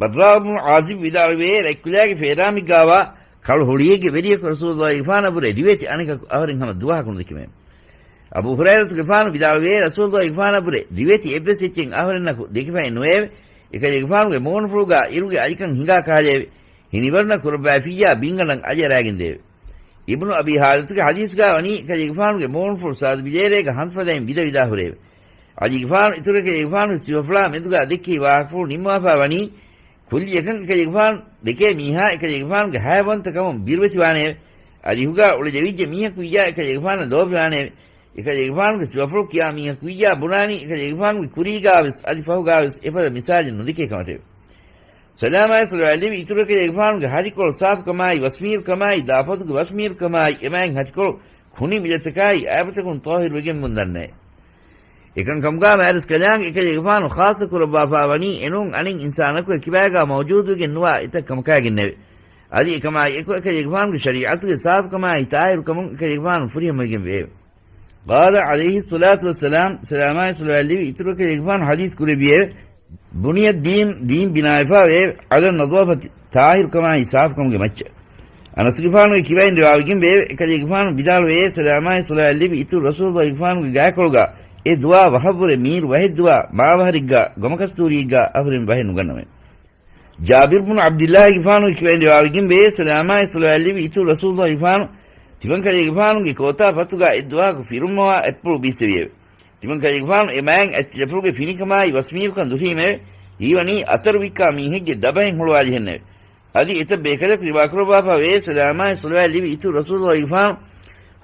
ބަރާ ބުނު އާޒިބް ވިދާޅުވޭ، ރަތްކުލައިގެ ފޭރާމެއްގާވާ ކަޅު ހޮޅިއެއްގެ ވެރިޔަކު ރަސޫލުﷲ ގެފާނަށްވުރެ ރިވެތި އަނެކަކު އަހަރެން ހަމަ ދުވަހަކު ނުދެކެމެވެ. އަބޫ ހުރައިރަތުގެފާނު ވިދާޅުވޭ، ރަސޫލުﷲ ގެފާނަށްވުރެ ރިވެތި އެއްވެސް އެއްޗެއް އަހަރެންނަކު ދެކިފައެއް ނުވެއެވެ. އެކަލޭގެފާނުގެ މޫނުފުޅުގާ އިރުގެ އަލިކަން ހިނގާ ކަހަލައެވެ. ހިނިވަރުނަ ކުރައްވައިފިއްޔާ ބިންގަނޑަށް އަލިއަރާގެންދެއެވެ. އިބްނު އަބީ ހާލިތުގެ ޙަދީޘްގާ ވަނީ، އެކަލޭގެފާނުގެ މޫނުފުޅު ސާދަ ބިލޭރޭގެ ހަނދުފަދައިން ވިދަ ވިދާ ހުރެއެވެ. އަލީގެފާނު އިތުރު އެކަލޭގެފާނުގެ ސިފަފުޅާ މެދުގާ ދެއްކި ވާހަކަފުޅު ނިންމާފާ ވަނީ، ކުއްލިއަކަށް އެކަލޭގެފާނު ދެކޭ މީހާ އެކަލޭގެފާނުގެ ހައިބަވަންތަ ކަމުން ބިރުވެތިވާނެއެވެ. އަލިހުގާ އުޅެލެވިއްޖެ މީހަކު ވިއްޔާ އެކަލޭގެފާނަށް ލޯބިވާނެއެވެ. އެކަލޭގެފާނުގެ ސިފަފުޅު ކިޔާ މީހަކު ވިއްޔާ ބުނާނީ އެކަލޭގެފާނުގެ ކުރީގާވެސް އަދި ފަހުގާވެސް އެފަދަ މިސާލެއް ނުދެކޭ ކަމަށެވެ. ސަލާމާއި ޞަލަވާތް ލިބި އިތުރު އެކަލޭގެފާނުގެ ހަށިކޮޅު ސާފުކަމާއި، ވަސްމީރުކަމާއި، ދާފަތުގެ ވަސްމީރުކަމާއި، އެމާތް ހަށިކޮޅު ކުނި މިލަތަކާއި، އައިބުތަކުން ޠާހިރުވެގެންވުން ދަންނައެވެ. އެކަންކަމުގާ މާތްރަސްކަލާނގެ އެކަލޭގެފާނު ޚާއްޞަ ކުރައްވާފާ ވަނީ އެނޫން އަނެއް އިންސާނަކުގެ ކިބާގާ މައުޖޫދުވެގެން ނުވާ އެތައް ކަމަކާގެންނެވެ. އަދި އެކަމާއި އެކު އެކަލޭގެފާނުގެ ޝަރީޢަތުގެ ސާފުކަމާއި ޠާހިރުކަމުން އެކަލޭގެފާނު ފުރިހަމަވެގެން ވެއެވެ. ޤާލަ ޢަލައިހިއްޞަލާތު ވައްސަލާމް، ސަލާމާއި ޞަލަވާތް ލިބި އިތުރު އެކަލޭގެފާނު ޙަދީޘް ކުރެއްވިއެވެ. ބުނިޔަ ދީން، ދީން ބިނާވެފާވެއެވެ، ޢަލަ ނަޒާފަތި، ޠާހިރުކަމާއި ސާފުކަމުގެ މައްޗަށް. އަނަސްގެފާނުގެ ކިބައިން ރިވާވެގެން ވެއެވެ. އެކަލޭގެފާނު ވިދާޅުވެއެވެ. ސަލާމާއި ޞަލަވާތް ލިބި އިތުރު ރަސޫލުﷲ ގެފާނުގެ ގާތްކޮޅުގާ އެ ދުޢާ ވަހަށްވުރެ މީރު ވަހެއް ދުޢާ މާވަހަރެއްގާ ގޮމަކަސްތޫރީގާ އަހުރެން ވަހެއް ނުގަންނަމޭ. ޖާބިރު ބުނު ޢަބްދިއްލާހިގެފާނު ކިޔަވަން ރިވާވެގެންވޭ، ސަލާމާއި ޞަލަވާތް ލެއްވި އިތުރު ރަސޫލުއްލާހިގެފާނު ތިމަންކަލޭގެފާނުގެ ކޯތާ ފަތުގާ އެއްދުވަހަކު ފިރުމަވާ އެއްޕުޅު ބީއްސެވިއެވެ. ތިމަންކަލޭގެފާނު އެ މާތް އަތްތިލަފުޅުގެ ފިނިކަމާއި ވަސްމީރުކަން ދުށީމެވެ. ހީވަނީ އަތަރު ވިއްކާ މީހެއްގެ ދަބަހެއް ހުޅުވާލިހެންނެވެ. އަދި އެތައް ބޭކަލަކު ރިވާކުރައްވާފާވޭ، ސަލާމާއި ޞަލަވާތް ލެއްވި އިތުރު ރަސޫލުއްލާހިގެފާނު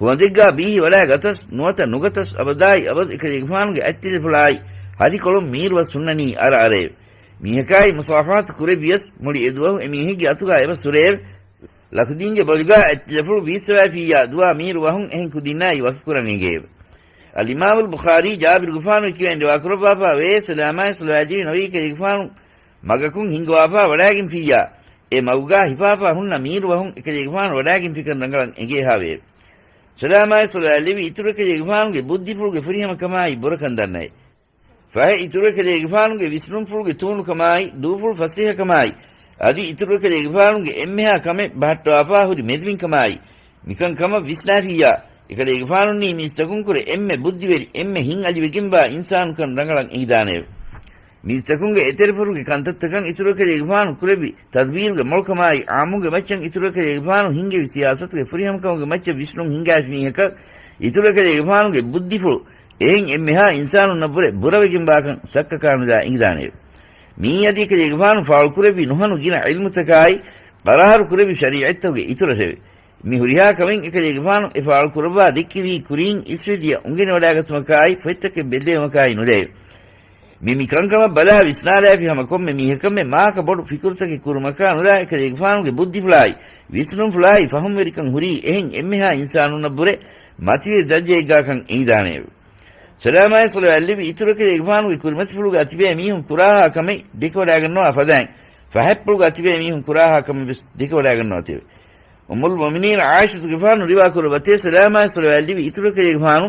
ހުވަނދެއްގާ ބީހި ވަޑާގަތަސް ނުވަތަ ނުގަތަސް އަބަދާއި އަބަދު އެކަލޭގެފާނުގެ އަތްތިލަފުޅާއި ހަށިކޮޅުން މީރުވަސް ހުންނަނީ އަރައަރައެވެ. މީހަކާއި މުޞާފަޙަތު ކުރެއްވިޔަސް މުޅި އެދުވަހު އެމީހެއްގެ އަތުގާ އެބަ ސުރެއެވެ. ލަކުދީންގެ ބޮލުގާ އަތްތިލަފުޅު ބީއްސަވާފިއްޔާ ދުޢާ މީރު ވަހުން އެހެން ކުދިންނާއި ވަކިކުރަން އެނގެއެވެ. އަލްއިމާމުލް ބުޚާރީ ޖާބިރުގެފާނު ކިޔަވަން ރިވާކުރައްވާފާވޭ، ސަލާމާއި ޞަލަވާތް ލެއްވި ނަބީ ކަލޭގެފާނު މަގަކުން ހިންގަވާފާ ވަޑާގެންފިއްޔާ، އެ މަގުގާ ހިފާފާ ހުންނަ މީރު ވަހުން އެކަލޭގެފާނު ވަޑާގެންފިކަން ރަނގަޅަށް އެނގޭހާވެއެވެ. ސަލާމާއި ޞަލަވާތް ލެއްވި އިތުރު އެކަލޭގެފާނުގެ ބުއްދިފުޅުގެ ފުރިހަމަކަމާއި ބުރަކަން ދަންނައެވެ. ފަހެ އިތުރު އެކަލޭގެފާނުގެ ވިސްނުންފުޅުގެ ތޫނުކަމާއި، ދޫފުޅު ފަސޭހަކަމާއި، އަދި އިތުރު އެކަލޭގެފާނުގެ އެންމެހާ ކަމެއް ބަހައްޓަވާފާ ހުރި މެދުމިންކަމާއި، މިކަންކަމަށް ވިސްނާފިއްޔާ، އެކަލޭގެފާނުންނީ މީސްތަކުންކުރެ އެންމެ ބުއްދިވެރި، އެންމެ ހިތްއަލިވެގެންވާ އިންސާނުކަން ރަނގަޅަށް އެނގިދާނެއެވެ. މީސްތަކުންގެ އެތެރެފުށުގެ ކަންތައްތަކަށް އިތުރު އެކަލޭގެފާނު ކުރެއްވި ތަދްބީރުގެ މޮޅުކަމާއި، އާއްމުންގެ މައްޗަށް އިތުރު އެކަލޭގެފާނު ހިންގެވި ސިޔާސަތުގެ ފުރިހަމަކަމުގެ މައްޗަށް ވިސްނުން ހިންގާފި މީހަކަށް، އިތުރު އެކަލޭގެފާނުގެ ބުއްދިފުޅު އެހެން އެންމެހާ އިންސާނުންނަށްވުރެ ބުރަވެގެންވާކަން ސައްކަކާނުލާ އެނގިދާނެއެވެ. މިއީ އަދި އެކަލޭގެފާނު ފާޅުކުރެއްވި ނުހަނު ގިނަ ޢިލްމުތަކާއި، ޤަރާރު ކުރެއްވި ޝަރީޢަތްތަކުގެ އިތުރަށެވެ. މި ހުރިހާ ކަމެއް އެކަލޭގެފާނު އެ ފާޅު ކުރައްވާ ދެއްކެވީ ކުރީން އިސްވެދިޔަ އުނގެނިވަޑާގަތުމަކާއި، ފޮތްތަކެއް ބެއްލެވުމަކާއި ނުލައެވެ. މި މި ކަންކަމަށް ބަލާ ވިސްނާލާފި ހަމަ ކޮންމެ މީހަކަށްމެ މާކަ ބޮޑު ފިކުރުތަކެއް ކުރުމަކާ ނުލާ އެކަލޭގެފާނުގެ ބުއްދިފުޅާއި، ވިސްނުންފުޅާއި ފަހުމްވެރިކަން ހުރީ އެހެން އެންމެހާ އިންސާނުންނަށްވުރެ މަތިވެރި ދަރަޖައެއްގާކަން އެނގިދާނެއެވެ. ސަލާމާއި ޞަލަވާތް ލެއްވި އިތުރު އެކަލޭގެފާނުގެ ކުރިމަތިފުޅުގާ ތިބޭ މީހުން ކުރާހާ ކަމެއް ދެކެވަޑާގަންނަވާ ފަދައިން، ފަހަތްޕުޅުގާ ތިބޭ މީހުން ކުރާހާ ކަމެއް ވެސް ދެކެވަޑާގަންނަވަތެވެ. އުއްމުލް މުއުމިނީން ޢާއިޝަތުގެފާނު ރިވާ ކުރައްވަތޭ، ސަލާމާއި ޞަލަވާތް ލެއްވި އިތުރު އެކަލޭގެފާނު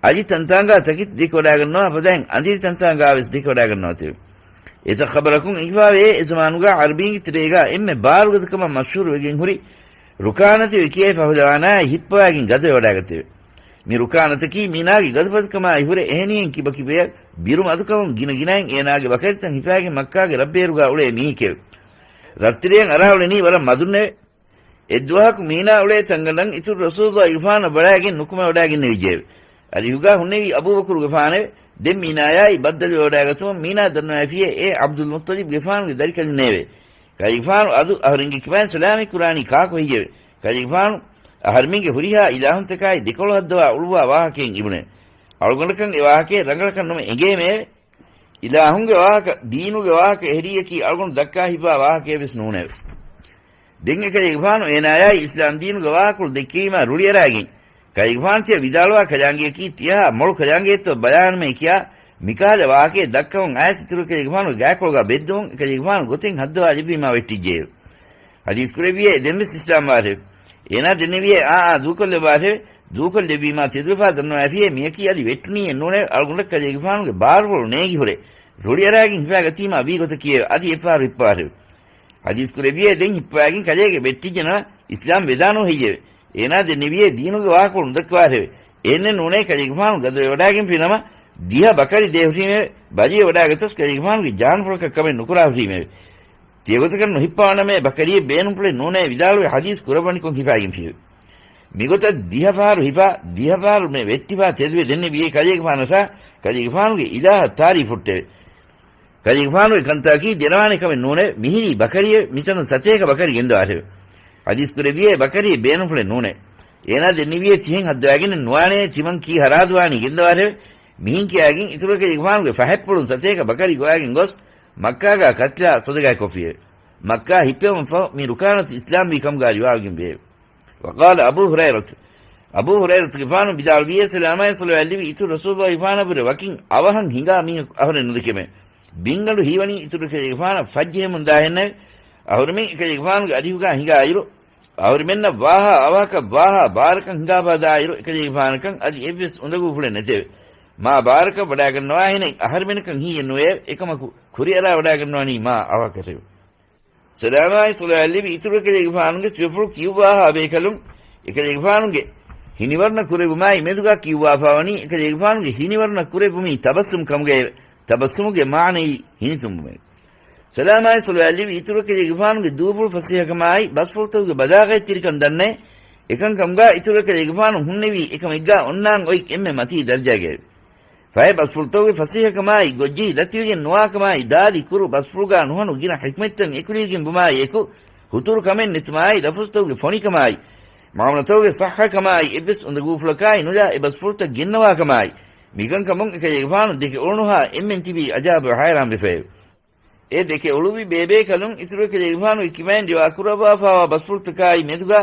އަލި ތަންތާނގާ ތަކެތި ދެކެވަޑާގަންނަވާ ފަދައިން އަނދިރި ތަންތާނގާ ވެސް ދެކެވަޑާގަންނަވަތެވެ. އެތައް ޚަބަރަކުން އެނގިފާވޭ، އެ ޒަމާނުގާ ޢަރަބީންގެ ތެރޭގާ އެންމެ ބާރުގަދަކަމަށް މަޝްހޫރު ވެގެން ހުރި ރުކާނަތެވެ ކިޔޭ ފަހުލަވާނާއާއި ހިއްޕަވާގެން ގަދަވެވަޑާގަތެވެ. މި ރުކާނަތަކީ މީނާގެ ގަދަފަދަކަމާއި ހުރެ އެހެނިހެން ކިބަކިބަޔަށް ބިރު މަދުކަމުން ގިނަގިނައިން އޭނާގެ ބަކަރިތައް ހިފާގެން މައްކާގެ ރަށްބޭރުގާ އުޅޭ މީހެކެވެ. ރަށްތެރެއަށް އަރާ އުޅެނީ ވަރަށް މަދުންނެވެ. އެއްދުވަހަކު މީނާ އުޅޭ ތަންގަނޑަށް އިތުރު ރަސޫލުއްލާހިގެފާނަށް ބަލާގެން ނުކުމެވަޑާގެންނެވިއްޖެއެވެ. އަރިހުގާ ހުންނެވީ އަބޫބަކުރުގެފާނެވެ. ދެން މީނާޔާއި ބައްދަލުވެވަޑާގަތުމުން މީނާ ދަންނަވައިފިއޭ އޭ ޢަބްދުލް މުއްޠަލިބްގެފާނުގެ ދަރިކަލުންނޭވެ. ކަލޭގެފާނު އަދު އަހަރެންގެ ކިބައިން ސަލާމަތް ކުރާނީ ކާކު ހެއްޔެވެ؟ ކަލޭގެފާނު އަހަރެމެންގެ ހުރިހާ އިލާހުންތަކާއި ދެކޮޅު ހައްދަވާ އުޅުއްވާ ވާހަކައެއް އިބުނެވެ. އަޅުގަނޑަކަށް އެ ވާހަކައެއް ރަނގަޅަކަށް ނުމެ އެނގޭމެއެވެ. އިލާހުންގެ ވާހަކަ، ދީނުގެ ވާހަކަ އެހެރީއަކީ އަޅުގަނޑު ދައްކާ ހިތްވާ ވާހަކައެއް ވެސް ނޫނެވެ. ދެން އެކަލޭގެފާނު އޭނާޔާއި އިސްލާމް ދީނުގެ ވާހަކަކޮޅު ދެއްކެވީމާ ރުޅިއަރާގެން، ކަލޭގެފާނު ތިޔަ ވިދާޅުވާ ކަލާނގެއަކީ ތިޔަހާ މޮޅު ކަލާނގެއެއްތޯ ބަލާނަމޭ ކިޔާ، މިކަހަލަ ވާހަކައެއް ދައްކަމުން އައިސް އިތުރު އެކަލޭގެފާނުގެ ގާތްކޮޅުގާ ބެއްދުމުން އެކަލޭގެފާނު ގޮތެއް ހައްދަވާލެއްވީމާ ވެއްޓިއްޖެއެވެ. ޙަދީޘް ކުރެއްވިއޭ ދެންވެސް އިސްލާމް ވާށެވެ. އޭނާ ދެންނެވިއޭ އާއާ ދޫކޮށްލައްވާށެވެ. ދޫކޮށްލެއްވީމާ ތެދުވެފާ ދަންނަވައިފިއޭ މިޔަކީ އަދި ވެއްޓުނީއެއް ނޫނެވެ. އަޅުގަނޑަށް ކަލޭގެފާނުގެ ބާރުފުޅު ނޭގި ހުރެ ރުޅިއަރާގެން ހިފާގަތީމާ ވީ ގޮތަކީއެވެ. އަދި އެއްފަހަރު ހިއްޕަވާށެވެ. ޙަދީޘް ކުރެއްވިއޭ ދެން ހިއްޕަވާގެން ކަލޭގެ ވެއްޓިއްޖެނަމަ އިސްލާމް ވެދާނޫ ހެއްޔެވެ؟ އޭނާ ދެންނެވިއޭ ދީނުގެ ވާހަކަފުޅު ނުދައްކަވާށެވެ. އެހެންނެއް ނޫނޭ ކަލޭގެފާނު ގަދަވެވަޑާގެންފިނަމަ ދިހަ ބަކަރި ދޭހުށީމެވެ. ބަލިވެވަޑާގަތަސް ކަލޭގެފާނުގެ ޖާނުފުޅަކަށް ކަމެއް ނުކުރާހުށީމެވެ. ތިޔަގޮތަކަށް ނުހިއްޕަވާނަމޭ ބަކަރިއެއް ބޭނުންފުޅެއް ނޫނޭ ވިދާޅުވެ ޙަދީޘް ކުރައްވަނިކޮށް ހިފާގެންފިއެވެ. މިގޮތަށް ދިހަ ފަހަރު ހިފާ، ދިހަ ފަހަރު މެ ވެއްޓިފާ ތެދުވެ ދެންނެވިއޭ ކަލޭގެފާނަށާ ކަލޭގެފާނުގެ އިލާހަށް ތާރީފު ހުއްޓެވެ. ކަލޭގެފާނުގެ ކަންތަކީ ދެރަވާނެ ކަމެއް ނޫނެވެ. މިހިރީ ބަކަރިއެވެ. މިތަނުން ސަތޭކަ ބަކަރި ގެންދަވާށެވެ. ޙަދީޘް ކުރެއްވިއޭ ބަކަރިއެއް ބޭނުންފުޅެއް ނޫނޭ. އޭނާ ދެންނެވިއޭ ތިހެން ހައްދަވާގެންނެއް ނުވާނޭ، ތިމަން ކީ ހަރާދުވާނީ ގެންދަވާށެވެ. މިހިން ކިޔާގެން އިތުރު އެކަލޭގެފާނުގެ ފަހަތްޕުޅުން ސަތޭކަ ބަކަރި ގޮވާގެން ގޮސް މައްކާގާ ކަތިލާ ސޮދަގާތް ކޮށްފިއެވެ. މައްކާ ހިއްޕެވުމަށްފަހު މި ރުކާނަތު އިސްލާމްވީ ކަމުގާ ރިވާވެގެން ވެއެވެ. ވަޤާލަ އަބޫ ހުރައިރަތު، އަބޫ ހުރައިރަތުގެފާނު ވިދާޅުވިއޭ، ސަލާމާއި ޞަލަވާތް ލިބި އިތުރު ރަސޫލުއްލާހިގެފާނަށްވުރެ ވަކިން އަވަހަށް ހިނގާ މީހަކު އަހުރެން ނުދެކެމެ. ބިންގަނޑު ހީވަނީ އިތުރު އެކަލޭގެފާނަށް ފަށްޖެހެމުން ދާހެންނެވެ. އަހުރެމެން އެކަލޭގެފާނުގެ އަރިހުގާ ހިނގާއިރު، އަހުރެމެންނަށް ވާހާ އަވަހަކަށް ވާހާ ބާރަކަށް ހިނގާފާ ދާއިރު، އެކަލޭގެފާނަކަށް އަދި އެއްވެސް އުނދަގޫފުޅެއް ނެތެވެ. މާ ބާރަކަށް ވަޑާގަންނަވާހެނެއް އަހަރެމެނަކަށް ހީއެއް ނުވެއެވެ. އެކަމަކު ކުރިއަރާ ވަޑާގަންނަވަނީ މާ އަވަހަކަށެވެ. ސަލާމާއި ޞަލަވާތް ލިބި އިތުރު އެކަލޭގެފާނުގެ ސިފަފުޅު ކިޔުއްވާހާ ބޭކަލުން އެކަލޭގެފާނުގެ ހިނިވަރުނަ ކުރެއްވުމާއި މެދުގާ ކިޔުއްވާފާވަނީ އެކަލޭގެފާނުގެ ހިނިވަރުނަ ކުރެއްވުމީ ތަބައްސުމް ކަމުގައެވެ. ތަބައްސުމުގެ މާނައީ ހިނިތުނބުމެވެ. ސަލާމާއި ޞަލަވާތް ލިބި އިތުރު އެކަލޭގެފާނުގެ ދޫފުޅު ފަސޭހަކަމާއި ބަސްފުޅުތަކުގެ ބަލާޣަތްތެރިކަން ދަންނައި، އެކަންކަމުގާ އިތުރު އެކަލޭގެފާނު ހުންނެވީ އެކަމެއްގާ އޮންނާން އޮތް އެންމެ މަތީ ދަރަޖައިގައެވެ. ފަހެ ބަސްފުޅުތަކުގެ ފަސޭހަކަމާއި ގޮށްޖެހި ލަތިވެގެން ނުވާކަމާއި ދާދި ކުރު ބަސްފުޅުގާ ނުހަނު ގިނަ ޙިކްމަތްތައް އެކުލެވިގެން ބުމާއި އެކު، ހުތުރު ކަމެއް ނެތުމާއި ލަފުޒުތަކުގެ ފޮނިކަމާއި މާނަތަކުގެ ޞައްޙަކަމާއި އެއްވެސް އުނދަގޫފުޅަކާއި ނުލާ އެ ބަސްފުޅުތައް ގެންނަވާކަމާއި މިކަންކަމުން އެކަލޭގެފާނު ދެކެ އުޅުނުހާ އެންމެން ތިބީ އަޖާބުވެ ހައިރާންވެފައެވެ. އެ ދެކެ އުޅުއްވި ބޭބޭކަލުން އިތުރު އެކަލޭގެފާނުގެ ކިބައިން ރިވާ ކުރައްވާފާވާ ބަސްފުޅުތަކާއި މެދުގާ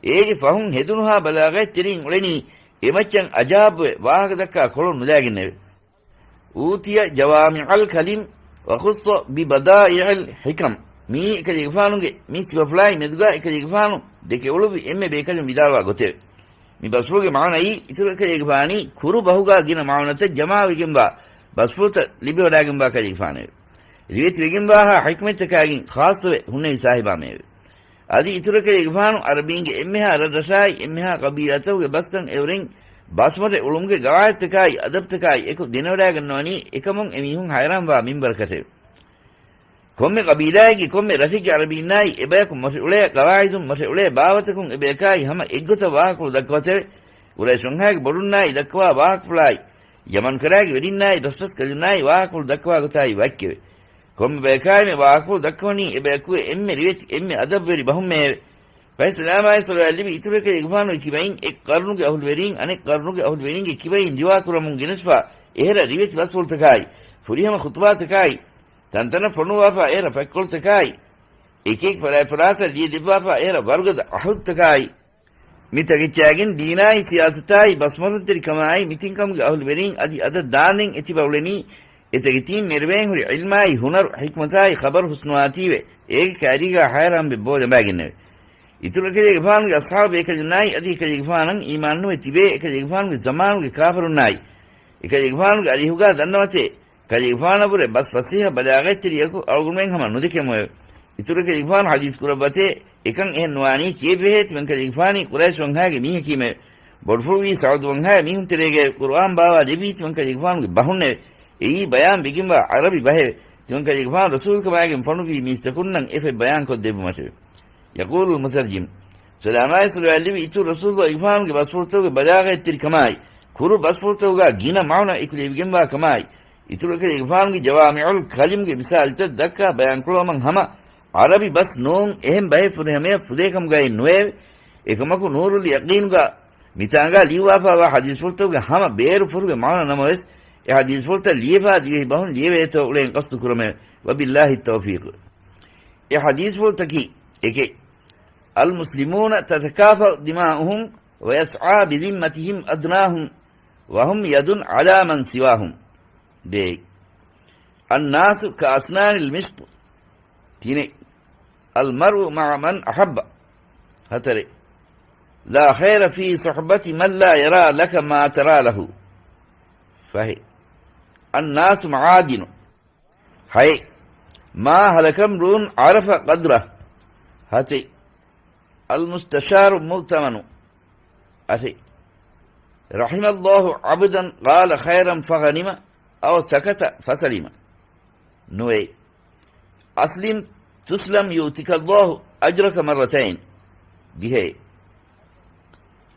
އޭގެ ފަހުން ހެދުނުހާ ބަލާޣަތްތެރިން އުޅެނީ އެމައްޗަށް އަޖާބުވެ ވާހަކަ ދައްކާ ކޮޅުން ނުލާގެންނެވެ. އޫތިޔަ ޖަވާމިޢަލް ކަލިމް ވަޚުއްޞަ ބިބަދާއިޢިލް ޙިކަމް. މިއީ އެކަލޭގެފާނުގެ މި ސިފަފުޅާއި މެދުގާ އެކަލޭގެފާނު ދެކެ އުޅުއްވި އެންމެ ބޭކަލުން ވިދާޅުވާ ގޮތެވެ. މި ބަސްފުޅުގެ މާނައީ އިތުރު އެކަލޭގެފާނީ ކުރު ބަހުގާ ގިނަ މާނަތައް ޖަމާވެގެންވާ ބަސްފުޅުތައް ލިބިވަޑާގެންވާ ކަލޭގެފާނެވެ. ރިވެތިވެގެންވާހާ ޙިކްމަތްތަކާގެން ޚާއްޞަވެ ހުންނެވި ސާހިބާމެއެވެ. އަދި އިތުރު އެކަލޭގެފާނު ޢަރަބީންގެ އެންމެހާ ރަށްރަށާއި އެންމެހާ ޤަބީލާތަކުގެ ބަސްތައް އެއުރެން ބަސްމަށެއް އުޅުމުގެ ގަވާއިދުތަކާއި އަދަބުތަކާއި އެކު ދެނެވަޑާގަންނަވަނީ އެކަމުން އެމީހުން ހައިރާންވާ މިންވަރަކަށެވެ. ކޮންމެ ޤަބީލާއެއްގެ ކޮންމެ ރަށެއްގެ ޢަރަބީންނާއި އެބަޔަކު މޮށެއުޅޭ ޤަވާއިދުން މޮށެއުޅޭ ބާވަތަކުން އެބަޔަކާއި ހަމަ އެއްގޮތަށް ވާހަކަފުޅު ދައްކަވަތެވެ. ޤުރައިޝުންހާގެ ބޮޑުންނާއި ދައްކަވާ ވާހަކަފުޅާއި، ޔަމަންކަރާގެ ވެރިންނާއި ރަސްރަސްކަލުންނާއި ވާހަކަފުޅު ދައްކަވާ ގޮތާއި ވައްކެވެ. ކޮންމެ ބަޔަކާއިމެ ވާހަކަފުޅު ދައްކަވަނީ އެބަޔަކުގެ އެންމެ ރިވެތި އެންމެ އަދަބުވެރި ބަހުންމެއެވެ. ފަހެ ސަލާމާއި ޞަލަވާތް ލިބި އިތުރު އެކަލޭގެފާނުގެ ކިބައިން އެއް ޤަރުނުގެ އަހުލުވެރީން އަނެއް ޤަރުނުގެ އަހުލުވެރީންގެ ކިބައިން ރިވާ ކުރަމުން ގެނެސްފާ އެހެރަ ރިވެތި ބަސްފުޅުތަކާއި، ފުރިހަމަ ޚުޠުބާތަކާއި، ތަންތަނަށް ފޮނުއްވާފާ އެހެރަ ފަތްކޮޅުތަކާއި، އެކިއެކި ފަރާތްފަރާތަށް ލިޔެދެއްވާފާ އެހެރަ ވަރުގަދަ އަހުދުތަކާއި، މި ތަކެއްޗާގެން ދީނާއި ސިޔާސަތާއި ބަސްމަށުންތެރިކަމާއި މިތިން ކަމުގެ އަހުލުވެރީން އަދި އަދަށް ދާންދެން އެތިބަ އުޅެނީ، އެތަކެތީން ނެރެވޭން ހުރި ޢިލްމާއި ހުނަރު ޙިކްމަތާއި ޚަބަރު ހުސްނުވާތީވެ، އޭގެ ކައިރީގާ ހައިރާންވެ ބޯ ލަނބާގެންނެވެ. އިތުރު އެކަލޭގެފާނުގެ އަޞްޙާބު ބޭކަލުންނާއި އަދި އެކަލޭގެފާނަށް އީމާންނުވެ ތިބޭ އެކަލޭގެފާނުގެ ޒަމާނުގެ ކާފަރުންނާއި، އެކަލޭގެފާނުގެ އަރިހުގާ ދަންނަވަތޭ، ކަލޭގެފާނަށްވުރެ ބަސް ފަސޭހަ ބަލާޣަތްތެރިޔަކު އަޅުގަނޑުމެން ހަމަ ނުދެކެމުއެވެ. އިތުރު ކަލޭގެފާނު ޙަދީޘް ކުރައްވަތޭ، އެކަން އެހެން ނުވާނީ ކިއެއްވެހޭ ތިމަން ކަލޭގެފާނީ ޤުރައިޝް ވަންހާގެ މީހަކީމެވެ. ބޮޑުފުޅުވީ ސަޢުދު ވަންހާގެ މީހުން ތެރޭގައި ޤުރުއާން ބާވާ ލެއްވީ ތިމަން ކަލޭގެފާނުގެ ބަހުންނެވެ. އެއީ ބަޔާން ވެގެންވާ ޢަރަބި ބަހެވެ. ތިމަން ކަލޭގެފާނު ރަސޫލުކަމާގެން ފޮނުއްވީ މީސްތަކުންނަށް އެފަތް ބަޔާންކޮށްދެއްވުމަށެވެ. ޔަޤޫލުލް މުތަރްޖިމް، ސަލާމާއި ޞަލަވާތް ލިބި އިތުރު ރަސޫލު އިގްފާނުގެ ބަސްފުޅުތަކުގެ ބަލާޣަތްތެރިކަމާއި، ކުރު ބަސްފުޅުތަކުގާ ގިނަ މަޢުނަ އެކުލެވިގެންވާ ކަމާއި، އިތުރު އެކަލޭގެފާނުގެ ޖަވާމިޢުލް ކަލިމްގެ މިސާލުތައް ދައްކާ ބަޔާންކުރުވަމުން ހަމަ، ޢަރަބި ބަސް ނޫން އެހެން ބަހެއް ފުރިހަމަޔަށް ފުދޭ ކަމުގައެއް ނުވެއެވެ. އެކަމަކު ނޫރުލް ޔަޤީނުގާ މިތާނގާ ލިޔުއްވާފާވާ ޙަދީޘްފުޅުތަކުގެ ހަމަ ބޭރު ފުރުގެ މަޢުނަ ނަމަވެސް، އެ ޙަދީޘްފުޅުތައް ލިޔެފާ ދިވެހި ބަހުން ލިޔެވޭތޯ އުޅެން ޤަޞްދު ކުރަމެވެ. ވަބިﷲި ތައުފީޤު. އެ ޙަދީޘްފުޅުތަކީ، އެކެއް، المسلمون تتكافأ دماؤهم ويسعى بذمتهم أدناهم وهم يد على من سواهم. ދޭއް، الناس كأسنان المشط. ތިނެއް، المرء مع من أحب. ހަތަރެއް، لا خير في صحبة من لا يرى لك ما ترى له. ފަހެއް، الناس معادن. ހައެއް، ما هلك امرؤ عرف قدره. ހަތެއް، المستشار مؤتمن. އަށެއް، رحم الله عبدا قال خيرا فغنم أو سكت فسلم. ނުވައެއް، أسلم تسلم يؤتك الله أجرك مرتين. ދިހައެއް،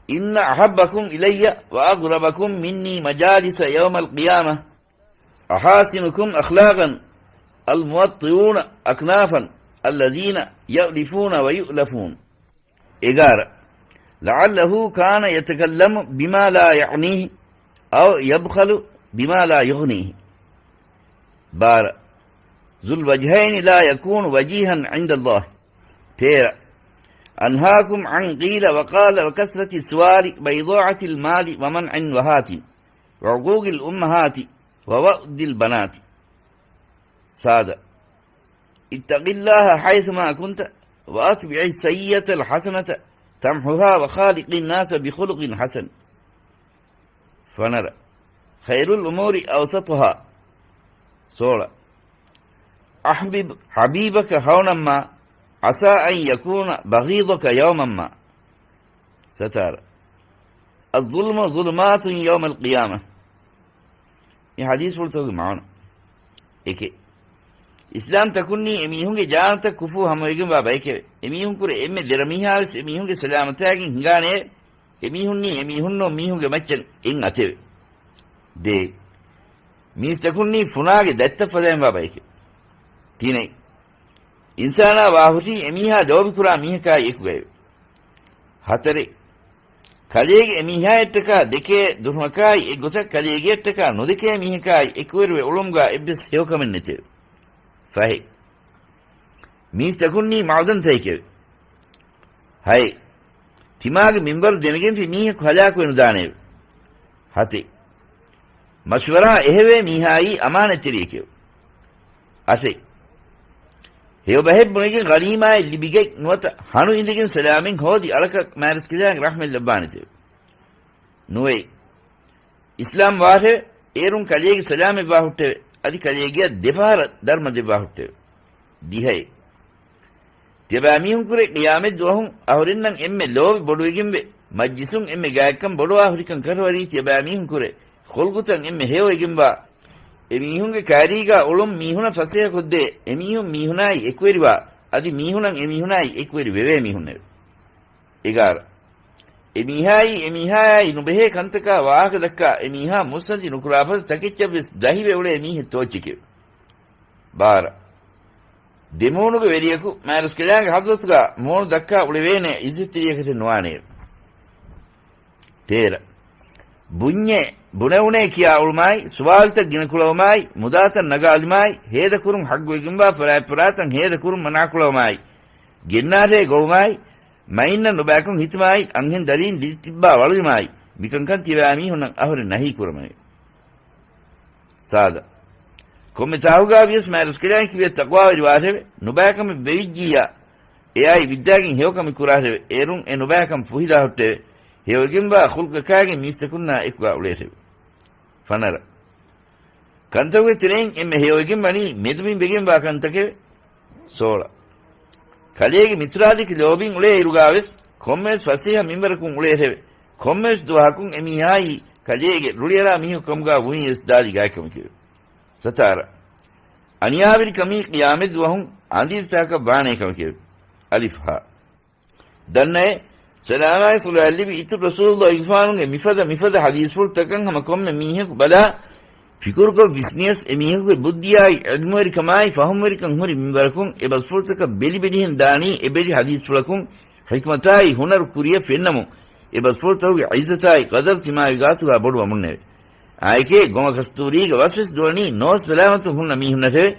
إن أحبكم إلي وأقربكم مني مجالس يوم القيامة أحاسنكم أخلاقا الموطئون أكنافا الذين يألفون ويؤلفون. އެގާރަ، لعله كان يتكلم بما لا يعنيه أو يبخل بما لا يغنيه. ބާރަ، ذو الوجهين لا يكون وجيها عند الله. ތޭރަ، أنهاكم عن قيل وقال وكثرة السؤال بإضاعة المال ومنع وهات وعقوق الأمهات ووأد البنات. ސާދަ، اتق الله حيثما كنت وأتبع السيئة الحسنة تمحها وخالق الناس بخلق حسن. ފަނަރަ، خير الأمور أوسطها. ސޯޅަ، أحبب حبيبك هونا ما عسى أن يكون بغيضك يوما ما. ސަތާރަ، الظلم ظلمات يوم القيامة. މި ޙަދީޘްފުޅުތަކުގެ މާނަ އެކެއް. އިސްލާމްތަކުންނީ އެމީހުންގެ ޖާނުތައް ކުފޫ ހަމަވެގެންވާ ބައެކެވެ. އެމީހުންކުރެ އެންމެ ދެރަ މީހާވެސް އެމީހުންގެ ސަލާމަތާގެން ހިނގާނެއެވެ. އެމީހުންނީ އެމީހުންނޯ މީހުންގެ މައްޗަށް އެއް އަތެވެ. ދޭއް. މީސްތަކުންނީ ފުނާގެ ދަތްތައް ފަދައިންވާ ބައެކެވެ. ތިނެއް. އިންސާނާ ވާހުށީ އެމީހާ ލޯބިކުރާ މީހަކާއި އެކުގައެވެ. ހަތަރެއް. ކަލޭގެ އެމީހާއަށްޓަކާ ދެކޭ ދުރުމަކާއި އެއްގޮތަށް ކަލޭގެއަށްޓަކާ ނުދެކޭ މީހަކާއި އެކުވެރިވެ އުޅުމުގާ އެއްވެސް ހެޔޮކަމެއް ނެތެވެ. ފަހެއް. މީސްތަކުންނީ މަޢުދަންތަކެކެވެ. ހައެއް. ތިމާގެ މިންވަރު ދެނެގެންފި މީހަކު ހަލާކުވެ ނުދާނެއެވެ. ހަތެއް. މަޝްވަރާ އެހެވޭ މީހާއީ އަމާނަތްތެރިއެކެވެ. އަށެއް. ހެޔޮބަހެއް ބުނެގެން ޣަނީމާއެއް ލިބިގަތް ނުވަތަ ހަނު އިނދެގެން ސަލާމެއް ހޯދި އަޅަކަށް މާތްރަސްކަލާނގެ ރަޙްމަތް ލައްވާނެތެވެ. ނުވައެއް. އިސްލާމް ވާށެވެ. އޭރުން ކަލޭގެ ސަލާމަތްވާ ހުއްޓެވެ. އަދި ކަލޭގެއަށް ދެފަހަރަށް ދަރުމަ ދެއްވާ ހުއްޓެވެ. ދިހައެއް. ތިޔަބައިމީހުންކުރެ ޤިޔާމަތްދުވަހުން އަހުރެންނަށް އެންމެ ލޯބި ބޮޑުވެގެންވެ، މަޖްލިސުން އެންމެ ގާތްކަން ބޮޑުވާ ހުރިކަން ކަށަވަރީ ތިޔަބައިމީހުންކުރެ ޚުލްޤުތައް އެންމެ ހެޔޮވެގެންވާ، އެމީހުންގެ ކައިރީގާ އުޅުން މީހުނަށް ފަސޭހަކޮށްދޭ، އެމީހުން މީހުނާއި އެކުވެރިވާ، އަދި މީހުނަށް އެމީހުނާއި އެކުވެރި ވެވޭ މީހުންނެވެ. އެގާރަ. އެމީހާއީ އެމީހާއާއި ނުބެހޭ ކަންތަކާ ވާހަކަ ދައްކާ އެމީހާ މުއްސަނދި ނުކުރާފަދަ ތަކެއްޗަށްވެސް ދަހިވެ އުޅޭ މީހެއް ތޯއްޗެކެވެ. ބާރަ. ދެމޫނުގެ ވެރިޔަކު މާތްރަސްކަލާނގެ ޙަޟްރަތުގާ މޫނު ދައްކާ އުޅެވޭނެ ޢިއްޒަތްތެރިޔަކަށެއް ނުވާނެއެވެ. ތޭރަ. ބުންޏޭ، ބުނެވުނޭ ކިޔާ އުޅުމާއި، ސުވާލުތައް ގިނަކުޅަވުމާއި، މުދާތައް ނަގާލުމާއި، ހޭދަކުރުން ޙައްޤުވެގެންވާ ފަރާތްފުރާތައް ހޭދަކުރުން މަނާކުޅަވުމާއި، ގެންނާށޭ ގޮވުމާއި، މައިންނަށް ނުބައިކަން ހިތުމާއި، އަންހެން ދަރީން ދިރިތިއްބާ ވަޅުލުމާއި، މިކަންކަން ތިޔަބައިމީހުންނަށް އަހުރެން ނަހީ ކުރަމެވެ. ސާދަ. ކޮންމެ ތާހުގާ ވިޔަސް މާތްރަސްކަލާނގެ ކިބަޔަށް ތަޤްވާވެރިވާށެވެ. ނުބައިކަމެއް ވެވިއްޖިއްޔާ، އެއާއި ވިއްދާގެން ހެޔޮކަމެއް ކުރާށެވެ. އޭރުން އެ ނުބައިކަން ފުހިލާ ހުއްޓެވެ. ހެޔޮވެގެންވާ ޚުލްޤަކާގެން މީސްތަކުންނާ އެކުގާ އުޅޭށެވެ. ފަނަރަ. ކަންތަކުގެ ތެރެއިން އެންމެ ހެޔޮވެގެން ވަނީ މެދުމިން ވެގެންވާ ކަންތަކެވެ. ސޯޅަ. ކަލޭގެ މިތުރާދެކެ ލޯބިން އުޅޭ އިރުގާވެސް ކޮންމެވެސް ފަސޭހަ މިންވަރަކުން އުޅޭށެވެ. ކޮންމެވެސް ދުވަހަކުން އެމީހާއީ ކަލޭގެ ރުޅިއަރާ މީހަކު ކަމުގާ ވުނިޔަސް ދާދި ގާތްކަމެކެވެ. ސަތާރަ. އަނިޔާވެރިކަމީ ޤިޔާމަތްދުވަހުން އަނދިރިތަކަށް ވާނޭ ކަމެކެވެ. އަލިފް ހާ. ދަންނައޭ، ސަލާމާއި ޞަލަވާތް ލިބި އިތުރު ރަސޫލުﷲ އިގުފާނުގެ މިފަދަ މިފަދަ ޙަދީޘްފުޅުތަކަށް ހަމަ ކޮންމެ މީހަކު ބަލާ، ފިކުރުކޮށް ވިސްނިޔަސް އެމީހަކުގެ ބުއްދިއާއި ޢިލްމުވެރިކަމާއި ފަހުމްވެރިކަން ހުރި މިންވަރަކުން އެބަސްފުޅުތަކަށް ބެލި ބެލިހެން ދާނީ އެބެލި ޙަދީޘްފުޅަކުން ޙިކްމަތާއި ހުނަރު ކުރިއަށް ފެންނަމުން، އެބަސްފުޅުތަކުގެ ޢިއްޒަތާއި ޤަދަރު ތިމާގެ ގާތުގާ ބޮޑުވަމުންނެވެ. އާއެކޭ ގޮމަ ކަސްތޫރީގެ ވަސްވެސް ދުވަނީ ނޯސަލާމަތުން ހުންނަ މީހުންނަށެވެ.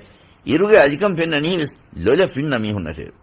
އިރުގެ އަލިކަން ފެންނަނީވެސް ލޮލަށް ފިންނަ މީހުންނަށެވެ.